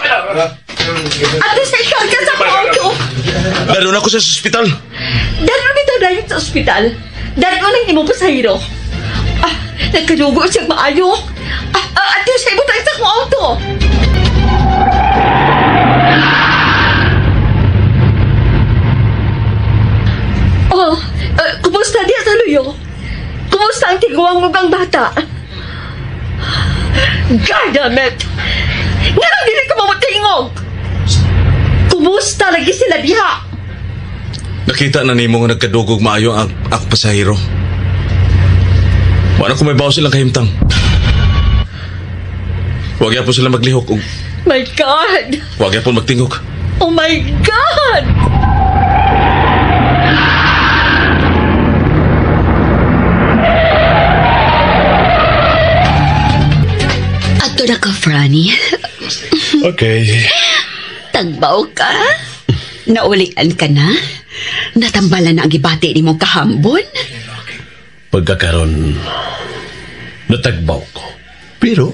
Ato sa ikarga sa auto. Daron ako sa ospital. Daron bitaw dayon sa ospital. Daron ang imong pasahero. Ah, nagkadugo siya maayo. Ato sa ibutang sa akong auto. Oh, kumusta diya sa luyo? Kumusta ang tiguang ug ang bata? God damn it! Nga dili ka mamutingog! Kumusta lagi sila diha? Nakita na nimo nga nagkadugog maayo ang ako pasahero. Wala ko may bawo silang kahimtang. Wag yapon sila maglihok ug My God! wag yapon magtingog. Oh my God! Ato na ka, Franny. Okay. Tagbaw ka? Naulian ka na? Natambalan na ang gibati ni mong kahambon? Pagkakaroon, natagbaw ko. Pero,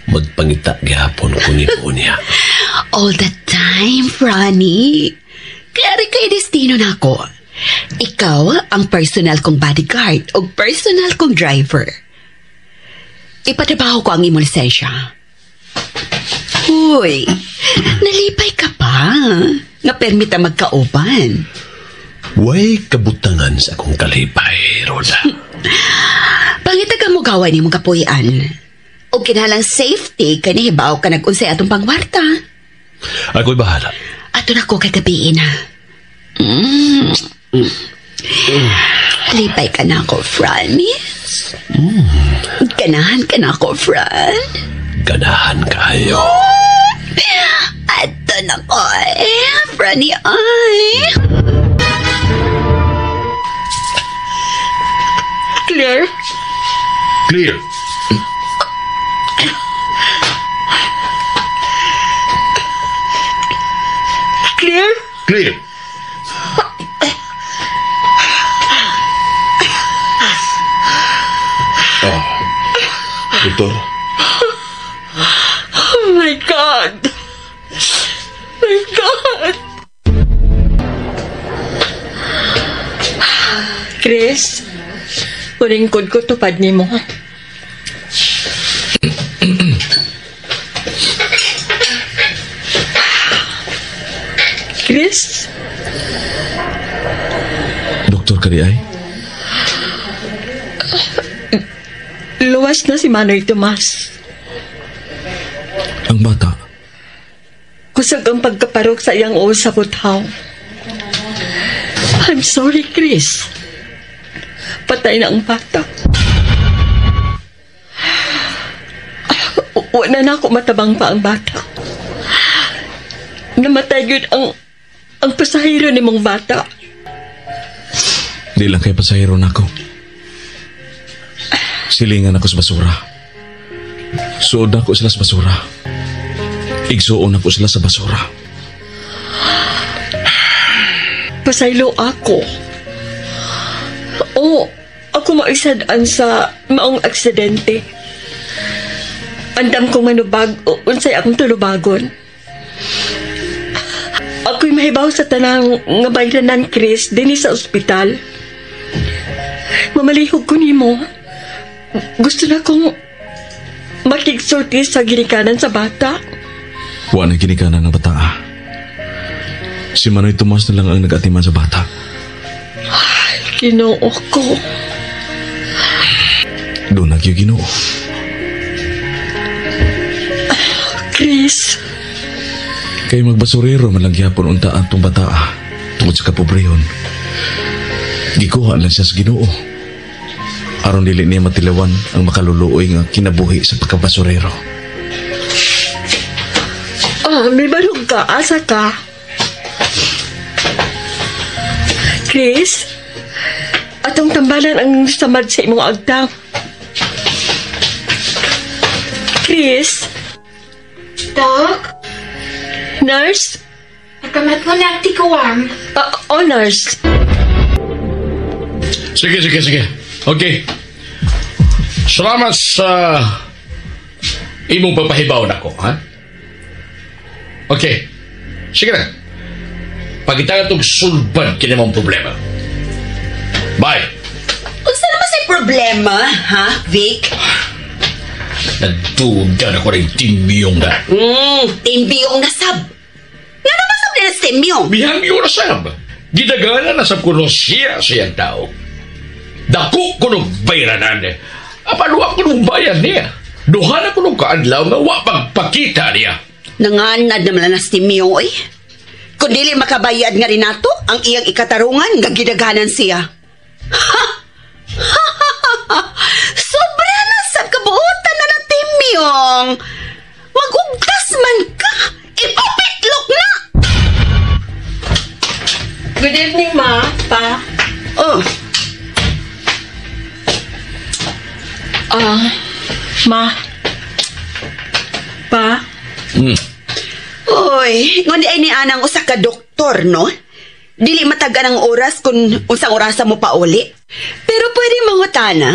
magpangita gihapon ko ni niya. All the time, Franny. Klaro kay destino na ako. Ikaw ang personal kong bodyguard o personal kong driver. Ipatrabaho ko ang imong lisensya. Uy, nalipay ka pa. Nga permita magkauban. Way kabutangan sa akong kalipay, Roda. Pangita ka mo gawa ni mong kapuyan. O kinalang safety kay nahibaw ka nag-unsay atong pangwarta. Ako'y bahala. Ato na ko kagabiin na. Lipay ka na ako, Franny. Ganahan ka na ako, Fran. Ganahan kayo. Ato na ko, eh. Franny, ay. Clear? Clear. Clear? Clear. Oh, Doktor. Oh my God! My God! Chris, ulingkod ko tupad ni mo. Chris? Doktor ka di ay? Luwas na si Manoy Tomas. Ang bata? Kusog ang pagkaparok sa iyang ulo sa buthaw. I'm sorry, Chris. Patay na ang bata. Wala na ako matabang pa ang bata. Namatay yun ang pasahero ni mong bata. Di lang kay pasahero na ako. Silingan ako sa basura. Suod ako sila sa basura. Igsuon ako sila sa basura. Pasaylo ako. Oo, ako maisadaan sa maong aksidente. Andam kong manubag o unsay akong tulubagon. Ako'y mahibaw sa tanang nga bayranan, Chris, dinhi sa ospital. Mamalihog ko nimo. Gusto na kong makigsulti sa ginikanan sa bata. Wa na ginikanan ng bata. Si Manoy Tomas na lang ang nag-atiman sa bata. Ginoo ko. Doon nagyo Ginoo. Chris, Kay magbasurero man lang gyapon unta ang tong bataa tungod sa kapobrehon. Gikuha lang siya sa Ginoo. Aron dili niya matilawan ang makaluluoy nga kinabuhi sa pagkabasurero. May balog ka. Asa ka? Chris, atong tambalan ang samad sa imong agtang. Chris? Doc? Nurse? Nakamat mo na ang tiguang. Oh, nurse. Sige. Okay. Salamat sa imong pagpahibaw nako, ha? Okay. Sige na. Pagkita itong sulbad kini mong problema. Bye. Unsa naman say problema, ha, Vic? Nagduda na ko rin timiyong na. Timbiyong nasab. Nga naman sab nila sa timbiyong? Mihangyo na sab. Gidagana na sab kuno siya sa iyang tao. Dako ko nung bayranan. Apan wa ko nung bayan niya. Duha na ko nung kaadlaw nga wa pagpakita niya. Nanganad naman na si Timiyong, oy. Kung dili makabayad nga rin nato, ang iyang ikatarungan nga gidaghanan siya. Ha! Sobra na sa kabuotan na ng Timiyong. Magugtas man ka. Ipapitlok na! Good evening, ma. Pa. Oh. Ma. Pa. Oy, ngundi ay ni anang usa ka doktor, no? Dili matagan ang oras kung unsang orasa mo pauli. Pero pwede mangutana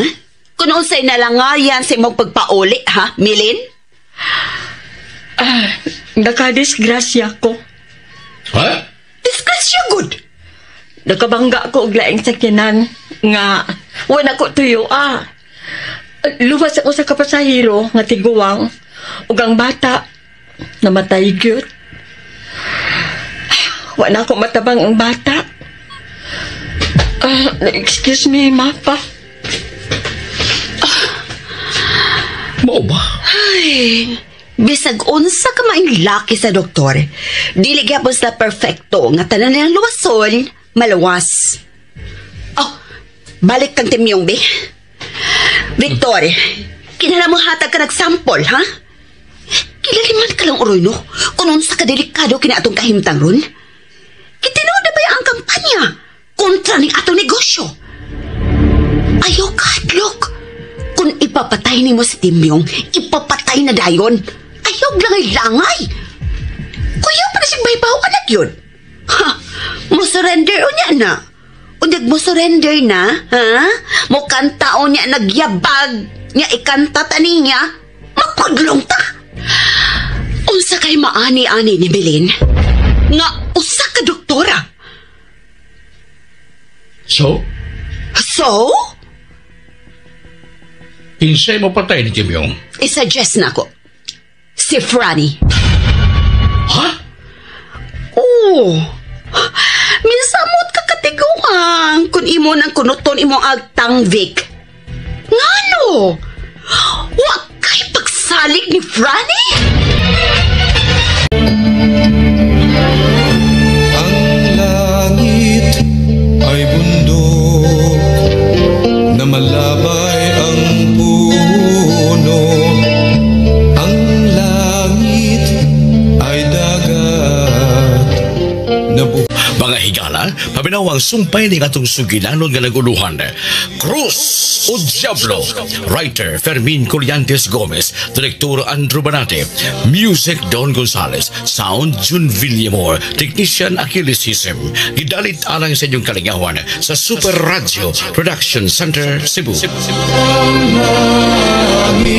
kung unsay nalangayan sa imong pagpauli, ha, Milin? Nakadisgrasya ko. Ha? Disgrasya good. Nakabangga ko og laing sakyanan nga wala ko tuyo ah. Luwas ako sa kapasahero nga tiguang ug ang bata namatay gyud. Wala ko matabang ang bata. Excuse me, ma, pa. Mao ba? Ay, bisag unsa ka maing laki sa doktor, dili gyapon sila perfecto nga tanan nilang luwason, malawas. Oh, balik kang timyong, be. Victor, kinala mo hatag ka nagsample, ha? Kilaliman ka lang, uroy, no? Kung unsa ka delikado kina atong kahimtang ron. Kitinood na ba ang kampanya kontra ning atong negosyo? Ayaw kadlok. Kung ipapatay nimo si Timyong, ipapatay na dayon. Ayaw langay-langay. Kuya pa na siyang baybaw anak yun. Ha? Mo surrender unya na. Unyag mo surrender na, ha? Mo kanta unya nagyabag. Nya ikanta ta niya. Mapudlong ta. Unsa kay maani-ani ni Belin? Nga usa ka doktora. So? So? Kinsay mo patay ni Timyong? I-suggest na ako. Si Franny. Ha? Oo. Minsamot ka katiguang kung imo nang kunuton imong agtang, Vic. Ngano? Wa kay pagsalig ni Franny? Ang langit ay bundok na malabay ang puno. Ang langit ay dagat na Mga higala, paminaw ang sumpay ni atong sugilanon nga naguluhan. Cruz o Diablo. Writer Fermin Collantes Gomez, Director Andrew Banate, Music Don Gonzales, Sound Jun Villamor, Technician Achilles Hisem. Gidalit alang sa inyong kalingawan sa Super Radio Production Center, Cebu. Ang langit